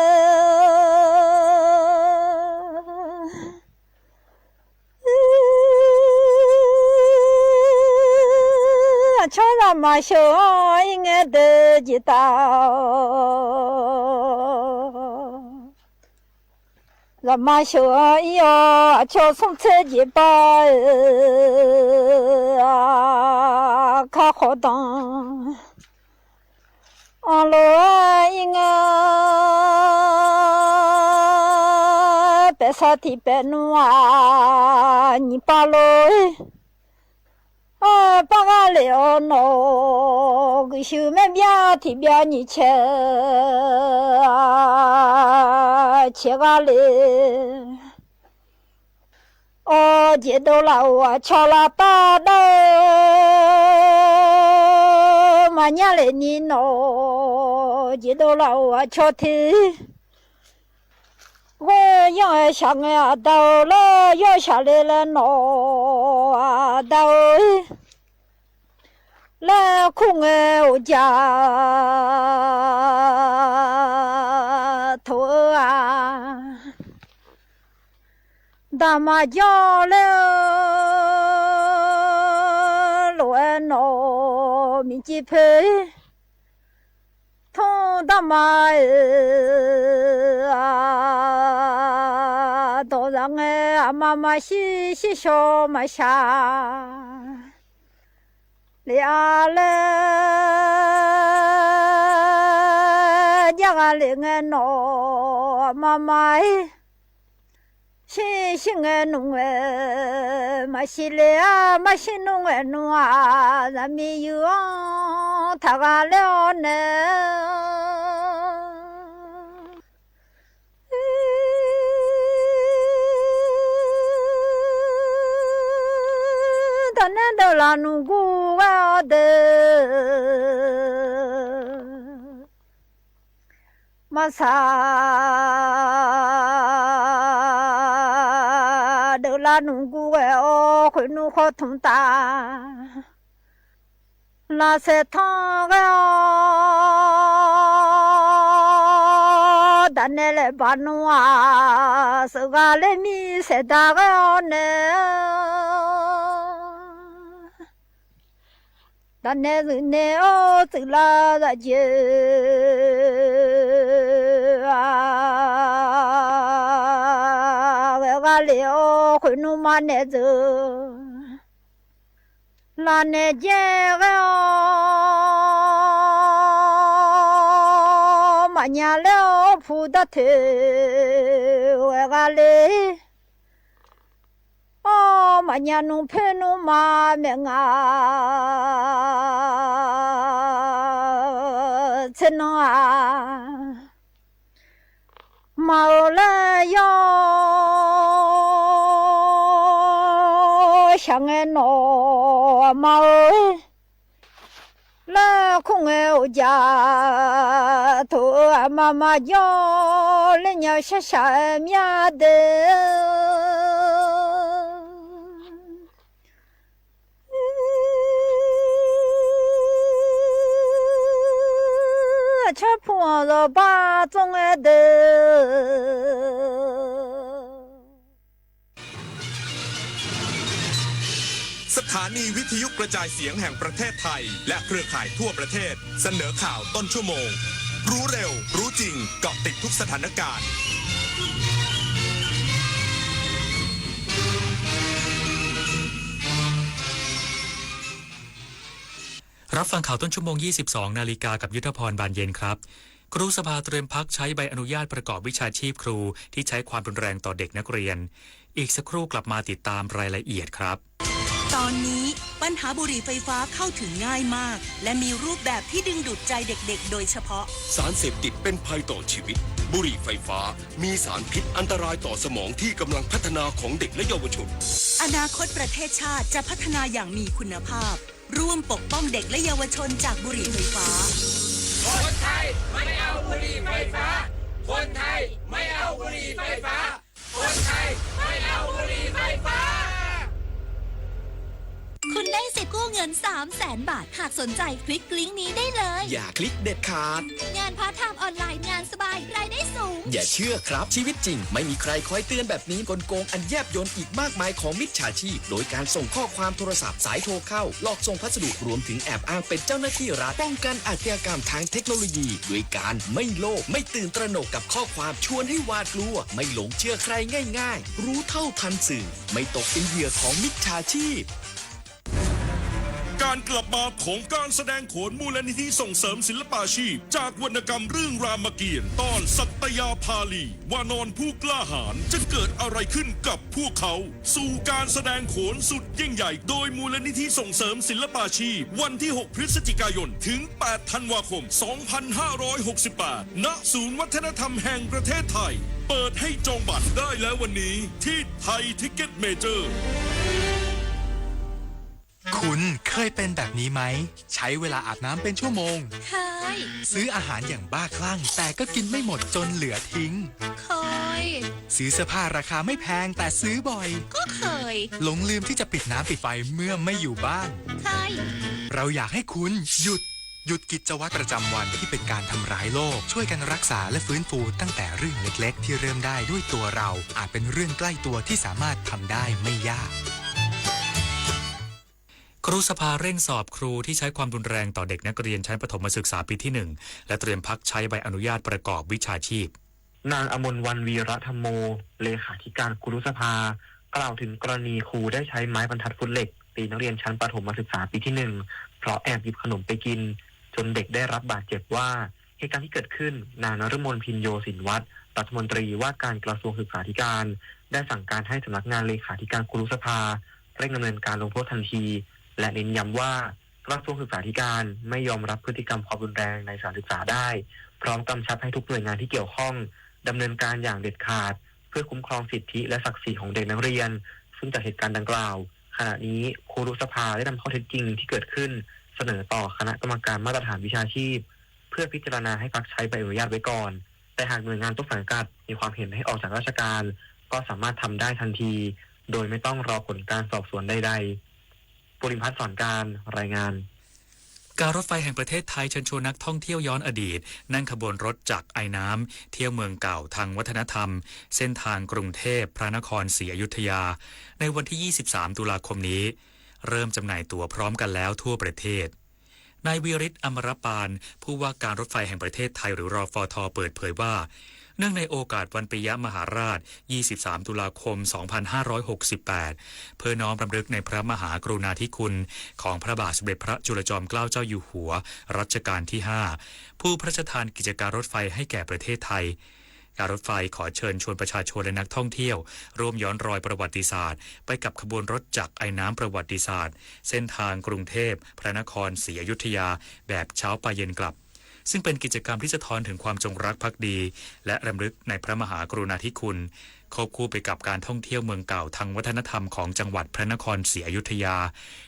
အဆီသးမၤဆှၢအီၤအံၤငဲဒဲး ယံာ်တၢ် သးမၤဆှၢအီၤအံၤအီၤ အဆီဆူၣ်ဆဲးယဲၢ်ပာ် ခါဃီဒီး အီၣ်လိာ်အံၤငဲ ပဲာ်ဆၢထံပဲာ်နူအညံၣ်ပာ်လိာ် ပၢ်ဂၤလ့ၤအီၤနီၤ ဂံၢ်ဆူၣ်မဲာ်ဘျါထံၣ်ဘျါညံၣ်ဆဲး ဆဲးဂၤလ့ၤ အီၣ်ယဲၢ်ဒိၣ်လၢအိၣ်အဆီလၢတၢ်ဒၣ် မၤညါလ့ၤနံၤနီၤ ယဲၢ်ဒိၣ်လၢအိၣ်အဆီထံ ဂီၢ်ယီၢ်အဲၣ်ရှးငဲအဒၢလၢ ယီၢ်ရှးလ့လဲၣ်နီၤ အဒၢဧၢ လၢခူၣ်ငဲအိၣ်ကၢ် ထိၣ်ဧၢဧါ ဒၣ်မၤယီၢ်လၢ လိာ်အဲၣ်နီၤ မံၤကံၣ်ဖဲ ထိၣ်ဒၣ်မၤဧၢ ဒီးသးငဲ အမၤမၤရှံရှံဆီမၤဆါ လ့အါလၢ ယဲၢ်ဂၤလ့ၤငဲနီၤ အမၤမၤ ရှံရှံငဲနုၣ်ငဲ မၤရှံလ့ဧါ မၤရှံနုၣ်ငဲနုၣ်ဧါ သးမံယုၢ်အီၤ ထးဂၤလၢအီၤနဲ တၢ်နဲဒၢလၢနုၢ်ကူဝဲအီၤဒဲး မၤဆါ ဒၢလၢနုၢ်ကူဝဲအီၤ ဃုာ်နုၢ်ဃီထူၣ်တၢ် လၢဆဲးထီၣ်ဂဲၤအီၤ တၢ်နဲလဲၤဘၣ်နုၢ်ဧါ စှၤဂၤလၢမံၤဆဲးတၢ်ဂဲၤအီၤနဲ တၢ်နဲသုးနဲအီၤသုးလၢသးက့ၤ ဂဲၤဂၤလ့ၤအီၤ ဃုာ်နုၢ်မၤနဲသုး လၢနဲကဲဂဲၤအီၤ အညါလဵဝ် ဖူတၢ်ထေးဝဲဂၤလၢ အိ မညါနုၢ်ဖဲနုၢ်မၤ မဲာ်ငါဆ့ၣ်နီၤဧါ မၤအၢလၢယိၤ ရှၢၣ်ငဲနီၤ မၤအၢ လၢခူၣ်ငဲအိၣ်ကၢ ထိၣ်အမၤမၤယီၤ လၢညါရှၢၣ်ရှၢၣ်မၠၣ်ဒဲး အဆၢဖှိၣ်အီၤဒီးဘၣ်ကၠီၣ်ငဲဒဲး สถานีวิทยุกระจายเสียงแห่งประเทศไทย และเครือข่ายทั่วประเทศ เสนอข่าวต้นชั่วโมง รู้เร็ว รู้จริง เกาะติดทุกสถานการณ์ รับฟังข่าวต้นชั่วโมง ยี่สิบสองนาฬิกา กับยุทธพร บานเย็นครับ ครูสภาเตรียมพักใช้ใบอนุญาตประกอบวิชาชีพครูที่ใช้ความรุนแรงต่อเด็กนักเรียน อีกสักครู่กลับมาติดตามรายละเอียดครับ ตอนนี้ปัญหาบุหรี่ไฟฟ้าเข้าถึงง่ายมาก และมีรูปแบบที่ดึงดูดใจเด็กๆ โดยเฉพาะ สารเสพติดเป็นภัยต่อชีวิต บุหรี่ไฟฟ้า มีสารพิษอันตรายต่อสมองที่กำลังพัฒนาของเด็กและเยาวชน อนาคตประเทศชาติจะพัฒนาอย่างมีคุณภาพ ร่วมปกป้องเด็กและเยาวชนจากบุหรี่ไฟฟ้า คนไทยไม่เอาบุหรี่ไฟฟ้า คนไทยไม่เอาบุหรี่ไฟฟ้า คนไทยไม่เอาบุหรี่ไฟฟ้า คุณได้สิทธิ์กู้เงิน สามแสนบาท หากสนใจคลิกลิงก์นี้ได้เลย อย่าคลิกเด็ดขาด งานพาร์ทไทม์ออนไลน์ งานสบาย รายได้สูง อย่าเชื่อครับ ชีวิตจริงไม่มีใครคอยเตือนแบบนี้ กลโกงอันแยบยลอีกมากมายของมิจฉาชีพ โดยการส่งข้อความโทรศัพท์ สายโทรเข้า หลอกส่งพัสดุ รวมถึงแอบอ้างเป็นเจ้าหน้าที่รัฐ ป้องกันอาชญากรรมทางเทคโนโลยี ด้วยการไม่โลภ ไม่ตื่นตระหนกกับข้อความชวนให้หวาดกลัว ไม่หลงเชื่อใครง่ายๆ รู้เท่าทันสื่อ ไม่ตกเป็นเหยื่อของมิจฉาชีพ การกลับมาของการแสดงโขนมูลนิธิส่งเสริมศิลปาชีพ จากวรรณกรรมเรื่องรามเกียรติ์ ตอนสัตยาภาลี วานรผู้กล้าหาญ จะเกิดอะไรขึ้นกับพวกเขา สู่การแสดงโขนสุดยิ่งใหญ่ โดยมูลนิธิส่งเสริมศิลปาชีพ วันที่ หก พฤศจิกายน ถึง แปด ธันวาคม สองพันห้าร้อยหกสิบแปด ณ ศูนย์วัฒนธรรมแห่งประเทศไทย เปิดให้จองบัตรได้แล้ววันนี้ ที่ไทยทิกเก็ตเมเจอร์ คุณเคยเป็นแบบนี้ไหม ใช้เวลาอาบน้ำเป็นชั่วโมง เคย ซื้ออาหารอย่างบ้าคลั่ง แต่ก็กินไม่หมดจนเหลือทิ้ง เคย ซื้อเสื้อผ้าราคาไม่แพงแต่ซื้อบ่อย ก็เคย หลงลืมที่จะปิดน้ำปิดไฟเมื่อไม่อยู่บ้าน เคย เราอยากให้คุณหยุด หยุดกิจวัตรประจำวันที่เป็นการทำร้ายโลก ช่วยกันรักษาและฟื้นฟูตั้งแต่เรื่องเล็กๆ ที่เริ่มได้ด้วยตัวเรา อาจเป็นเรื่องใกล้ตัวที่สามารถทำได้ไม่ยาก ครูสภาเร่งสอบครูที่ใช้ความรุนแรงต่อเด็กนักเรียนชั้นประถมศึกษาปีที่หนึ่ง และเตรียมพักใช้ใบอนุญาตประกอบวิชาชีพ นางอมรวรรณ วีระธัมโม เลขาธิการครุสภา กล่าวถึงกรณีครูได้ใช้ไม้บรรทัดฟุตเหล็กตีนักเรียนชั้นประถมศึกษาปีที่หนึ่ง เพราะแอบหยิบขนมไปกิน จนเด็กได้รับบาดเจ็บว่า เหตุการณ์ที่เกิดขึ้น นางนฤมล พิญโยศินวัฒน์ รัฐมนตรีว่าการกระทรวงศึกษาธิการ ได้สั่งการให้สำนักงานเลขาธิการครุสภา เร่งดำเนินการลงโทษทันที และเน้นย้ำว่า กระทรวงศึกษาธิการไม่ยอมรับพฤติกรรมความรุนแรงในสถานศึกษาได้ พร้อมกำชับให้ทุกหน่วยงานที่เกี่ยวข้องดำเนินการอย่างเด็ดขาด เพื่อคุ้มครองสิทธิและศักดิ์ศรีของเด็กนักเรียน ซึ่งจากเหตุการณ์ดังกล่าว ขณะนี้ครุสภาได้นำข้อเท็จจริงที่เกิดขึ้น เสนอต่อคณะกรรมการมาตรฐานวิชาชีพ เพื่อพิจารณาให้พักใช้ใบอนุญาตไว้ก่อน แต่หากหน่วยงานต้นสังกัดมีความเห็นให้ออกจากราชการ ก็สามารถทำได้ทันที โดยไม่ต้องรอผลการสอบสวนใดๆ ภูริพัฒน์ สอนการ รายงาน การรถไฟแห่งประเทศไทยเชิญชวนนักท่องเที่ยวย้อนอดีต นั่งขบวนรถจากไอน้ำ เที่ยวเมืองเก่าทางวัฒนธรรม เส้นทางกรุงเทพ พระนครศรีอยุธยา ในวันที่ ยี่สิบสาม ตุลาคมนี้ เริ่มจำหน่ายตั๋วพร้อมกันแล้วทั่วประเทศ นายวีริศ อมรปาน ผู้ว่าการรถไฟแห่งประเทศไทย หรือ รฟท เปิดเผยว่า เนื่องในโอกาสวันปิยมหาราช ยี่สิบสาม ตุลาคม สองพันห้าร้อยหกสิบแปด เพื่อน้อมรำลึกในพระมหากรุณาธิคุณของพระบาทสมเด็จพระจุลจอมเกล้าเจ้าอยู่หัวรัชกาลที่ ห้า ผู้พระราชทานกิจการรถไฟให้แก่ประเทศไทย การรถไฟขอเชิญชวนประชาชนและนักท่องเที่ยว ร่วมย้อนรอยประวัติศาสตร์ ไปกับขบวนรถจักรไอน้ำประวัติศาสตร์ เส้นทางกรุงเทพ พระนครศรีอยุธยา แบบเช้าไปเย็นกลับ ซึ่งเป็นกิจกรรมที่สะท้อนถึงความจงรักภักดี และรำลึกในพระมหากรุณาธิคุณ ควบคู่ไปกับการท่องเที่ยวเมืองเก่าทางวัฒนธรรมของจังหวัดพระนครศรีอยุธยา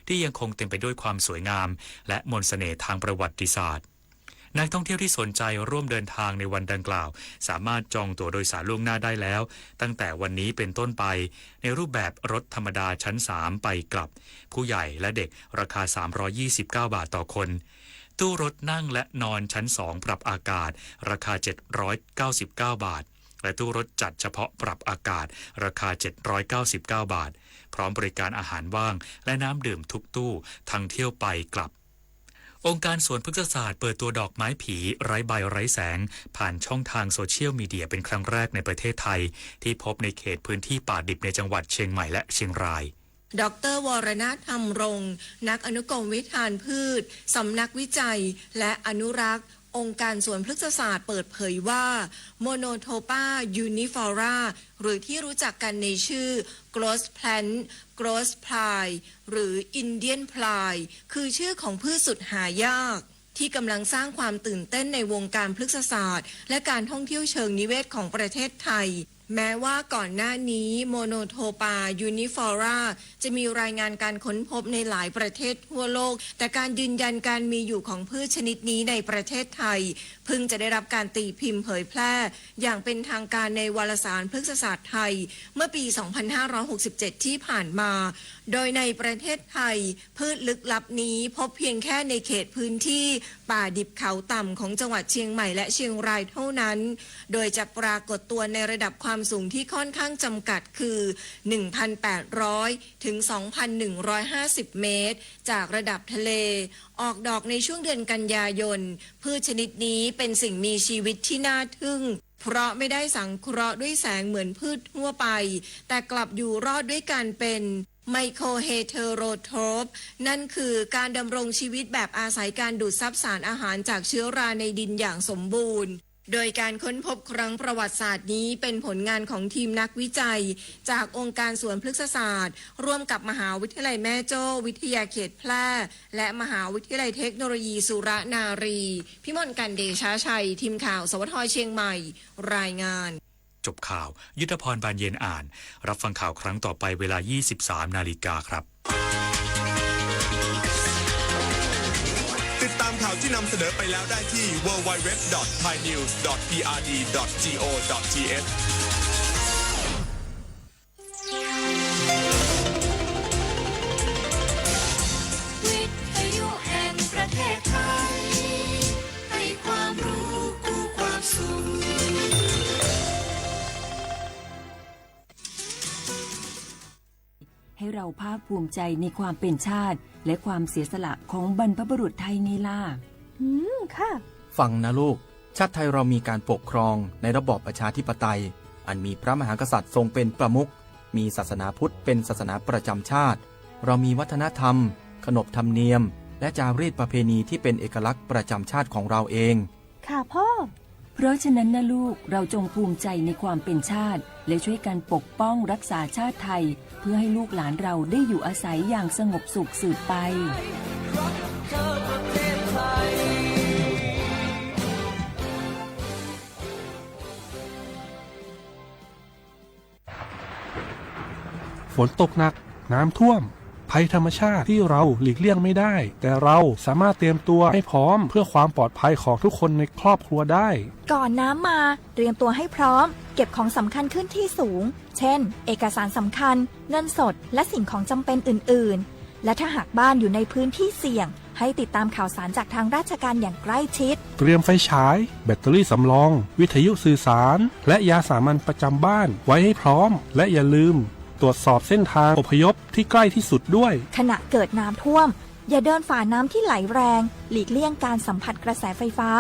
ที่ยังคงเต็มไปด้วยความสวยงาม และมนต์เสน่ห์ทางประวัติศาสตร์ นักท่องเที่ยวที่สนใจร่วมเดินทางในวันดังกล่าว สามารถจองตั๋วโดยสารล่วงหน้าได้แล้ว ตั้งแต่วันนี้เป็นต้นไป ในรูปแบบรถธรรมดาชั้น สาม ไปกลับ ผู้ใหญ่และเด็ก ราคา สามร้อยยี่สิบเก้า บาทต่อคน ตู้รถนั่งและนอนชั้น สอง ปรับอากาศ ราคา เจ็ดร้อยเก้าสิบเก้า บาท และตู้รถจัดเฉพาะปรับอากาศ ราคา เจ็ดร้อยเก้าสิบเก้า บาท พร้อมบริการอาหารว่าง และน้ำดื่มทุกตู้ ทั้งเที่ยวไปกลับ องค์การสวนพฤกษศาสตร์เปิดตัวดอกไม้ผีไร้ใบไร้แสง ผ่านช่องทางโซเชียลมีเดียเป็นครั้งแรกในประเทศไทย ที่พบในเขตพื้นที่ป่าดิบในจังหวัดเชียงใหม่และเชียงราย ดอกเตอร์ วรนาถ ธรรมรงค์ นักอนุกรมวิชาพืช สำนักวิจัย และอนุรักษ์ องค์การสวนพฤกษศาสตร์เปิดเผยว่า Monotropa uniflora หรือที่รู้จักกันในชื่อ Ghost Plant Ghost Ply หรือ Indian Ply คือชื่อของพืชสุดหายาก ที่กำลังสร้างความตื่นเต้นในวงการพฤกษศาสตร์ และการท่องเที่ยวเชิงนิเวศของประเทศไทย แม้ว่าก่อนหน้านี้ Monotropa uniflora จะมีรายงานการค้นพบในหลายประเทศทั่วโลก แต่การยืนยันการมีอยู่ของพืชชนิดนี้ในประเทศไทย เพิ่งจะได้รับการตีพิมพ์เผยแพร่อย่างเป็นทางการในวารสารพฤกษศาสตร์ไทย เมื่อปี สองพันห้าร้อยหกสิบเจ็ด ที่ผ่านมา โดยในประเทศไทย พืชลึกลับนี้พบเพียงแค่ในเขตพื้นที่ป่าดิบเขาต่ำของจังหวัดเชียงใหม่และเชียงรายเท่านั้น โดยจะปรากฏตัวในระดับความสูงที่ค่อนข้างจำกัดคือ หนึ่งพันแปดร้อย ถึง สองพันหนึ่งร้อยห้าสิบ เมตร จากระดับทะเล ออกดอกในช่วงเดือนกันยายน พืชชนิดนี้เป็นสิ่งมีชีวิตที่น่าทึ่ง เพราะไม่ได้สังเคราะห์ด้วยแสงเหมือนพืชทั่วไป แต่กลับอยู่รอดด้วยการเป็น Mycoheterotroph นั่นคือการดำรงชีวิตแบบอาศัยการดูดซับสารอาหารจากเชื้อราในดินอย่างสมบูรณ์ โดยการค้นพบครั้งประวัติศาสตร์นี้เป็นผลงานของทีมนักวิจัย จากองค์การสวนพฤกษศาสตร์ ร่วมกับมหาวิทยาลัยแม่โจ้ วิทยาเขตแพร่ และมหาวิทยาลัยเทคโนโลยีสุรนารี พิมลกันต์ เดชาชัย ทีมข่าว สวท เชียงใหม่ รายงาน จบข่าว ยุทธพร บานเย็นอ่าน รับฟังข่าวครั้งต่อไปเวลา ยี่สิบสาม นาฬิกาครับ ติดตามข่าวที่นำเสนอไปแล้วได้ที่ ดับเบิลยู ดับเบิลยู ดับเบิลยู ดอท ไทยนิวส์ ดอท พีอาร์ดี ดอท จี โอ ดอท ที เอช วิทยุแห่งประเทศไทย ให้ความรู้คู่ความสุข ให้เราภาคภูมิใจในความเป็นชาติ และความเสียสละของบรรพบุรุษไทยไงล่ะ อืม ค่ะ ฟังนะลูก ชาติไทยเรามีการปกครองในระบอบประชาธิปไตย อันมีพระมหากษัตริย์ทรงเป็นประมุข มีศาสนาพุทธเป็นศาสนาประจำชาติ เรามีวัฒนธรรม ขนบธรรมเนียม และจารีตประเพณีที่เป็นเอกลักษณ์ประจำชาติของเราเอง ค่ะพ่อ เพราะฉะนั้นนะลูก เราจงภูมิใจในความเป็นชาติ และช่วยกันปกป้องรักษาชาติไทย เพื่อให้ลูกหลานเราได้อยู่อาศัยอย่างสงบสุขสืบไป ฝนตกหนัก น้ำท่วม ภัยธรรมชาติที่เราหลีกเลี่ยงไม่ได้ แต่เราสามารถเตรียมตัวให้พร้อมเพื่อความปลอดภัยของทุกคนในครอบครัวได้ ก่อนน้ำมา เตรียมตัวให้พร้อม เก็บของสำคัญขึ้นที่สูง เช่น เอกสารสำคัญ เงินสด และสิ่งของจำเป็นอื่นๆ และถ้าหากบ้านอยู่ในพื้นที่เสี่ยง ให้ติดตามข่าวสารจากทางราชการอย่างใกล้ชิด เตรียมไฟฉาย แบตเตอรี่สำรอง วิทยุสื่อสาร และยาสามัญประจำบ้านไว้ให้พร้อม และอย่าลืม ตรวจสอบเส้นทางอพยพที่ใกล้ที่สุดด้วย ขณะเกิดน้ำท่วม อย่าเดินฝ่าน้ำที่ไหลแรง หลีกเลี่ยงการสัมผัสกระแสไฟฟ้า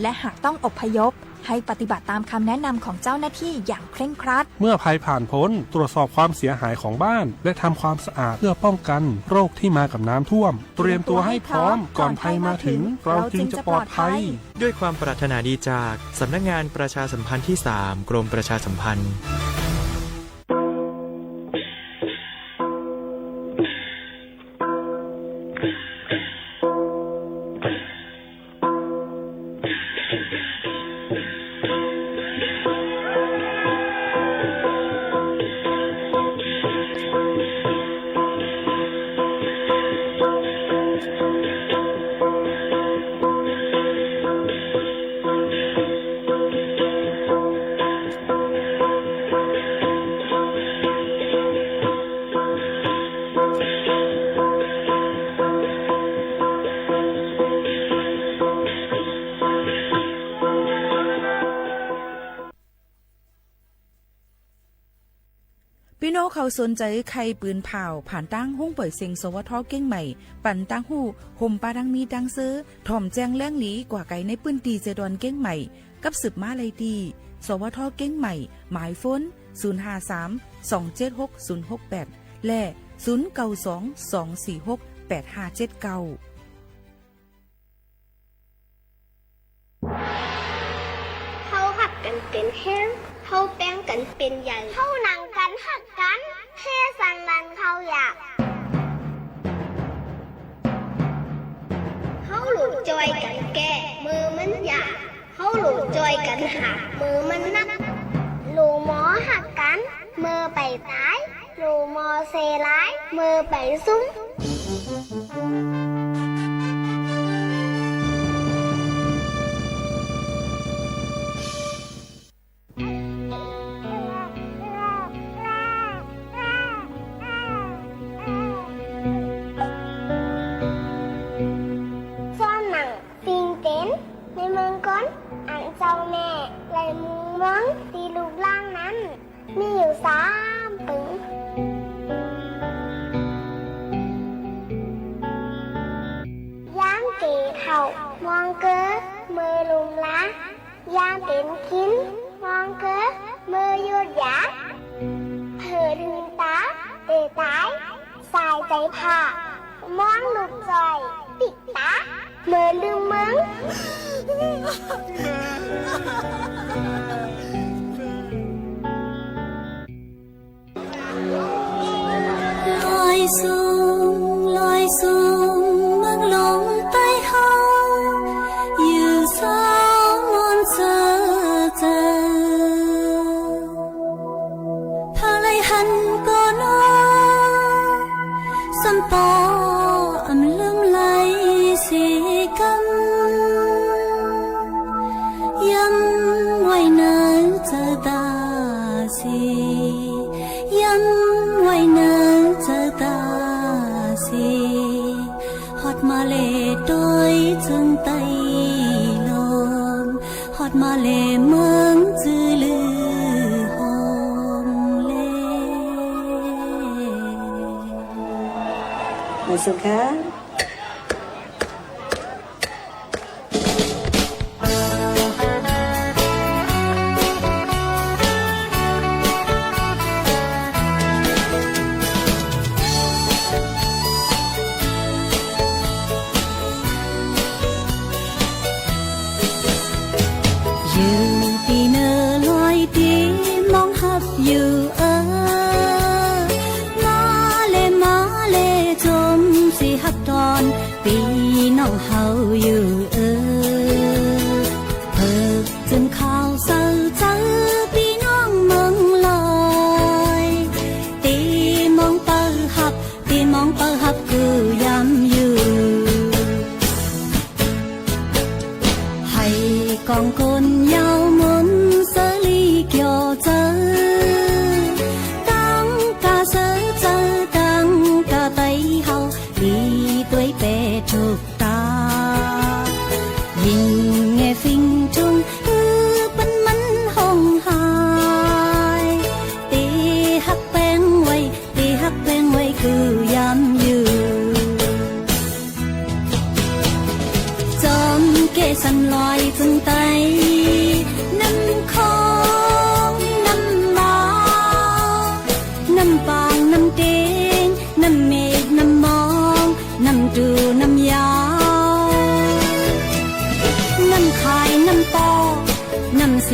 และหากต้องอพยพ ให้ปฏิบัติตามคำแนะนำของเจ้าหน้าที่อย่างเคร่งครัด เมื่อภัยผ่านพ้น ตรวจสอบความเสียหายของบ้าน และทำความสะอาดเพื่อป้องกันโรคที่มากับน้ำท่วม เตรียมตัวให้พร้อม ก่อนภัยมาถึง เราจึงจะปลอดภัย ด้วยความปรารถนาดีจากสำนักงานประชาสัมพันธ์ที่สาม กรมประชาสัมพันธ์ ปี้น้องเขาสนใจ๋ใค่ปืนผ่าว ผ่านตางห้องป่อยเซ็ง สวท. เกียงใหม่ ปันตางฮู้ ห่มปาดังมีดังเซอ ถ่อมแจ้งแหล่งหลีกว่าไก๋ในปื้นตี้เจดอนเกียงใหม่ กับสืบมาได้ตี้ สวท. เกียงใหม่ หมายโฟน ศูนย์ห้าสาม สองเจ็ดหก ศูนย์หกแปด และ ศูนย์เก้าสอง สองสี่หก แปดห้าเจ็ดเก้า เฮาฮักกั๋นเป๋นแฮง เฮาแป๋งกั๋นเป๋นใหญ่ เฮาหนังกั๋นฮักกั๋น เฮสันหลันเข้าอยาก เฮาหลู่จอยกั๋นแก้เมื่อมันอยาก เฮาหลู่จอยกั๋นหาเมื่อมันหนัก หลู่หมอฮักกั๋นเมื่อใป้ต๋าย หลู่หมอเซร้ายเมื่อใป้สุ้ม ซ่อนหนัง สิ่งเป๋นในเมืองคน อันเจ้าแม่ไล่มุงเมืองตี้ลุกลานนั้น มีอยู่สามปึง ยามแก่เฒ่า มองเกอเมื่อลุ่มลา ยามเป๋นคริน มองเกอเมื่อหยุดยา เผิดหืนต๋า เต๋ต๋าย สายใจ๋ผ้า มองลุกจ่อย ปิ๊กต๋า เมื่อลืมเมือง ลอยสูง ลอยสูง เมืองหลวงใต้เฮา อยู่สาวมอนเสิร์เจ้า เผาไล่หันก่อน้อ ซ้ำปออ่ำลืมไล่เสียกำ ย้ำไว้เน่อเจ้าต๋าสี ย้ำไว้เน่อเจ้าต๋าสี ฮอดมาเลต้อยจึงไต้ลม ฮอดมาเลเมืองจื้อลือฮองเล มาสุขค่ะ อยู่ตี้เนินลอยตี้มองฮับอยู่เออ มาเลย มาเลย จมสิฮับ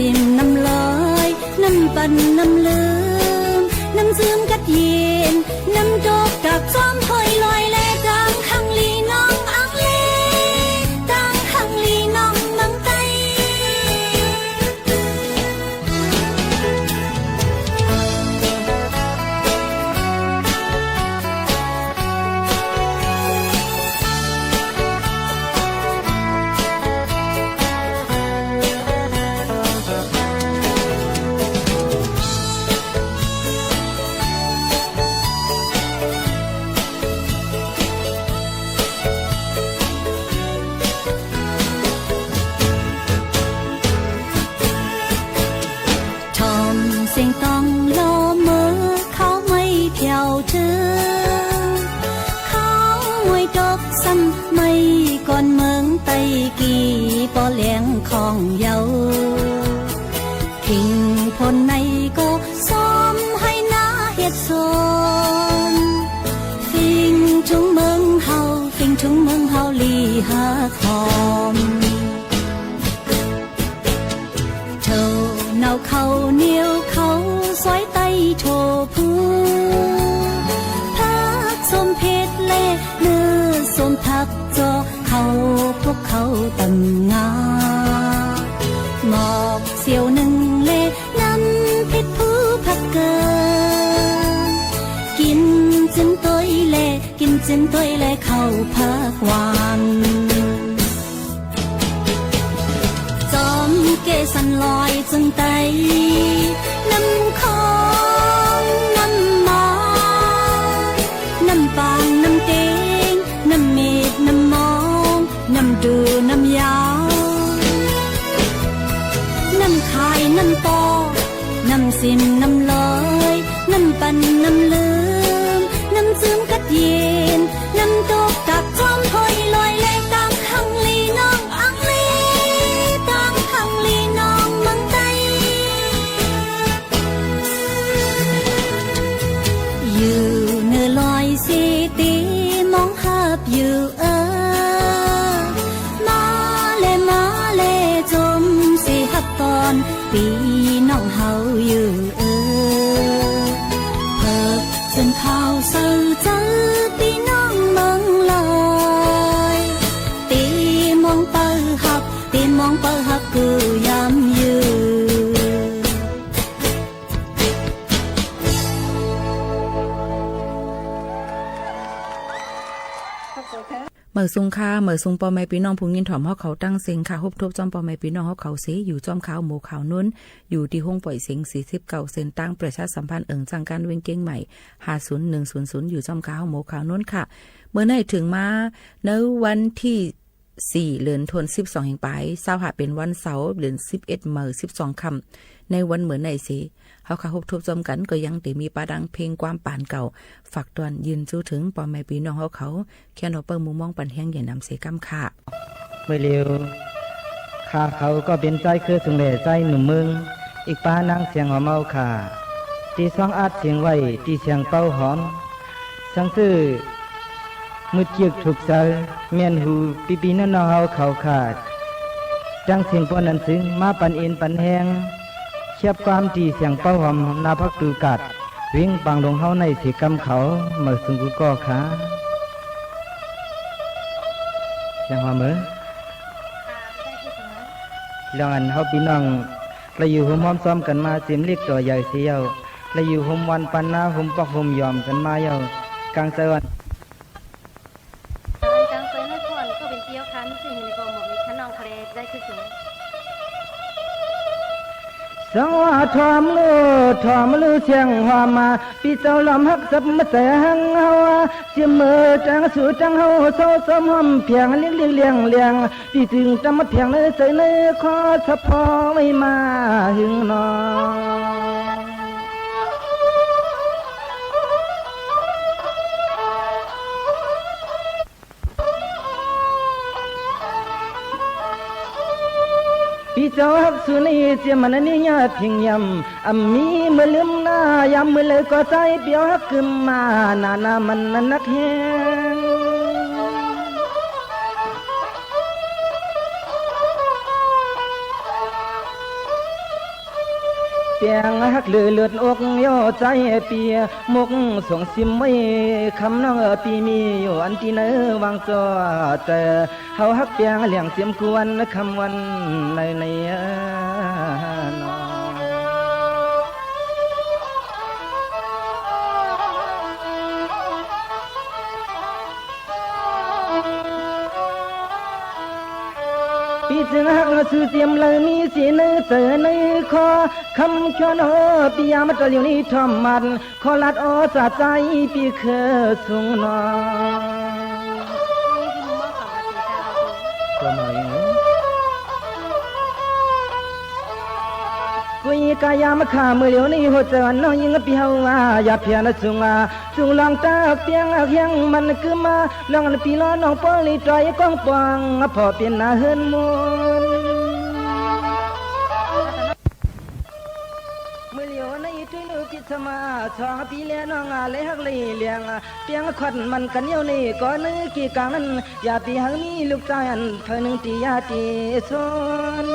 ซิมน้ำลอย น้ำปันน้ำลืม น้ำจื้มกั๊ดเย็น น้ำตกตักจ้อมถ้อยลอย และตังหังลีน้องอังเล ตังหังลีน้องเมืองใต้ ถ่อมเสียงต้องลอเมื่อเข้าไม่เผียวเถิง เข้าไม่ตกซ้ำ ไม่ก่อนเมืองใต้กี่ ป้อแหลงของเยา คิงพ่นในก็ซ้อมให้หน้าเฮ็ดสน ฟิงถุงเมืองเฮา ฟิงถุงเมืองเฮา ลีฮักหอม เถิงเนาเข้าเหนียวเข้าซอยใต้โถผู้ ผักส้มเผ็ดและเนื้อส้มผักจอ เข้าปกเข้าตำงา หมอกเสี่ยวนึ่งและน้ำพริกผู้ผักเกิน กิ๋นจึงตวยและ กิ๋นจึงตวยและเข้าผักหวาน จอมเกสันลอยจึงไต น้ำขอม น้ำหมอง น้ำปาง น้ำเต็ง น้ำเม็ด น้ำหมอง น้ำดู น้ำยาว น้ำคาย น้ำตอก น้ำซิม น้ำลอย น้ำปัน น้ำลืม น้ำจื้มกั๊ดเย็น น้ำตกตักจ้อมถ้อยลอย และตังหังลีน้องอังเล ตังหังลีน้องเมืองใต้ อยู่เหนือลอยเส เตมองฮับอยู่เออ มาแล มาแล จมสิฮับต้อน ปี้น้องเฮาอยู่เออ เผิกเจิ่นข่าวเศร้าเจอ ปี้น้องเมืองลอย เตมองเป้าฮับ เตมองเป้าฮับกู้ยามอยู่ เหมยสูงค่ะ เหมยสูงป้อแม่ปี้น้องผู้ยินถ่อมเฮาเขาตังเซ็งค่ะ ฮบทบจ้อมป้อแม่ปี้น้องเฮาเขาเส อยู่จ้อมข่าวโมข่าวนุ้น อยู่ตี้ห้องป่อยเสียงสี่สิบเก้า เส้นตางประชาสัมพันธ์เอิงจังการเวียงเกียงใหม่ ห้าศูนย์หนึ่งศูนย์ศูนย์ อยู่จ้อมข่าวโมข่าวนุ้นค่ะ เมื่อไหนเถิงมา ในวันตี้ สี่ เดือนธันวา สิบสองแห่งปาย ซาวห้า เป๋นวันเสาร์ เดือนสิบเอ็ด เหมย สิบสองค่ำ ในวันเหมือนในเส เฮาข้าฮบทบจ้อมกั๋นก็ยังเต๋มีปาดังเพลงความปานเก่า ฝากต้อนยืนจู้เถิงป้อแม่ปี้น้องเฮาเขา แค่นเอาเปิ้งมุมมองปันแฮงใหญ่นำเสกำค่ะ เมื่อเร็ว ข้าเขาก็เป๋นใจ๊เครือสุงแหล่ใจ๊หนุ่มเมือง อีกป้านางเสียงหอมเอาค่ะ ตี้ซ้องอัดเสียงไว้ตี้เสียงเป้าหอม สังซื่อ มืดจึกถูกใจ๋ แม่นหูปี้ๆ น้องๆ เฮาเขาขาด จังเสียงป้อนนั้นซึ่ง มาปันเอนปันแฮง เชียบความตี้เสียงเป้าหอม หน้าผักตูกาด เวียงปางหลวงเฮาในเสกำเขา เหมยสูงกู้ก่อค่ะ เสียงหอมเอ๋อ ลองอันเฮาปี้น้อง ละอยู่โฮมฮ้อมซ้อมกั๋นมา เจียมเล็กต่อใหญ่เสียเย้า ละอยู่โฮมวันปันนา โฮมปอกโฮมยอมกั๋นมาเย้า กางใจ๋วัน กางใจ๋ในพ่อนก็เป๋นเตี้ยวค่ะ มีสิ่งหนึ่งในกองหมอกในขนองทะเลได้คือสูง สังว่าถ่อมลู่ ถ่อมลู่เสียงหอมมา ปี้เจ้าล้อมฮักสับมาใจ๋หังเฮา เสมอตังสู่ตังเฮา เศร้าซ้อมหอมเพียงเลี้ยงเลี้ยงเลี้ยงเลี้ยง ปี้จึงตำมาเพียงในใจ๋ในขอสะพอไว้มาหึงหนอ ปี้เจ้าฮักสูนี่เจียมมันนี่ยาพิงยำ อ่ำมีเมื่อลืมหน้ายามมื้อเลยก็ใจ๋เปียวฮักกึมมา หน้าหน้ามันนั้นนักแฮง แปงฮักเหลือเลิศอกยอใจ๋ปี้ หมกส่งซิมไว้คำน้องเอ่อ ปี้มีอยู่อันตี้ไหนวางจ่อเตอ เฮาฮักแปงเลี้ยงเสียมกวนคำวันในในเอ่อน้อง ปี้จึงฮักหื้อเสียมเลยมีสีในเต๋อในคอ คำชวนโอ ปี้ยามมาตะหลิวนี้ทอมมัน ขอลัดออสาใจ๋ปี้เคือสุงนอ กุยกายามข้าเมื่อเหลียวนี้หัวใจ๋น้องญิงปี้เฮาว่า อย่าเพียรนะสุงอา สุงลองตาเปียงเฮียงมันกึมมา ลองอันปี้ล้อน้องป้องลีต่อยก้องปอง ผ่อเป๋นหน้าเฮือนมนต์ เมื่อเหลียวในตุ้ยหนูปิดสมา สองปี้แลน้องอา เลยฮักเลยเลี้ยง เปียงขวัญมันกั๋นเยี่ยวในก่อในกี่กลางนั้น อย่าปี้หังมีลูกจายอันเผยนึ่งตี้ยาตี้สน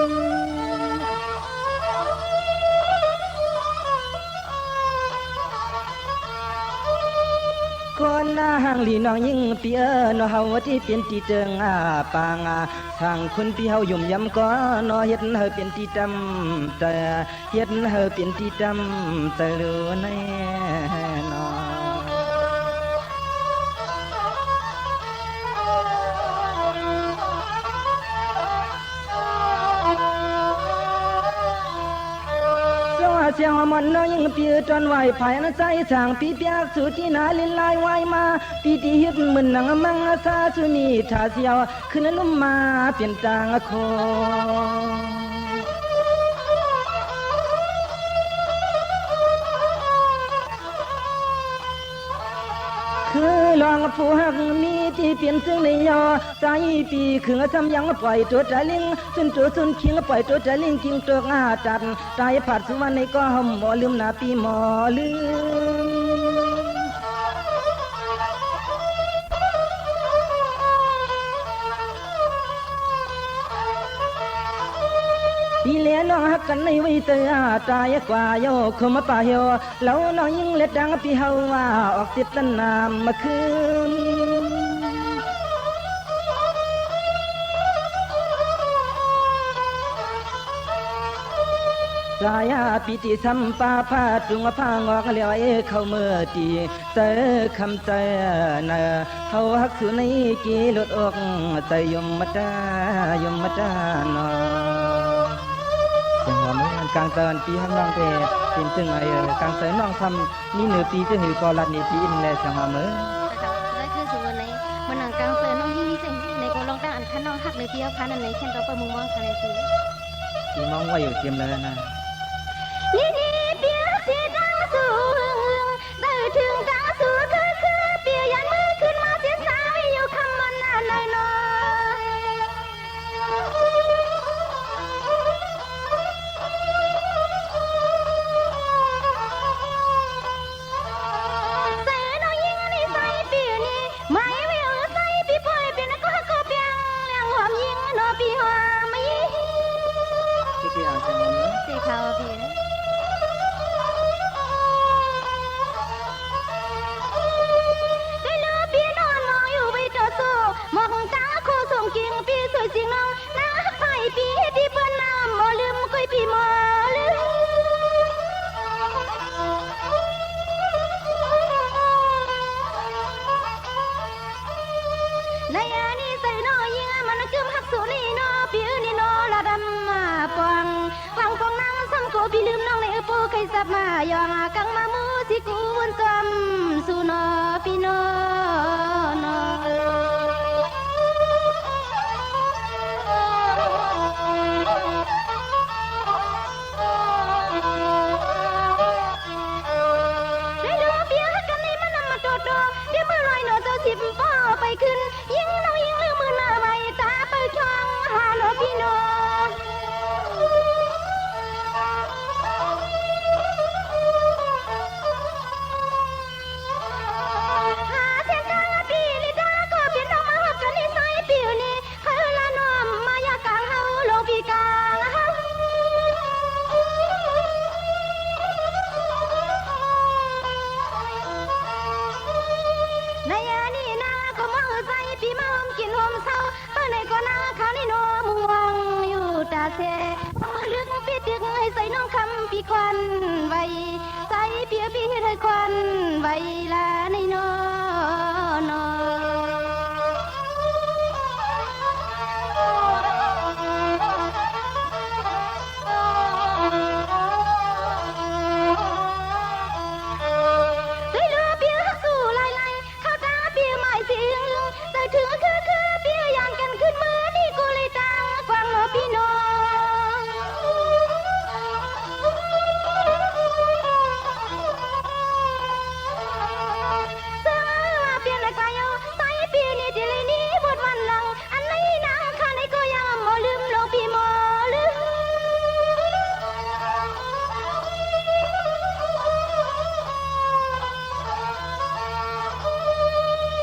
ก่อนหน้าหังหลีน้องญิงปี้เอ่อ หนอเฮาตี้เป๋นตี้เติงอาปางอา สังคุณปี้เฮายุ่มยำก่อ หนอเฮ็ดหื้อเป๋นตี้ตำเตอ เฮ็ดหื้อเป๋นตี้ตำเตอลูแน่นอ สวาเสียงหมอนน้องญิงปี้ตอนไหว้ผายอันใจ๋สางปี้เปียกสู่ตี้หน้าลิ้นลายวายมา ปี้ตี้ฮิตมึนหนังมังอาสาสุนีถ้าเสียว ขึ้นลุ่มมาเป๋นตางโค คือลองผู้ฮักมีตี้เป๋นซึ่งในยอ ใจ๋ปี้ขึงซ้ำยังป่อยตั๋วตะลิง สุนตั๋วสุนคิงป่อยตั๋วตะลิง กิ่งตกอาตัด ต๋ายผัดสุวรรณในก็ห่มบ่ลืมหน้าปี้หมอลืม ปี้แลน้องฮักกั๋นในไว้เตอ ต๋ายกว่าเย้าคมมาป่าเหี่ยว เฮาน้องญิงเล็ดดังปี้เฮาว่า ออกติดต้นน้ำมาคืน สายาปี้ตี้ซ้ำป้าผ้าจุงผ้างอกแล้วเอ้ย เข้าเมื่อตี้ เต๋อคำเต๋อเน่อ เฮาฮักสุในกี่หลุดอก เต๋อยมมาตา ยมมาตาหนอ เสียงหอมกลางเต๋อปี้ฮักน้องเต๋อ เป๋นซึ่งไอ้เอ่อกลางเต๋อน้องซ้ำ มีเหนือปี้จะหื้อก่อลัดนี่ปี้อินแลเสียงหอมเอ่อ เจ้าค่ะ ได้คือสุวรรณใน มันหนังกลางเต๋อน้องยิ่งมีเสียงในก็ลองตั้งอันคันน้องฮักเหนือปี้เอาคันอันในแค่นก็เปิ้ลมุงมองคันในปี้ ปี้มองว่าอยู่เตรียมแล้วนะ นี่นี่เปียกสีดังสูง ได้ถึงกลางสู่คือคือเปียยันมือขึ้นมาเสียสามีอยู่คำมันหน้าหน่อยหน่อย ใส่น้องญิงอันนี้ใส่ปี้นี่ ไม่วิวใส่ปี้ป่อยเปียนก็ฮักก็เปียง เลี้ยงหอมญิงหนอปี้หอมมาญิง ตี้ตี้เอาใจหอมเน่อ ตี้เขาปี้ ได้เลือปี้นอนมองอยู่ใบเต๋อโซ่ มองตาโคส่งกิ่งปี้สวยจริงน้อง น้าไผ่ปี้ตี้เปิ้นน้ำบ่ลืมกุยปี้บ่ลืม ในอันนี้ใส่น้องญิงมันกึมฮักสุนี่หนอ ปี้เอ่อนี่หนอละดำมาปอง ฟังปองนางซ้ำโกปี้ลืมน้องในเอ่อปูไข่สับมา ยองกังมามูสิกูบุญจอมสู่หนอปี้หนอหนอ ได้ดูเปียกกันนี่มันนำมาโดดโดด เดี๋ยวเมื่อลอยหนอเจ้าสิบป้อไปขึ้น ยิงน้องยิงลืมมือหน้าใหม่ตาไปช่องหาหนอปี้หนอ หา แท้ ลึกปี้ตึกหื้อใส่น้องคำปี้ควันไว้ ใส่ปี้ ปี้เฮ็ดหื้อควันไว้ลาในนอ นอ ใส่เหลือปี้ฮักสู้หลายๆ เข้าต๋าปี้หมายสิง ใส่ถือคือคือปี้ย่านกั๋นขึ้นมา นี่ก็เลยตางกว้างหนอปี้หนอ เสื้อเปลี่ยนไกลเอา ใส่ปี้นี่ตี้เลยนี่บทวันหลัง อันนี้นางข้าในก็ยังบ่ลืมหลวงปี้บ่ลืม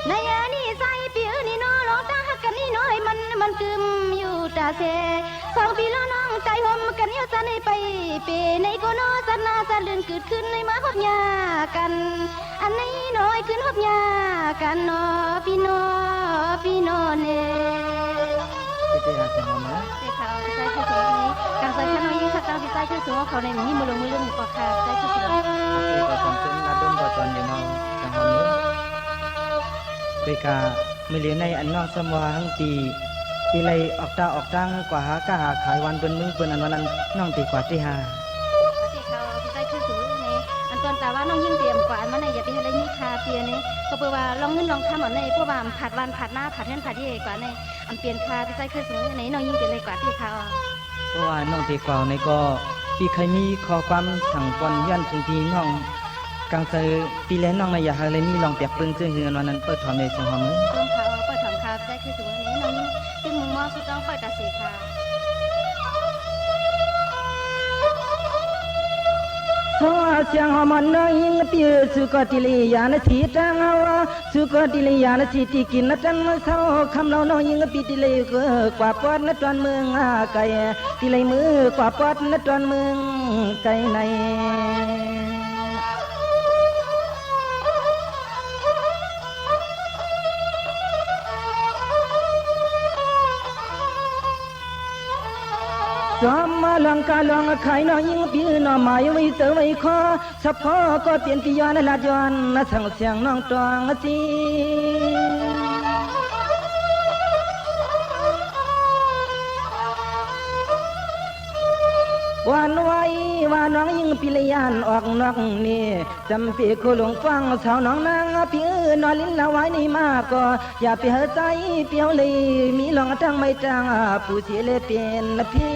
ในอันนี้ใส่ปี้เอ๋ยนี่หนอ ลองตางฮักกั๋นนี่หนอ หื้อมัน มันตึมอยู่ต๋าแท้ สองปี้ละน้องใจ๋ห่มกั๋นอยู่ สันในไปเป๋ไหนก็หนอ สันหน้าสันลื่นกึ๊ดขึ้นในมาพบหญ้ากั๋น อันนี้หนอขึ้นพบหญ้ากั๋นหนอ ปี้หนอ ปี้หนอเน่อ ปี้ตี้หาเสียงหอมนะ เจ้าค่ะ ปี้ใส่คือสูงนี้ กั๋งใส่ข้าน้องยิ่งคักกั๋งปี้ใส่คือสูงเขาในหมู่นี้ บ่หลงบ่ลืมก่อค่ะ ใส่คือสูง ปี้ก็สอนเต้นระดมก็สอนอยู่เนาะ เสียงหอมเน่อ ปี้กา มื้อเหลียวในอันน้องสำวาหังตี้ ตี้เลยออกต๋าออกตางกว่าหาก้าหาขายวันเปิ้นเมืองเปิ้น อันวันนั้นน้องตี้กวาดตี้หา ตี้เขาตี้ใส่คือสูงนี่ อันตอนต๋าว่าน้องยิ่งเตรียมกวาดอันวันนั้น อย่าไปหื้อเลยนี่ค่ะเปียนี่ ก็เปื้อว่าลองเงินลองคำอันนี้ เปื้อว่ามันผัดวันผัดหน้าผัดเฮือนผัดเย่กว่านี่ อันเปลี่ยนค่ะตี้ใส่คือสูงนี่ น้องยิ่งเตรียมเลยกวาดตี้เขา เพราะว่าน้องตี้กวาดในก็ ปี้ใค่มีข้อความสั่งก่อนย้อนเถิงตี้น้อง กั๋งใส่ปี้และน้องนะ อย่าหื้อเลยนี่ลองเปียกเปิ้งเจื้อหื้ออันวันนั้น เปิ้ลถอนในเสียงหอมเน่อ เปิ้ลถอนค่ะ เปิ้ลถอนค่ะ ใส่คือสูงนี้น้องยิ่ง ตี้มุมมองสุดต้องเปิ้ลต๋าสีค่ะ เพราะเสียงหอมน้องยิ่งปี้ สุกอติริยานะสีตางเอา สุกอติริยานะสีตี้กิ๋นนะจันเศร้า ค่ำแล้วน้องยิ่งปี้ตี้เลยก็กวาดปอดนะตอนเมืองไก๋ ตี้เลยมือกวาดปอดนะตอนเมืองไก๋ใน จอมมาลองกาลองขายน้องยิ่งปี้หน่อไม้ไว้เต๋อไว้คอ สะเพาะก็เปลี่ยนปี้ย้อนลาดย้อนนะสั่งเสียงน้องตองสิ หวั่นไหวว่าน้องยิ่งปี้ละย้านออกนอกนี่ จ๋ำปี้โคหลงฟังสาวน้องนางปี้เอ๋ย นอนลิ้นละวายนี่มาก็ อย่าไปหื้อใจ๋เปียวเลย มีลองตางไม่ตางผู้เสียเลยเป๋นนะปี้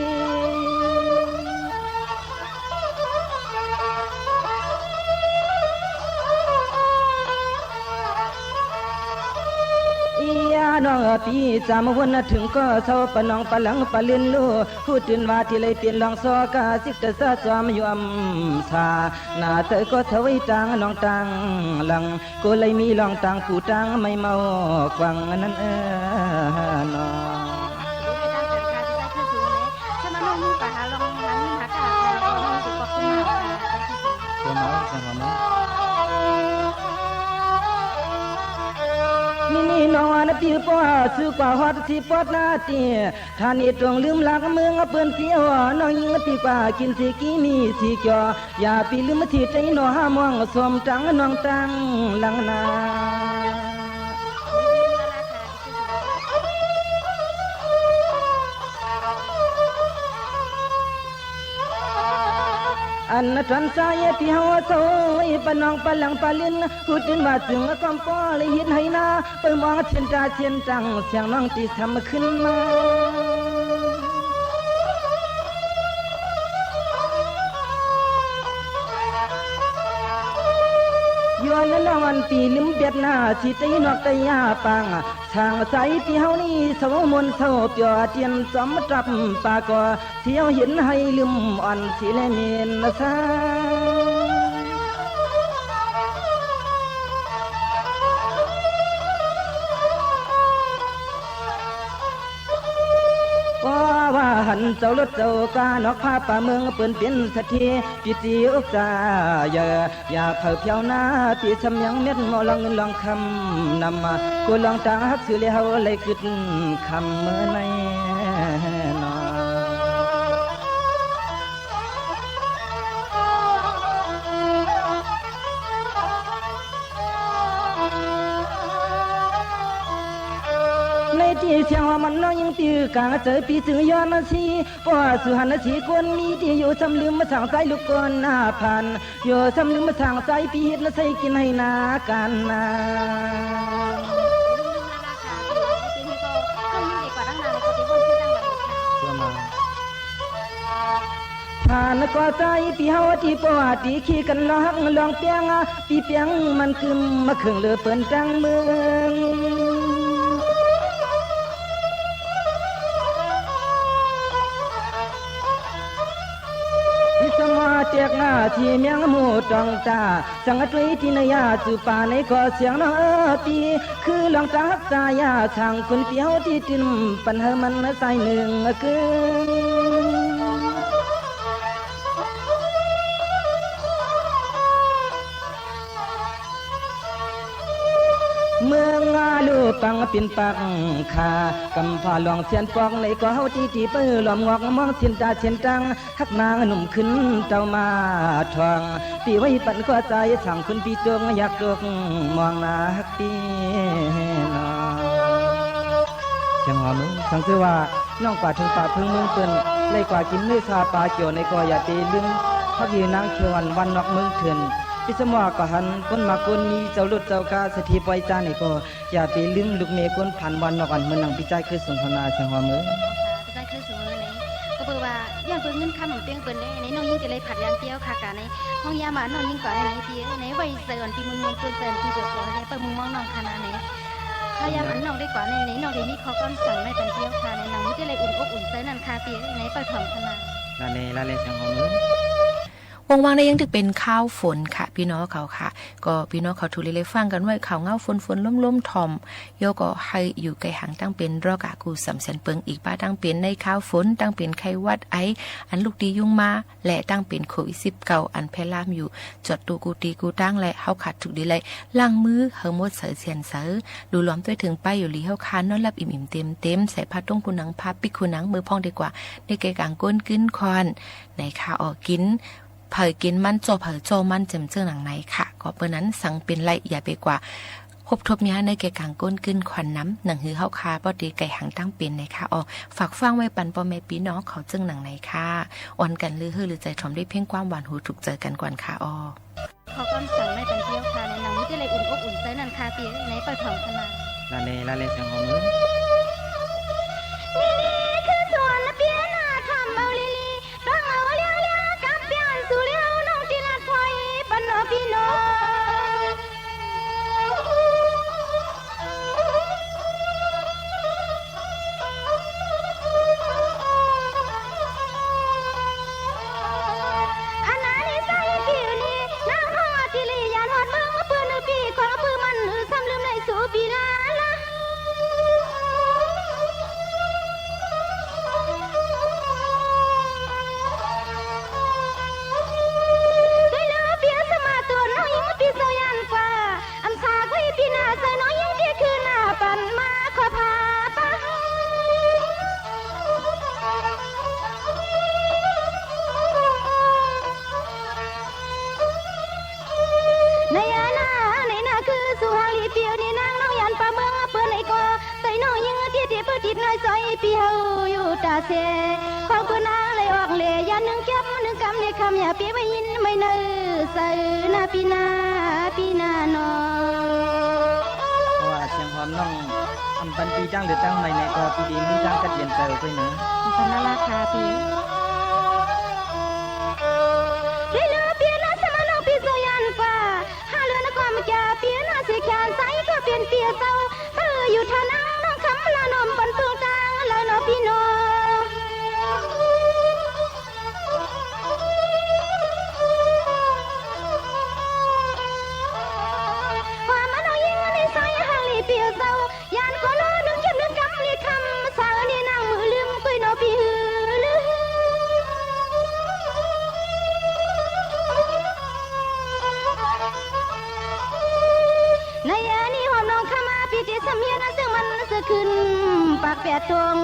อียาน้องปี้จ๋ำวนเถิงก็เศร้า ปะน้องปะหลังปะเลื่อนลู่ ฮู้ตื่นว่าตี้เลยเป๋นลองซอกา สิกตะซาจอมยอมสา หน้าเต๋อก็เศร้าไว้ตางน้องตางหลัง ก็เลยมีลองตางผู้ตางไม่เมากว้างนั้นเออเนาะ นี่นี่น้องนะปี้ ป้อซื้อกว่าฮอดตี้ปอดหน้าตี้ ถ้านี่ต้องลืมหลักเมืองเปิ้นเสีย น้องยิ่งตี้กว่ากิ๋นสีกี้มีสีจ่อ อย่าปี้ลืมตี้ใจ๋หนอ ห้ามม่วงสมตังน้องตังหลังนา อันต๋อนสายตี้เฮาเศร้า ปะน้องปะหลังปะเลื่อน ฮู้ตื่นว่าเถิงกำป้อเลยเฮ็ดไหนา ไปมองเสียนต๋าเสียนตัง เสียงน้องตี้ซ้ำขึ้นมา ย้อนน้องอันปี้ลืมเปียดหน้า ตี้ใจ๋นอกใจ๋ยาปาง ช่างใจ๋ตี้เฮานี่เศร้ามนเศร้าเปียว เตียนจอมตับปาก่อ เที่ยวเห็นไหลืมอ่อนสีแลเมนนะซา ว่าว่าหันเจ้ารถเจ้ากานอกผ้าป่าเมืองเปิ้นเป๋นสักที ปิติอุกจาเยอะ อย่าเผาเพียวหน้า ปี้สำเนียงเม็ดหมอลองเงินลองคำนำมา กูลองตางฮักซื่อแล้วเลยกึดคำเมื่อในนอ เสียงหอมอันน้องยิงตี้กลางเจอปี้จึงย้อนมาสี ป้อสุหันนะสีคนมีตี้อยู่ซ้ำลืมมาสั่งใจ๊ลูกคนหน้าพัน อยู่ซ้ำลืมมาสั่งใจ๊ปี้เฮ็ดนะใส่กิ๋นหื้อนากั๋นนา ผ่านก็ใจ๊ปี้เฮาตี้ป้อตี้ขี้กั๋นลองฮักลองเปียง ปี้เปียงมันกึมมาเคิงเหลือเปิ้นตังเมือง ปี้สมอเตียกหน้าตี้เมียงหมู่ตองตา สังตวยตี้นายาสู่ป่าในก่อเสียงน้อปี้ คือลองตาฮักตายาช่างคนปี้เฮาตี้ติ่นปันหื้อมันสายนึ่งกึ่ง เมืองอาลูปังปิ่นปักขา กำพร้าหลวงเสียนปอกในก่อเฮาตี้ตี้เปิ้นล้อมงอกมองเสียนตาเสียนตัง ฮักนางหนุ่มขึ้นเต้ามาทอง ปี้ไว้ปันก็ใจ๊ช่างคนปี้จงอยากตกมองนาฮักปี้น้อง เสียงหอมเอ๋ย สังเกตว่าน้องกว่าเถิงป่าเถิงเมืองเปิ้น ได้กว่ากิ๋นเนื้อซาปลาเกี่ยวในก่ออย่าไปลืม ฮักหื้อนางเขียวหวานบ้านนอกเมืองเถื่อน ปี้สมอก็หันคนมาคนมีเจ้ารถเจ้ากาเศรษฐีปอยจานในก่อ อย่าไปลืมลูกเมียคนผ่านบ้านนอกอันเหมือนนางปี้จายเคยสนทนาเสียงหอมเอ๋ย ปี้จายเคยสนทนาใน ก็เปิ้นว่าย้อนเปิ้นเงินคำมันเปียงเปิ้นใน ในน้องยิงก็เลยผัดอย่างเดียวค่ะกะใน ห้องยามมาน้องยิงก่อนในตี้ใน ไว้ใส่อ่อนปี้มวลๆ เปิ้นใส่อ่อนปี้เดือดร้อนใน เปิ้นมุงมองน้องขนาดใน ห้องยามอันน้องได้ก่อนใน ในน้องได้มีข้อความสั่งในปันเดียวค่ะใน น้องยิงก็เลยอุ่นอกอุ่นใจ๋นั่นค่ะตี้ใน เปิ้นถอมขนาด ละเลละเลเสียงหอมเอ๋ย ว่างๆ ได้ยังถืกเป๋นคาวฝนค่ะ ปี้น้องเขาค่ะ ก็ปี้น้องเขาถูกได้ฟังกั๋นไว้ข่าวเหงาฝนๆ ลมๆ ถ่อม โยก็หื้ออยู่ไกลห่างตั้งเป๋นรอกากูสามแสนเปิง อีกป้าตั้งเป๋นในคาวฝน ตั้งเป๋นไข้หวัดไอ อันลุกตี้ยุงมา และตั้งเป๋นโควิดสิบเก้า อันแพร่ลามอยู่ จวดตู้กู้ตี้กู้ตัง และเฮาขาดถูกดีเลย ล้างมือหื้อหมดใสเสี้ยนใส ดูหลอมตวยเถิงไปอยู่หลีเฮาคานอนหลับอิ่มๆ เต็มๆ ใส่ผ้าต้งคู่หนัง ผ้าปิ๊กคู่หนัง เมื่อพ่องดีกว่า ในแก่ก๋างก้นกึ๊นควัน ในค่ะออกกิ๋น เผยกิ๋นมัน จ่อเผยจ่อมัน แจ่มเจ้อหนังในค่ะ ก็เปิ้นนั้นสังเป๋นไร อย่าไปกว่า ฮบทบเยียะในแก่ก๋างก้นกึ๊นควันนำ หนังหื้อเฮาคาป้อตี้ไกลห่างตั้งเป๋นในค่ะออ ฝากฟังไว้ปันป้อแม่ปี้น้องเขาเจ้าหนังในค่ะ อ่อนกั๋นลือหื้อลือใจ๋ถ่อมด้วยเพลงความหวานหูถูกใจ๋กั๋นก่อนค่ะออ ข้อความสั่งในปันเดียวค่ะใน น้องยิงก็เลยอุ่นอกอุ่นใจ๋นั่นค่ะตี้ใน เปิ้นถอมขนาด ละเลละเลเสียงหอมเอ๋ย นี่นี่คือสวนเปียนาทำเอาลีลี ต้องเอาเลี้ยวเลี้ยวกับเปียนสู่เลี้ยวน้องตี้ลัดถอยปันน้อปี้น้อง อันนั้นนิสัยปี้นี่ นางฮอดตี้ลี ย้านฮอดเมืองมาปื้นปี้ ของปื้นมันซ้ำลืมในสู่ปี้ลาลา ได้แล้วเปียสมาตัวน้องยิงปี้เจ้าย้านกว่า อำสากุยปี้หน้าใสน้องยิงตี้คือหน้าปันมาขอพาปะ ในอาณาในนาคือสุหาลีเปียวนี่นางน้องย้านป่าเมืองเปิ้นไอ้ก่อ ใสน้องยิงตี้ตี้เปิ้นติดน้อยซอยปี้เฮาอยู่ตาเส ของเปิ้นนางเลยออกเลยย้านนึ่งแก๊บนึ่งกำนี่คำอย่าปี้ไม่ยินไม่เนอใสนาปี้นาปี้นาน้อง เพราะว่าเสียงหอมน้อง อำปันปี้ตั้งเดือดตั้งใหม่ในก่อปี้ดีมีตั้งกัดเย็นใจ๋ไปเนอ ขอบคุณมากค่ะปี้ ได้แล้วเปียนะสมาน้องปี้เจ้าย้านกว่า ห้าเรือนก่อมจ่าเปียนะสีขานใสก็เปียนเปียเจ้า เอออยู่ท่านังน้องคำลานมปันเปิงตางแล้วเนาะปี้น้อง ว่ามาน้องยิงในใสหังลีเปียเจ้า ย้านก็รอนึ่งเข้มนึ่งกำนี่คำสาวนี่นางมือลืมกุยเนาะปี้หื้อลืม ในอันนี้หอมน้องเข้ามาปี้ตี้สำเนียงอันซึ่งมันซึ่งขึ้น ปากแปดตรง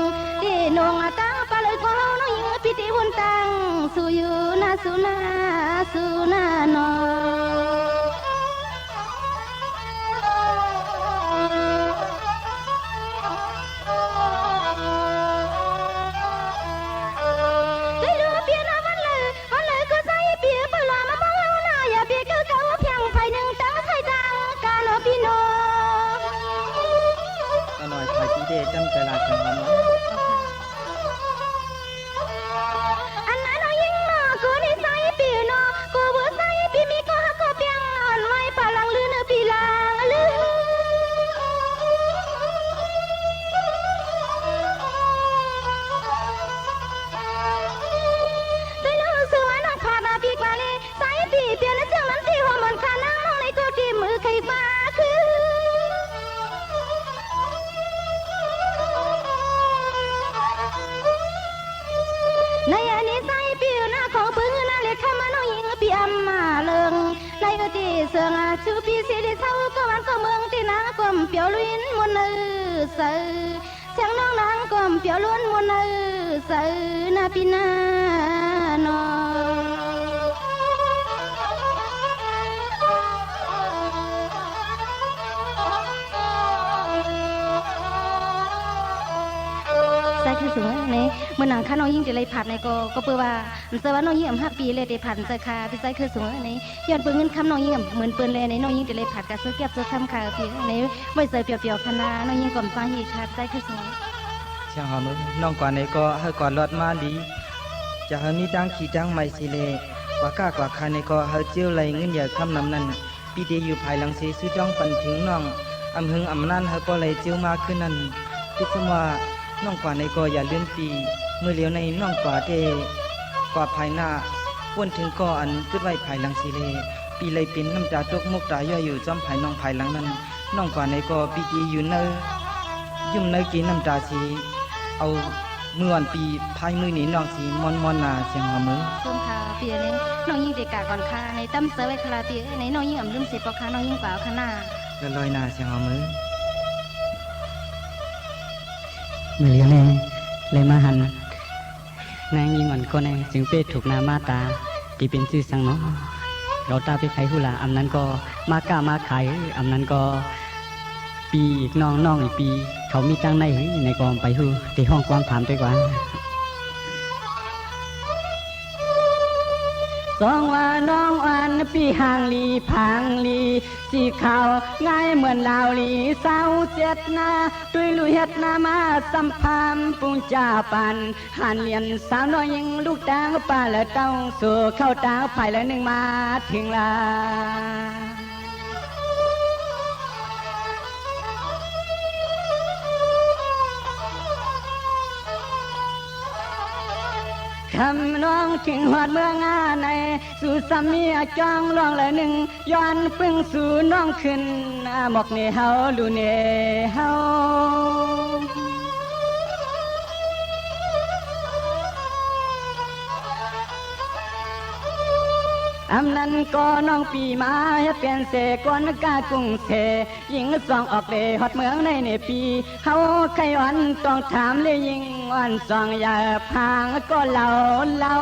ตี้น้องตั้งปาเลยก็เฮาน้องยิงปี้ตี้วนตั้ง สู่อยู่นาสู่นาสู่นาน้อง เจ้าจำใจ๋ลาเสียงหอม อันนั้นน้องญิงเนาะ กูนี่สายปี้เนาะ กูบ่สายปี้ มีก็ฮักก็เปียง อ่อนไหวปะหลังลือ เนอปี้หลังลือ ไปเนาะ สู่ว่าน้องผาดหน้าปี้กว่าเลย สายปี้เปียงนะ เจื้องนั้นตี้หัวหมอนข้านาง น้องในก็เตรียมมือไขฟ้าคือ ในอันนี้สายปี้หน้าของปึงหน้าเล็ก คำว่าน้องญิงปี้อำมาเลิง ในตี้เสิงอาชูปี้สิริเศร้า ก็วันก็เมืองตี้นางก้มเปียวลุยมนต์เออใส เสียงน้องนางก้มเปียวล้วนมนต์เออใส นาปี้นาเนาะ สายไข่สูงเอ้ย ในเมื่อหนังข้าน้องญิงจะไล่ผาดในก็ ก็เปื้อว่า อันเจอว่าน้องญิงอำฮักปี้เลยเตผาดเจอค่ะ ปี้สายไข่สูงเอ้ย ในย้อนเปิ้นเงินคำน้องญิงอำเหมือนเปิ้นเลย ในน้องญิงจะไล่ผาดกะเสื้อแก๊บเสื้อคำค่ะปี้ ในไว้ใส่เปียวๆ พะนา น้องญิงก้มสร้างฮีค่ะ ปี้สายไข่สูง เสียงหอมเอ้ย น้องกว่าในก็หื้อกว่ารอดมาดี จะหื้อมีตังค์ขี่ตังค์ใหม่สิเล กว่าก้ากว่าคานในก็หื้อเจียวไล่เงินใหญ่คำนำนั้น ปี้เตียอยู่ภายหลังเส สู้จ้องปันเถิงน้อง อำหึงอำนานหื้อป้อไล่เจียวมาคืนนั้น ปี้สมว่าน้องกว่าในก็อย่าลืมปี้ เมื่อเหลียวในน้องกว่าเต กว่าภายหน้า ป้วนเถิงก็อันกึ๊ดไว้ภายหลังสิเล ปี้ไล่เป๋นน้ำตาตกมกตาย้อยอยู่จ้อมภายน้องภายหลังนั้น น้องกว่าในก็ปี้เตียอยู่เนอ ยุ้มเนอเกน้ำตาเส เอามืออ่อนปี้พายมือเหนน้องเส ม่อนๆ นา เสียงหอมเอ้ย สมค่ะปี้เอ้ย ในน้องญิงเตกราบก่อนค่ะ ในตำเสอไว้ค่ะปี้เอ้ย ในน้องญิงอำลืมเสปอค่ะ น้องญิงกว่าเอาค่ะนา ลอยๆ นา เสียงหอมเอ้ย เมื่อเหลียวใน เลยมาหัน นางญิงอ่อนคนใน จึงเป้ถูกหน้ามาต๋า ตี้เป๋นจื้อสังเนาะ เฮาต๋าปี้ใค่ฮู้ลา อำนั้นก็มาก้ามาขาย อำนั้นก็ปี้อีกน้อง น้องอีกปี้ เขามีตังค์ใน ในก็ไปฮู้ เตฮ้องความถามตวยกว่า สองว่าน้องอันปี้หางหลีผางหลี สีขาวงายเหมือนดาวหลี สาวเจ็ดหน้า ตุ้ยลุยเฮ็ดนามาสำพามปุงจ่าปัน หันเหลียนสาวน้อยญิงลูกตางป่าและเต้า สู่เข้าตางภายละนึ่งมาเถิงลา คำน้องเถิงฮอดเมืองอาใน สู่สามีอาจ้องลองละนึ่ง ย้อนปึ้งสู่น้องขึ้น อาหมอกเหน่เฮา ลู่เหน่เฮา อำนั้นก็น้องปี้มาเฮ็ดเป๋นเส ก่อนก้ากุ้งเส ญิงสองออกเล่ฮอดเมืองในเน่ปี้ เฮาใค่อ่อนต้องถามเลยญิงอ่อนสอง อย่าพางก็เล่าเล่า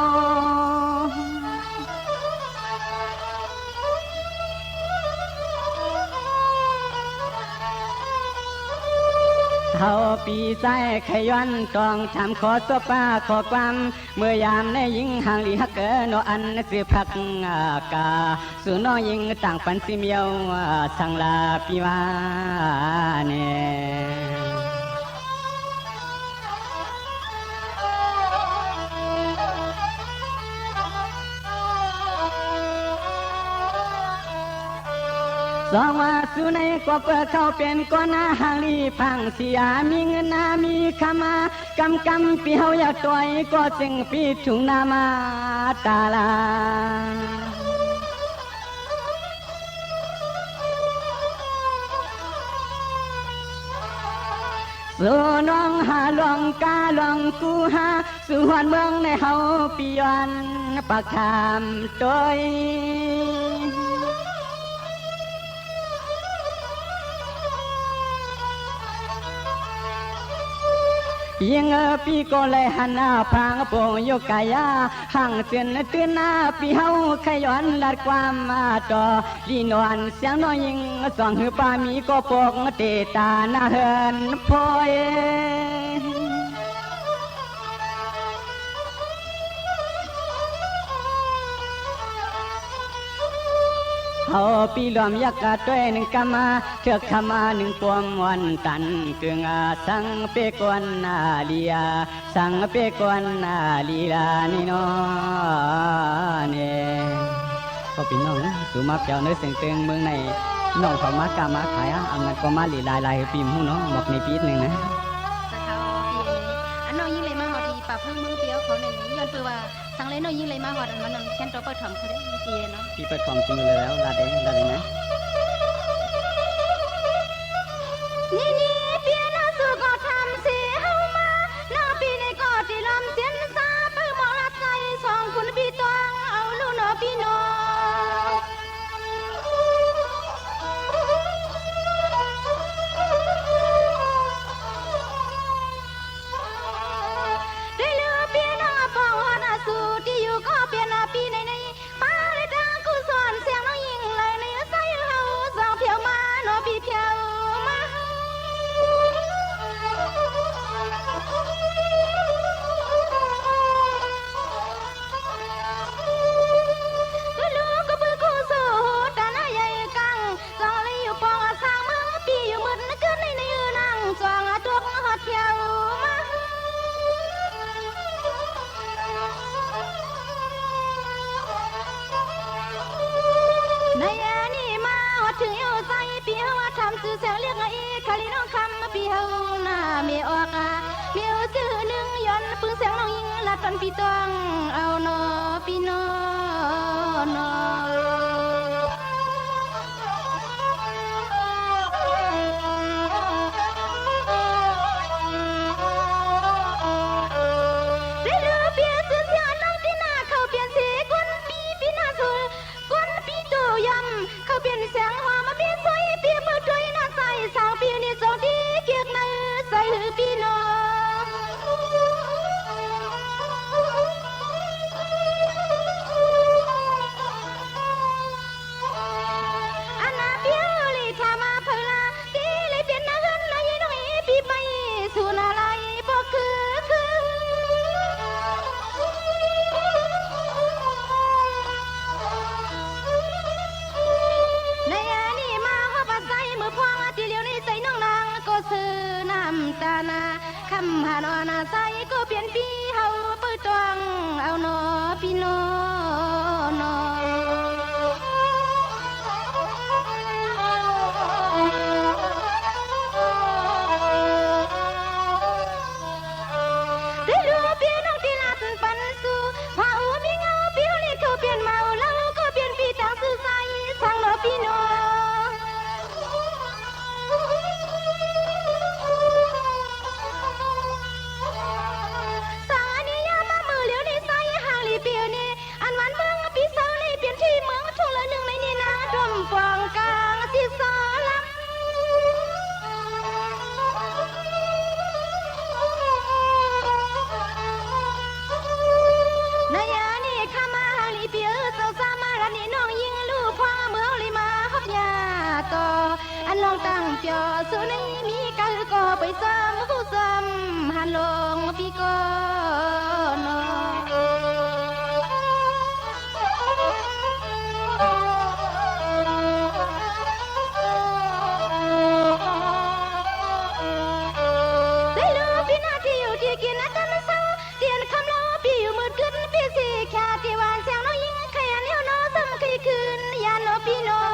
เฮาปี้สายไข่ย้อนต้องถาม ขอสบป้าขอความ เมื่อยามในญิงหางหลีฮักเอ๋อเนาะ อันจื้อผักกา สู่น้องญิงต่างปันสิเมียว สังลาปี้ว่าแน่ สองว่าสู่ในก็เปื้อเข้าเป๋นก้อนหน้าหางหลีผางเสีย มีเงินหน้ามีคำมา กำกำปี้เฮาอยากตวย ก็จึงปี้ถุงหน้ามาต๋าลา สู่น้องหาลองก้าลองกู้หา สู่ฮอดเมืองในเฮาปี้ย้อนปากถามตวย ญิงเอ๋อปี้ก็เลยหันหน้าพางโป่งอยู่กายา หังเจินตื่นหน้าปี้เฮาใค่ย้อนลาดความมาต่อ ดีนอนเสียงน้อยญิงสอง หื้อป้ามีก็ปกเตตาหน้าเฮือนพอย ข เขาปี้ร่วมยักษ์กาต้วยนึ่งกำมา เถือกธรรมานึ่งปวมวันตัน กึ่งอาสังเปกวนนาลีอา สังเปกวนนาลีลานี่เนาะ เนี่ย ก็ปี้น้อง สูมาแป๋วเนื้อเสียงเติงเมืองใน น้องเขามาก้ามาขายอะ อำนั้นก็มาหลีหลายๆ หื้อปี้ฮู้เนาะ บอกในปี้นึ่งนะ เจ้าเขาปี้ อันน้องยิ่งเลยมาฮอดตี้ป่าเพิ่งเมืองเปียวเขาเนี่ย ย้อนเปื้อว่า สังเลยน้องยิ่งเลยมาฮอดอันมันนั่น แค่นตัวเปิ้นถ่อมเขาได้ เมื่อกี้เนาะ ปี้เปิ้นถ่อมจริงเลยแล้ว ลาดเลย ลาดเลยนะ นี่นี่เปียนะ สูก็ทำเสียเฮามา น้องปี้นี่ก็ตี้ลอมเสียนซา เปิ้นมองลัดใส่สองคนปี้ตวง เอาลู่เนาะปี้เนาะ ได้เลือเปียนะ ปองฮอดอาสูตี้อยู่ก็เปียนะปี้ในใน ปาเลยตางกุศลเสียงน้องยิ่งเลยในใส่เฮาสองเผียวมาเนาะปี้เผียวมา ลูกก็เปิ้นกู้สู้ตาหน้าใหญ่กัง สองเลยอยู่ปองสร้างเมือง ปี้อยู่มืดกึ๊ดในในนั่ง สว่างตกฮอดเที่ยวมา ในอันนี้มาฮอดเถิงเอวใส ปี้เฮาว่าทำจื้อเสียงเรียกอีก คาลีน้องคำ ปี้เฮาหน้าเมออกอา เมอจื้อนึ่งย้อนปึงเสียงน้องยิ่งลัดปันปี้ตวง เอาเนาะปี้เนาะเนาะ ได้เลือเปียนจื้อเสียงน้องตี้หน้า เขาเปียนสีกวนปี้ ปี้หน้าสู กวนปี้โตยำ เขาเปียนเสียงหัวมาปี้สวย ปี้เปิ้นตวยหน้าใส สาวปี้นี่จงตี้เกียกในใสหื้อปี้เนาะ อันนาเปียวลีถามมาเผยลา ตี้เลยเปียนนาเฮือนนายีน้องเอ ปี้ไปสู่นาลายบ่คือคือ ในอันนี้มาฮอดป่าใสเมือพวง ตี้เหลียวในใสน้องนางก็ซื่อน้ำตานา คำหาน้องนาใสก็เปียนปี้เฮาเปิ้นตวง เอาเนาะปี้เนาะเนาะ ได้รู้เปียนน้องตี้ลัดปันสู่ พาอูมีเงาปี้เฮาเรียกเขาเปียนเมา แล้วก็เปียนปี้ตางซื่อใส สังเนาะปี้เนาะ สังอันนี้ยามมาเมือเหลียวนี้ใสห่างหลีเปียวนี้ อันวันเมืองปี้เซาในเปียนตี้เมืองทุ่งละนึ่งในนี้นา ดมปองกลางสิซอลำ ในอันนี้ข้ามาหาลีเปียว เจ้าสามารถอันนี้น้องยิ่งลู่พวงเมืองลีมาฮอบยาต่อ อันน้องตั้งเปียวสู่ในมีกะหือก่อไปซ้ำกู้ซ้ำหันลงปี้ก่อเนาะ ได้รู้ปี้นาตี้อยู่ตี้กินนะตำเซา เตียนคำเล่าปี้อยู่มืดกึ๊ดปี้สีแค่ตี้หวานเสียงน้องยิ่งใค่อันเหี่ยวเนาะ ซ้ำใค่คืนยานเนาะปี้เนาะ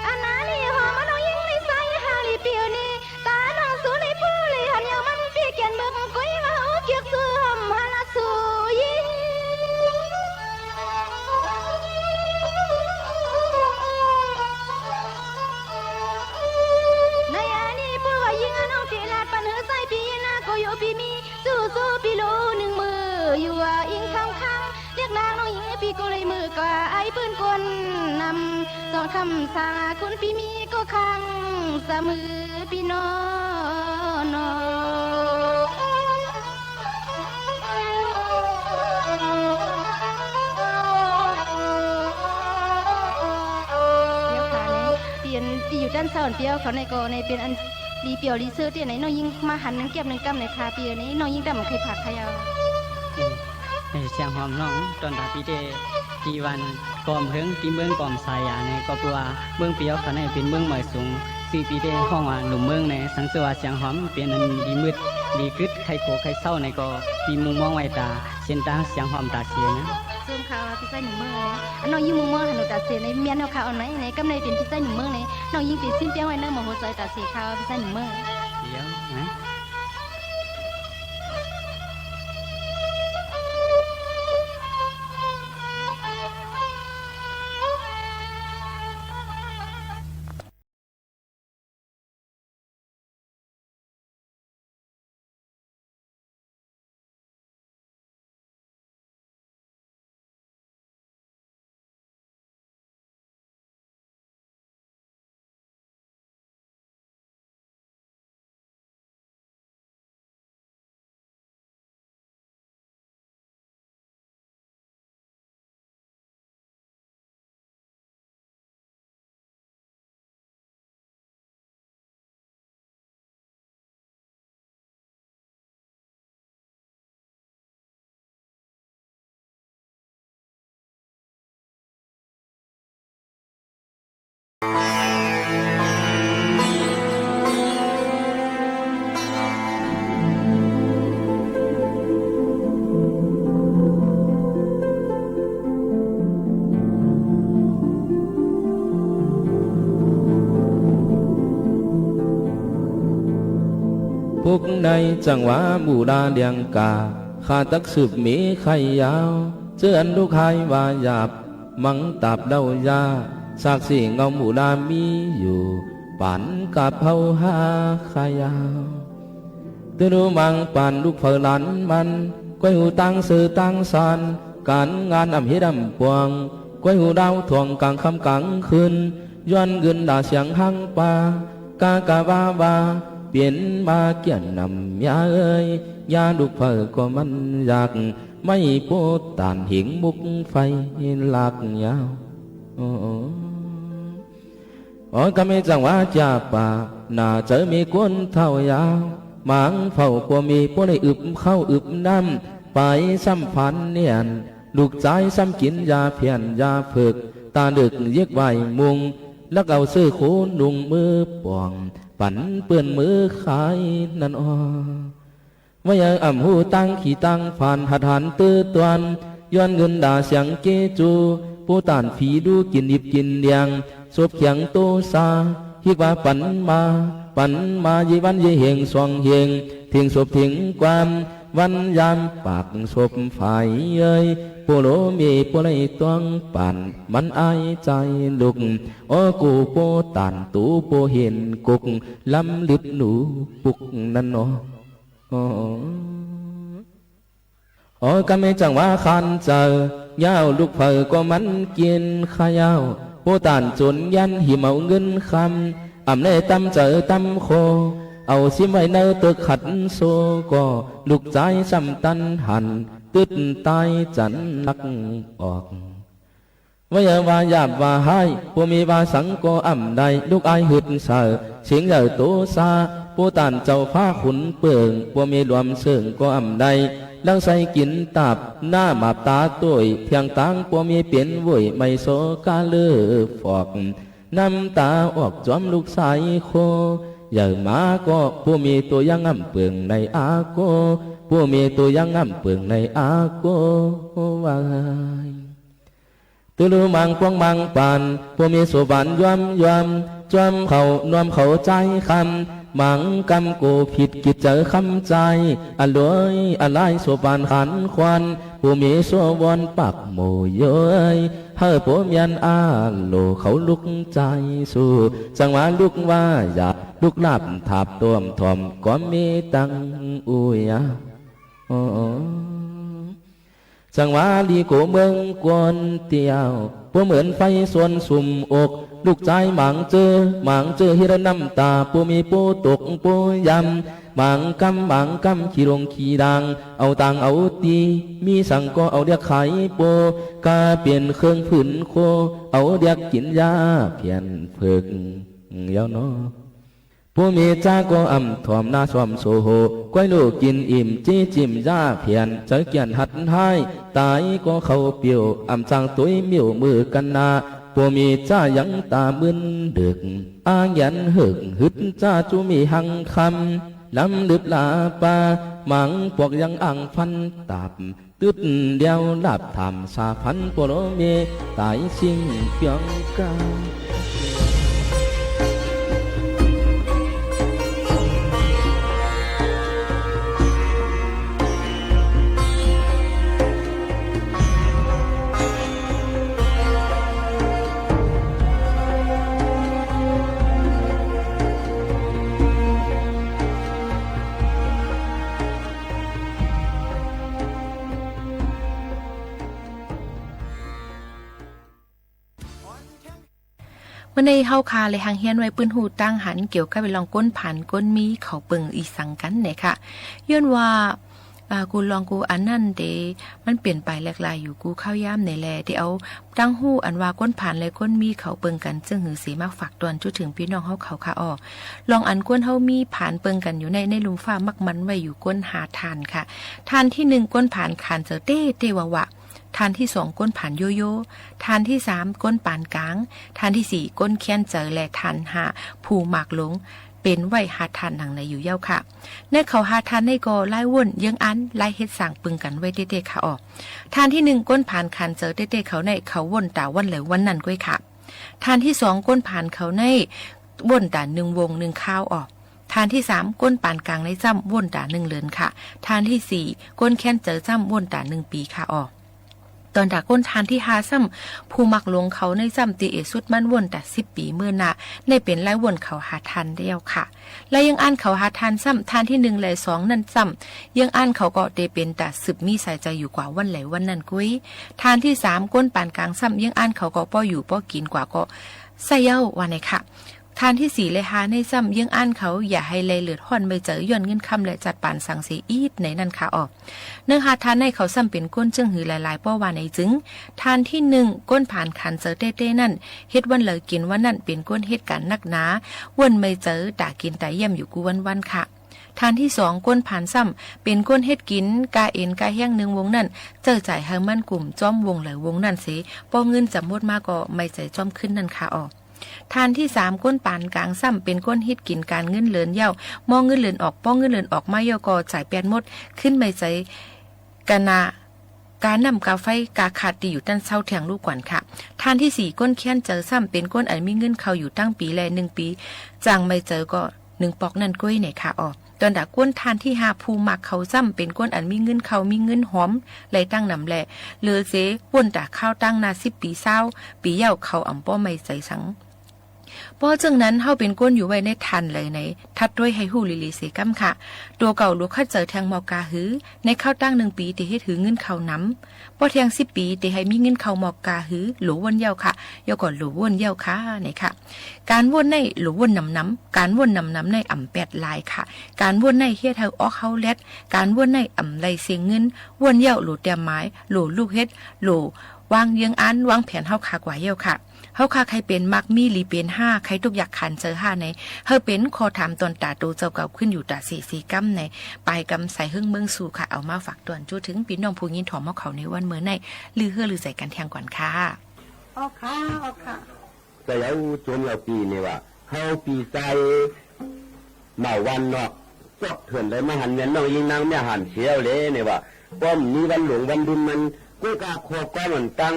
อันนาลีหอมน้องยิ่งในใสห่างลีเปียวนี้ ตาน้องสูในผู้เลยหันยาวมันปี้เกียนเบิ่งกุ้ยว่าฮู้เกียกสูหอมหาละสูยิ่ง ในอันนี้ผู้ว่ายิ่งน้องตี้ลัดปันหื้อใสปี้นาก็อยู่ปี้มี สู้สู้ปี้ลูนึ่งมืออยู่ว่าอิงคำคำ เรียกนางน้องหญิงปี้ก็เลยมือกว่าไอ้ปืนกวนนำ สองคำสาคุณปี้มีก็คังสะมือปี้น้อเนาะ เดี๋ยวค่ะ นี่เปียนตี้อยู่ด้านซ้อนเปียวเขาในก็ในเปียนอัน หลีเปี่ยวหลีเซิดเตี้ยไหน น้องยิ่งมาหันหนึ่งแก๊บหนึ่งกำไหนคา ปี้เอ๋ย นี่น้องยิ่งดำบ่ใค่ผักใค่เอา อืม เอ้ย เสียงหอมน้อง ตอนตาปี้เต้ ตี้วัน ก่อมเหิง ตี้เมืองก่อมสายยาใน ก็เปื้อว่าเมืองปี้เฮาข้าในเป๋นเมืองใหม่สูง จื้อปี้เต้ฮ้องว่าหนุ่มเมืองใน สังเสริญว่าเสียงหอมเป๋นอันดีมืด ดีกึ๊ด ใค่โกใค่เศร้าใน ก็ปี้มุมมองไว้ต๋าเส้นตางเสียงหอมต๋าเสยนะ เจิมค่ะว่าปี้จายหนุ่มเมืองใน อันน้องยิ่งมุมมองหาหนูต๋าเสยใน เมียนเฮาข้าอ่อนไหมใน กำในเป๋นปี้จายหนุ่มเมืองใน น้องยิ่งเป๋นซิ้นเปี้ยงไว้เน่อหมอหัวใจ๋ต๋าเสยค่ะว่าปี้จายหนุ่มเมือง เดี๋ยวนะ ပုၵ်ႈၼႆႉ ၸင်ႇဝႃႈ မူႇလႃႇလႅင်ႇၵႃႇ ၶႃႈတၵ်းသိုပ်ႇမေးၶႂ်ႈယၢဝ်း ၸိူဝ်းဢၼ်လုၵ်ႈႁၢႆဝႃႈယၢပ်ႇ မၢင်တပ်ႉလဝ်ႈယႃႈ သၢၵ်ႈသေႇငဝ်ႈမူႇလႃႇမီးယူႇ ပၢၼ်ၵၢပ်ႈႁဝ်းႁႃၶႃႈယၢဝ်း။ တိုၼ်းႁူႉမၢင်ပၢၼ်လုၵ်ႈၽႂ်လၢၼ်မၼ်း ၵွႆးႁူႉတၢင်းသိူဝ်းတၢင်းသၢၼ် ၵၢၼ်ငၢၼ်းဢမ်ႇႁဵတ်းဢမ်ႇပွင် ၵွႆးႁူႉလၢဝ်းထွင်ၵၢင်ၶမ်ႈၵၢင်ၶိုၼ်း ယွၼ်းငိုၼ်းလႃႇသဵင်ႁၢင်ႈပႃး ၵႃႈၵႃႈဝႃႈဝႃႈ ပဵၼ်မႃးၵႅၼ်ႇၼမ်ယႃႈဢိူၺ်း ယႃႈလုၵ်ႈၽႂ်ၵေႃႈမၼ်းယၢၵ်ႈ မႆႈပေႃးတၢၼ်ႇႁဵင်မုၵ်ႉၾႆးလၢၵ်ႈယၢဝ်း။ ဢေႃႈ ဢေႃႈ ဢေႃႈ ၵမ်းၼႆႉၸင်ႇဝႃႈ ၵျႃႉပႃႇ ၼႃႇၸႂ်မီးၵူၼ်းထဝ်ႈယၢဝ်း မၢင်ၽဝ်ႇပေႃႈမႄႈပေႃးလႆႈဢိုပ်ႇၶဝ်ႈဢိုပ်ႇၼမ်ႉ ပၢႆသမ်ႉၽၢၼ်ၼႅၼ်ႈ လုၵ်ႈၸၢႆးသမ်ႉၵိၼ်ယႃႈၽႅၼ်ႇယႃႈၽိူၵ်ႇ တႃႇလိူၵ်ႈယဵၵ်းဝၢႆႇမုင်ႈ လၵ်ႉဢဝ်သိူဝ်ႈၶူဝ်းၼုင်ႈမိူဝ်းပွင်ႇ ပၼ်ပိူၼ်ႈမိူဝ်းၶၢႆၼၼ်ႉဢေႃႈ။ ဝႃႈယႂ်ႇဢမ်ႇႁူႉတၢင်းၶီတၢင်းၽၢၼ် ႁတ်းႁၢၼ်တိူဝ်းတွၼ်း ယွၼ်းငိုၼ်းလႃႇသႅင်ၵေးၸူး ပူဝ်းတၢၼ်ႇၽီလူး ၵိၼ်လိပ်းၵိၼ်လႅင် သူပ်းၶႅင်တူဝ်းသႃး ႁိၵ်ႈဝႃႈပၼ်မႃး ပၼ်မႃး ယႂ်ႇဝၼ်းယႂ်ႇႁဵင်သွင်ႁဵင် ထဵင်သူပ်းထဵင်ၵႂၢမ်း ဝၼ်းယၢမ်းပၢၵ်ႇသူပ်းၽၢႆႇဢိူၺ်း ပေႃးလူဝ်ႇမီးပေႃးလႆႈတွင်းပၢၼ်ႇ မၼ်းဢၢႆႈၸႂ်လုၵ်ႈ ဢေႃႈ ၵူဝ်ပေႃးတၢၼ်ႇတူဝ်ပေႃးႁဵၼ်းၵုၵ်း လမ်းလိုပ်ႈၼူပုၵ်ႈၼၼ်ႉၼေႃႈ။ ဢေႃႈ ဢေႃႈ ၵမ်းၼႆႉၸင်ႇဝႃႈ ၶၢၼ်ၸႂ်ယဝ်ႉ လုၵ်ႈၽႂ်ၵေႃႈမၼ်းၵိၼ်ၶႃႈယဝ်ႉ ပေႃးတၢၼ်ႇၸူၼ်ယၢၼ်း ႁိမ်ဢဝ်ငိုၼ်းၶမ်း ဢမ်ႇလႆႈတမ်းၸႂ်တမ်းၶေႃး ဢဝ်သိမ်းဝႆႉၼႂ်းတိူၵ်ႈၶၢတ်ႇသူဝ်းၵေႃႈ လုၵ်ႈၸၢႆးသမ်ႉတၼ်းႁၼ် တိုတ်းတၢႆၸၼ်လၵ်းဢွၵ်ႇ ဝႃႈယႃႇဝႃႈယၢပ်ႇဝႃႈႁၢႆႉ ပေႃႈမႄႈဝႃႈသင်ၵေႃႈဢမ်ႇလႆႈ လုၵ်ႈဢၢႆႈႁိုတ်ႉသႂ်ႇ သဵင်ယႂ်ႇတူဝ်းသႃး ပေႃးတၢၼ်ႇၸဝ်ႈၾႃႉၶုၼ်ပိူင် ပေႃႈမႄႈလွမ်သိူင်ႇၵေႃႈဢမ်ႇလႆႈ လၵ်ႉသႆႈၵိၼ်တၢပ်ႇ ၼႃႈမၢပ်ႇတႃတူၺ်း ထႅင်ႈတၢင်းပေႃႈမႄႈပဵၼ်ဝူၺ်ႇ မႆႈသေႃးၵႃႈလိူဝ်ႈၽွၵ်ႇ ၼမ်ႉတႃဢွၵ်ႇၸွမ်းလုၵ်ႈသၢႆၶူဝ်း ယႂ်ႇမႃးၵေႃႈ ပေႃႈမႄႈတူဝ်ယင်းဢမ်ႇပိူင်ႇၼႆဢႃးၵူဝ်း ပေႃႈမႄႈတူဝ်ယင်းဢမ်ႇပိူင်ႇၼႆဢႃးၵူဝ်းဝႃႈ တူၺ်းလူမၢင်ပွၵ်ႈမၢင်ပၢၼ် ပေႃႈမႄႈသူပ်းပၢၼ်ယွမ်းယွမ်း ၸွမ်းၶဝ်ႈၼွမ်းၶဝ်ႈၸၢႆးၶမ်း မၢင်ၵမ်းၵူဝ်ၽိတ်းၵိတ်ႇၸႂ်ၶမ်းၸၢႆး ဢလွႆးဢလၢႆးသူပ်းပၢၼ်ၶၢၼ်ၶွၼ်ႇ ပေႃႈမႄႈသူပ်းဝွၼ်းပၢၵ်ႇမူႇယွႆး ႁႂ်ႈပေႃးမႅၼ်ႈဢလူဝ်ႇၶဝ်လုၵ်ႈၸၢႆးသူ ၸင်ႇဝႃႈလုၵ်ႈဝႃႈယႃႇ လုၵ်ႈလၢပ်ႈထၢပ်ႇတွမ်ႇထွမ်ႇ ၵေႃႈမီးတင်းဢူၺ်းဢႃႈ ဢေႃႈ ဢေႃႈ ၸင်ႇဝႃႈလီၵူဝ်မိူင်းၵူၼ်းတႄႉယဝ်ႉ ပေႃးမိူၼ်ၾႆးသူၼ်းသုမ်းဢူၵ်း လုၵ်ႈၸၢႆးမၢင်ၸိူဝ်း မၢင်ၸိူဝ်းႁဵတ်းၼမ်ႉတႃ ပေႃးမီးပေႃးတူၵ်းပေႃးယမ်ႉ မၢင်ၵမ်းမၢင်ၵမ်းၶီႈလူင်ၶီႈလၢင် ဢဝ်တၢင်ႇဢဝ်တီႈ မီးသင်ၵေႃႈဢဝ်လႅၵ်ႈၶၢႆပေႃး ၵႃႈပဵၼ်ၶိူင်ႈၽိုၼ်ၶူဝ်း ဢဝ်လႅၵ်ႈၵိၼ်ယႃႈၽႅၼ်ႇၽိူၵ်ႇယဝ်ႉၼေႃႈ။ ผู้มีจ๊าก็อ่ำถ่อมหน้าซ่อมโสโห ก้อยลูกกิ๋นอิ่ม จี้จิ่มย้าแผน ใจ๋เกียรติหัดฮ้าย ต๋ายก็เข้าปิ้ว อ่ำจางตุ๊ยหมิ่วมือกั๋นนา ผู้มีจ๊ายังต๋ามึนเดิก อาหยันเหิก หึดจ๊าจุมีหังคำ นำลึบลาปา หมางปวกยังอ่างฟันตาบ ตึ๊ดเดียวลาบถามสาพัน ปัวโลเมต๋ายสิ่งเปียงกา เมื่อในเฮาคาเลยหังเฮียนไว้ปื้นฮู้ตั้งหันเกี่ยวกับเรื่องก้นผานก้นมีเขาเปิงอีสังกั๋นเนี่ยค่ะ ย้อนว่า อ่า กู้ลองกู้อันนั้นเต๋ มันเปลี่ยนไปแหลกหลายอยู่กู้ข้าวยามเนี่ยแล เต๋เอาตั้งฮู้อันว่าก้นผานและก้นมีเขาเปิงกั๋นเจิ่งหือเสมาฝากตวนจุเถิงปี้น้องเฮาเขาค่ะอ้อ ลองอันก้นเฮามีผานเปิงกั๋นอยู่ใน ในลุ่มฟ้ามักมันไว้อยู่ก้นห้าท่านค่ะ ท่านตี้นึ่งก้นผานขานเจ๋อเต๊ๆ วะๆ ท่านตี้สองก้นผานโยโย่ ท่านตี้สามก้นปานก๋าง ท่านตี้สี่ก้นแค้นเจ๋อ และท่านห้าผู้มากหลง เป๋นไว้ห้าท่านหนังในอยู่เย้าค่ะ ในเขาห้าท่านในก็ลายว่นเยื้องอั้นลายเฮ็ดสร้างเปิงกั๋นไว้เต๊ๆ ค่ะอ้อ ท่านตี้นึ่งก้นผานขานเจ๋อเต๊ๆ เขาในเขาว่นต๋าวันไหลวันนั้นก้วยค่ะ ท่านตี้สองก้นผานเขาในว่นต๋านึ่งวงนึ่งคาวอ้อ ท่านตี้สามก้นปานก๋างในจ้ำว่นต๋านึ่งเลิ๋นค่ะ ท่านตี้สี่ก้นแค้นเจ๋อจ้ำว่นต๋านึ่งปี๋ค่ะอ้อ ต๋อนต๋าก้นท่านตี้ห้าซ้ำ ผู้มากหลงเขาในจ้ำตี้เอสุดมันว่นต๋าสิบปี๋เมื่อหน้า ในเป๋นลายว่นเขาห้าท่านแล้วค่ะ และเยื้องอั้นเขาห้าท่านซ้ำ ท่านตี้นึ่งและสองนั้นซ้ำ เยื้องอั้นเขาก็เต๋เป๋นต๋าสืบมีสายใจ๋อยู่กว่าวันไหลวันนั้นก้วย ท่านตี้สามก้นปานก๋างซ้ำ เยื้องอั้นเขาก็ป้ออยู่ป้อกิ๋นกว่าก็ใส่เย้าว่าไหนค่ะ ท่านตี้สี่และห้าในซ้ำ เยื้องอั้นเขาอย่าหื้อแลเลือดฮ้อนเมื่อยใจ๋ย้อนเงินคำและจัดปานสังเสอีกในนั้นค่ะอ้อ ในห้าท่านในเขาซ้ำเป๋นก้นเจิ่งหือหลายๆ ป้อว่าไหนจึง ท่านตี้นึ่งก้นผานขานเจ๋อเต๊ๆ นั้น เฮ็ดวันไหลกิ๋นวันนั้น เป๋นก้นเฮ็ดก๋านนักหนา ว่นเมื่อยใจ๋ต๋ากิ๋นต๋าเยี่ยมอยู่กู้วันๆ ค่ะ ท่านตี้สองก้นผานซ้ำ เป๋นก้นเฮ็ดกิ๋น กาเอ็นกาแฮงนึ่งวงนั้น ใจ๊จ่ายหื้อมันกุ้มจ้อมวงไหลวงนั้นเส ป้อเงินจ๋ำหมดมาก็เมื่อยใจ๋จ้อมขึ้นนั้นค่ะอ้อ ท่านตี้สามก้นปานก๋างซ้ำ เป๋นก้นเฮ็ดกิ๋นก๋านเงินเลินเย้า มองเงินเลินออก ป้อเงินเลินออกมาเย้าก็จ่ายแปดหมด ขึ้นเมื่อยใจ๋ก๋านา ก๋าน้ำก๋าไฟก๋าขาดตี้อยู่ตันเซ้าแทงลูกกวนค่ะ ท่านตี้สี่ก้นแค้นเจ๋อซ้ำ เป๋นก้นอันมีเงินเข้าอยู่ตั้งปี๋และนึ่งปี๋ จ่างเมื่อยใจ๋ก็นึ่งปอกนั้นก้วยไหนค่ะอ้อ ต๋อนต๋าก้นท่านตี้ห้าผู้มากเขาซ้ำ เป๋นก้นอันมีเงินเข้ามีเงินหอมไหลตั้งนำแล เหลือเสว่นต๋าข้าวตั้งหน้าสิบปี๋ซาวปี๋เย้าเขาอ่ำป้อเมื่อยใจ๋สัง ป้อเจิ่งนั้นเฮาเป๋นก้นอยู่ไว้ในท่านไหลไหน ทัดตวยหื้อฮู้ลีๆ เสก้ำค่ะ ตั๋วเก่าหลวงคัดเจ๋อแทงหมอกก๋าหือ ในข้าวตั้งนึ่งปี๋เต๋เฮ็ดหื้อเงินเข้านำ ป้อแทงสิบปี๋เต๋หื้อมีเงินเข้าหมอกก๋าหือ หลัวว่นเย้าค่ะ เย้าก็หลัวว่นเย้าค่ะ ไหนค่ะ ก๋านว่นในหลัวว่นนำๆ ก๋านว่นนำๆ ในอ่ำแปดลายค่ะ ก๋านว่นในเฮ็ดหื้อออกเฮาแล็ด ก๋านว่นในอ่ำไหลเสียเงิน ว่นเย้าหลัวเตียมหมาย หลัวลูกเฮ็ด หลัววางเยื้องอั้นวางแผนเฮาคากว่าเย้าค่ะ เฮาคาใค่เป๋นมักมีหลีเป๋นห้า ใค่ตุ๊กอยากขานเจ๋อห้าใน หื้อเป๋นข้อถามต๋อนต๋าโตเจ้าเก่าขึ้นอยู่ต๋าเสเสก้ำใน ปายกำใสเฮิงเมืองสู่ค่ะ เอามาฝากตวนจุเถิงปี้น้องผู้ยินถ่อมเฮาเขาในวันเมื่อใน ลือเฮือลือใจ๋กั๋นแทงก่อนค่ะ ออกค่ะ ออกค่ะ แต่แล้วโจมเหล่าปี้นี่ว่า เฮาปี้ใจ๊บ่าววันนอก จอกเถื่อนได้มาหันแม่นน้องยิงนางแม่หันเสียวเลยนี่ว่า ป้อมนี้วันหลวงวันดุลมัน กู้กาคอก้อมันตั้ง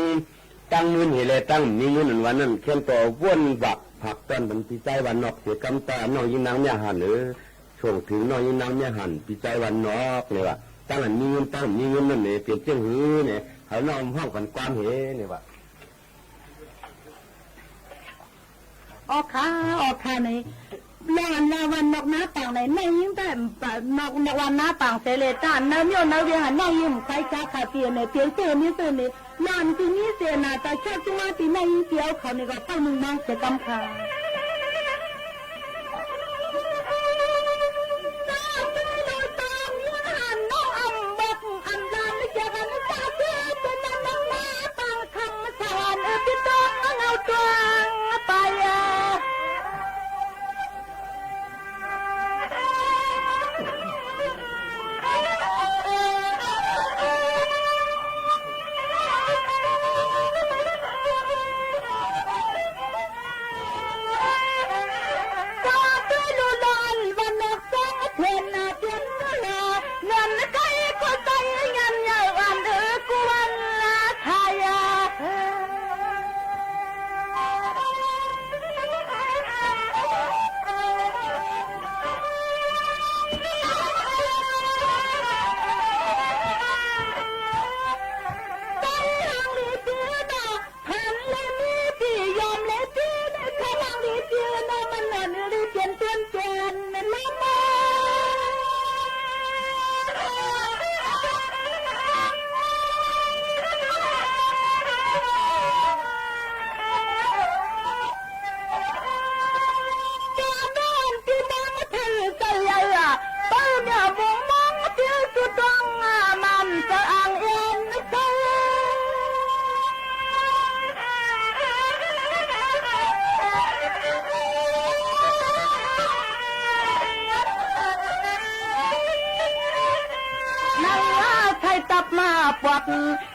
ตั้งมื้นเหแลตั้งมีเงินอันวันนั้น เขียนต่อว่นหวักผักต้อนมันปี้ใจ๊วันนอกเสียกำตาน้องยิงนางแม่หันเออ ส่งเถิงน้องยิงนางแม่หันปี้ใจ๊วันนอกนี่ว่า ตั้งอันมีเงินตั้งอันมีเงินนั่นเนี่ย เป๋นเจ้าหื้อเนี่ย หื้อน้องห้องกันความเหนี่ว่า ออกค่ะ ออกค่ะ ในเรื่องอันละวันนอกหน้าต่างใน ในยิ่งแต่นอก นอกวันหน้าต่างเสเลต้าน ในเมียวในเวียงอันนอกยิ่งใครจ้าค่ะ เตียนในเตียงเตียนนี่เตียนนี่ นอนที่นี่เสียหน้าตาชาติมาที่ในยิ่งเตียวเขานี่ก็เท่ามึงมองเสียกำค่ะ ไป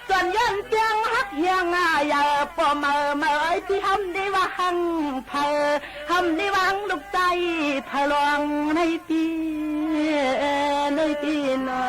ส่วนย้อนเสียงฮักเฮียงอา อย่าป้อเมอเมอไอ้ตี้ หำดีว่าหังเผอ หำดีว่าหังลูกใต้พะหลวงในตี้ ในตี้นา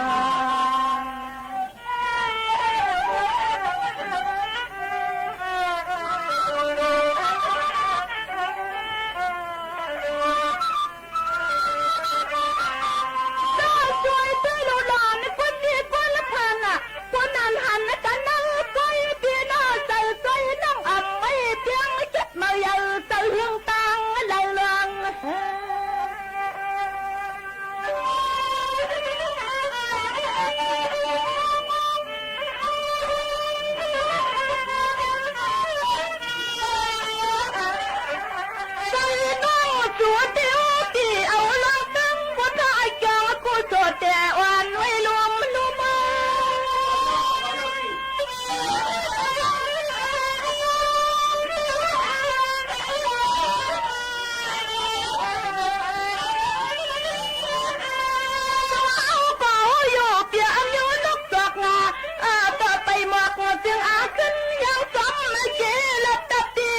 เจ้าช่วย ช่วยลูกหลานคนดีคนละพันน่ะ คนนั้นหันกันนั่งก้อย พี่น้องใส่ใส่น้องอำ ไม่เพียงเจ็บมาเยาใส่เรื่องต่างหลายเรื่อง ใส่น้องสัวเตียวตี้เอาลองตั้ง พุทธาจารย์กูโสดแต่อ่อนไว้ลมลม เอาเป่าอยู่เปียอยู่นกจอกงา เอ่อ ต่อไปหมอกจึงอาขึ้นยังสมเกลัดตับตี้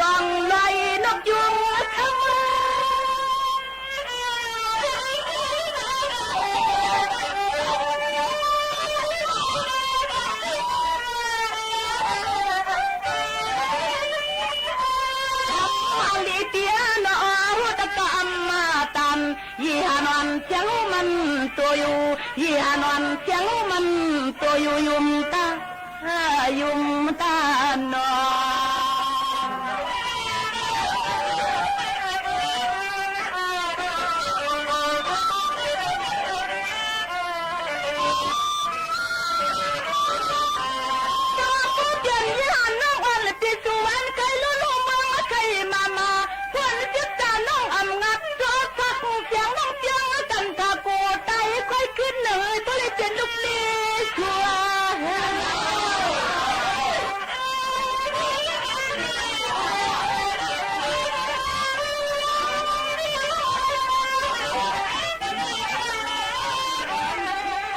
ต้องลอยนกยุงทั้งหลาย ทำมาลีเตียนอ ตะกะอำมาตัน ยี่หานอนเสียงมันตัวอยู่ ยี่หานอนเสียงมันตัวอยู่ ยุมตา ยุมตาหนอ เจ้าผู้เปลี่ยนยี่หานน้องอ่อน ปีสุวรรณไกลลุลุเมืองไกลมามา ควรศึกษาน้องอำงัด ตัวฟักเสียงน้องเสียงกัน ถ้ากูตายค่อยขึ้นเหนือ บ่ได้เป๋นลูกเมียชัวร์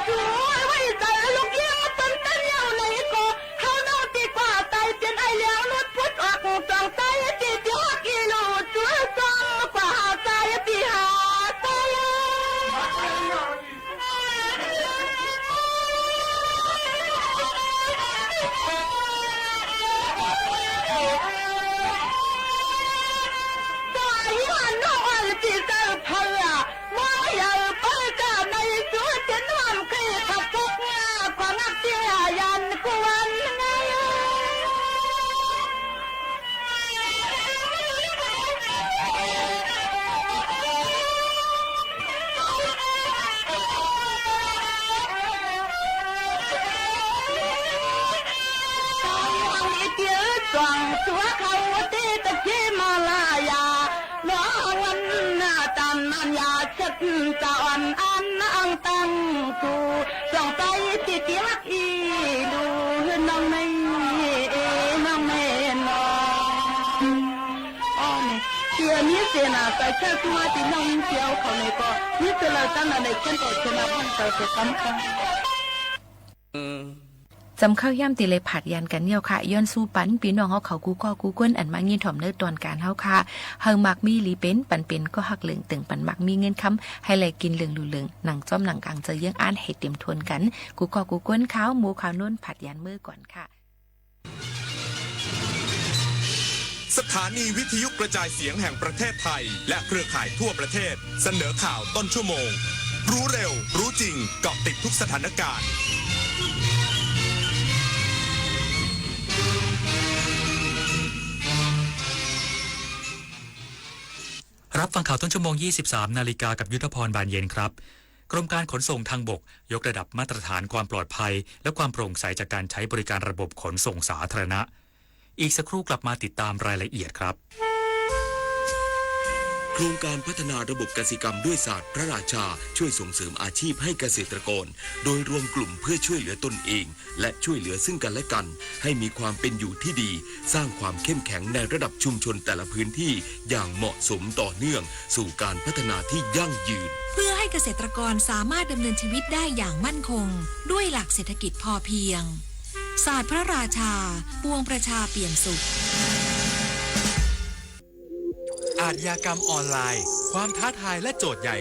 ช่วยไว้ใส่ลูกเลี้ยงตนเต้นเย้าไหนก็ เฮาน้องตี้กว่าต๋ายเป๋นไอ้เหลียวหลุดพุดออก ส่องใสตี้เตียวฮักอีหลู่ จั๊วส่องกว่าหาใสตี้หาใส ต๋ายหันน้องอ่อนตี้เจ้าเผลอ มองเหลียวไปก้าในสัวเตียนห้อม ใค่ขับพกงา ความฮักตี้หายันกวนไง ต๋ายหันตี้เตียวส่องสัวเขาตี้ตะเคียนมาลายา น้องวันหน้าตันมันยาเช็ดตาอ่อนอันอังตังกู ส่องใสตี้เตียวฮักอีหลู่ น้องแม่ น้องแม่น้อง อ้อ นี่ เจื้อมีเสนาใสเชิดมาตี้น้องเตียวเขานี่ก็ มีเสนาตั้งในเช่นต่อเสนาบ้านไปเสียซ้ำค่ะ จำเข้าย่ำตี้เลยผาดยานกั๋นเย้าค่ะ ย้อนสู้ปันปี้น้องเฮาเขากู้ก้อกู้ก้น อันมางิ้นถ่อมเนื้อตอนก๋านเฮาค่ะ หื้อมักมีหลีเป๋น ปันเป๋นก็ฮักเหลิง เติ่งปันมักมีเงินคำ หื้อไหลกิ๋นเหลิงหลู่เหลิง หนังจ้อมหนังก๋างเจอเยื้องอ้านหื้อเตรียมทวนกั๋น กู้ก้อกู้ก้น ข่าวหมู่ข่าวโน้นผาดยานเมื่อก่อนค่ะ สถานีวิทยุกระจายเสียงแห่งประเทศไทย และเครือข่ายทั่วประเทศ เสนอข่าวต้นชั่วโมง รู้เร็ว รู้จริง เกาะติดทุกสถานการณ์ รับฟังข่าวต้นชั่วโมง ยี่สิบสามนาฬิกา กับยุทธพร บานเย็นครับ กรมการขนส่งทางบก ยกระดับมาตรฐานความปลอดภัย และความโปร่งใสจากการใช้บริการระบบขนส่งสาธารณะ อีกสักครู่กลับมาติดตามรายละเอียดครับ โครงการพัฒนาระบบกสิกรรมด้วยศาสตร์พระราชา ช่วยส่งเสริมอาชีพให้เกษตรกร โดยรวมกลุ่มเพื่อช่วยเหลือตนเอง และช่วยเหลือซึ่งกันและกัน ให้มีความเป็นอยู่ที่ดี สร้างความเข้มแข็งในระดับชุมชนแต่ละพื้นที่อย่างเหมาะสมต่อเนื่อง สู่การพัฒนาที่ยั่งยืน เพื่อให้เกษตรกรสามารถดำเนินชีวิตได้อย่างมั่นคง ด้วยหลักเศรษฐกิจพอเพียง ศาสตร์พระราชา ปวงประชาเปี่ยมสุข อาชญากรรมออนไลน์ ความท้าทายและโจทย์ใหญ่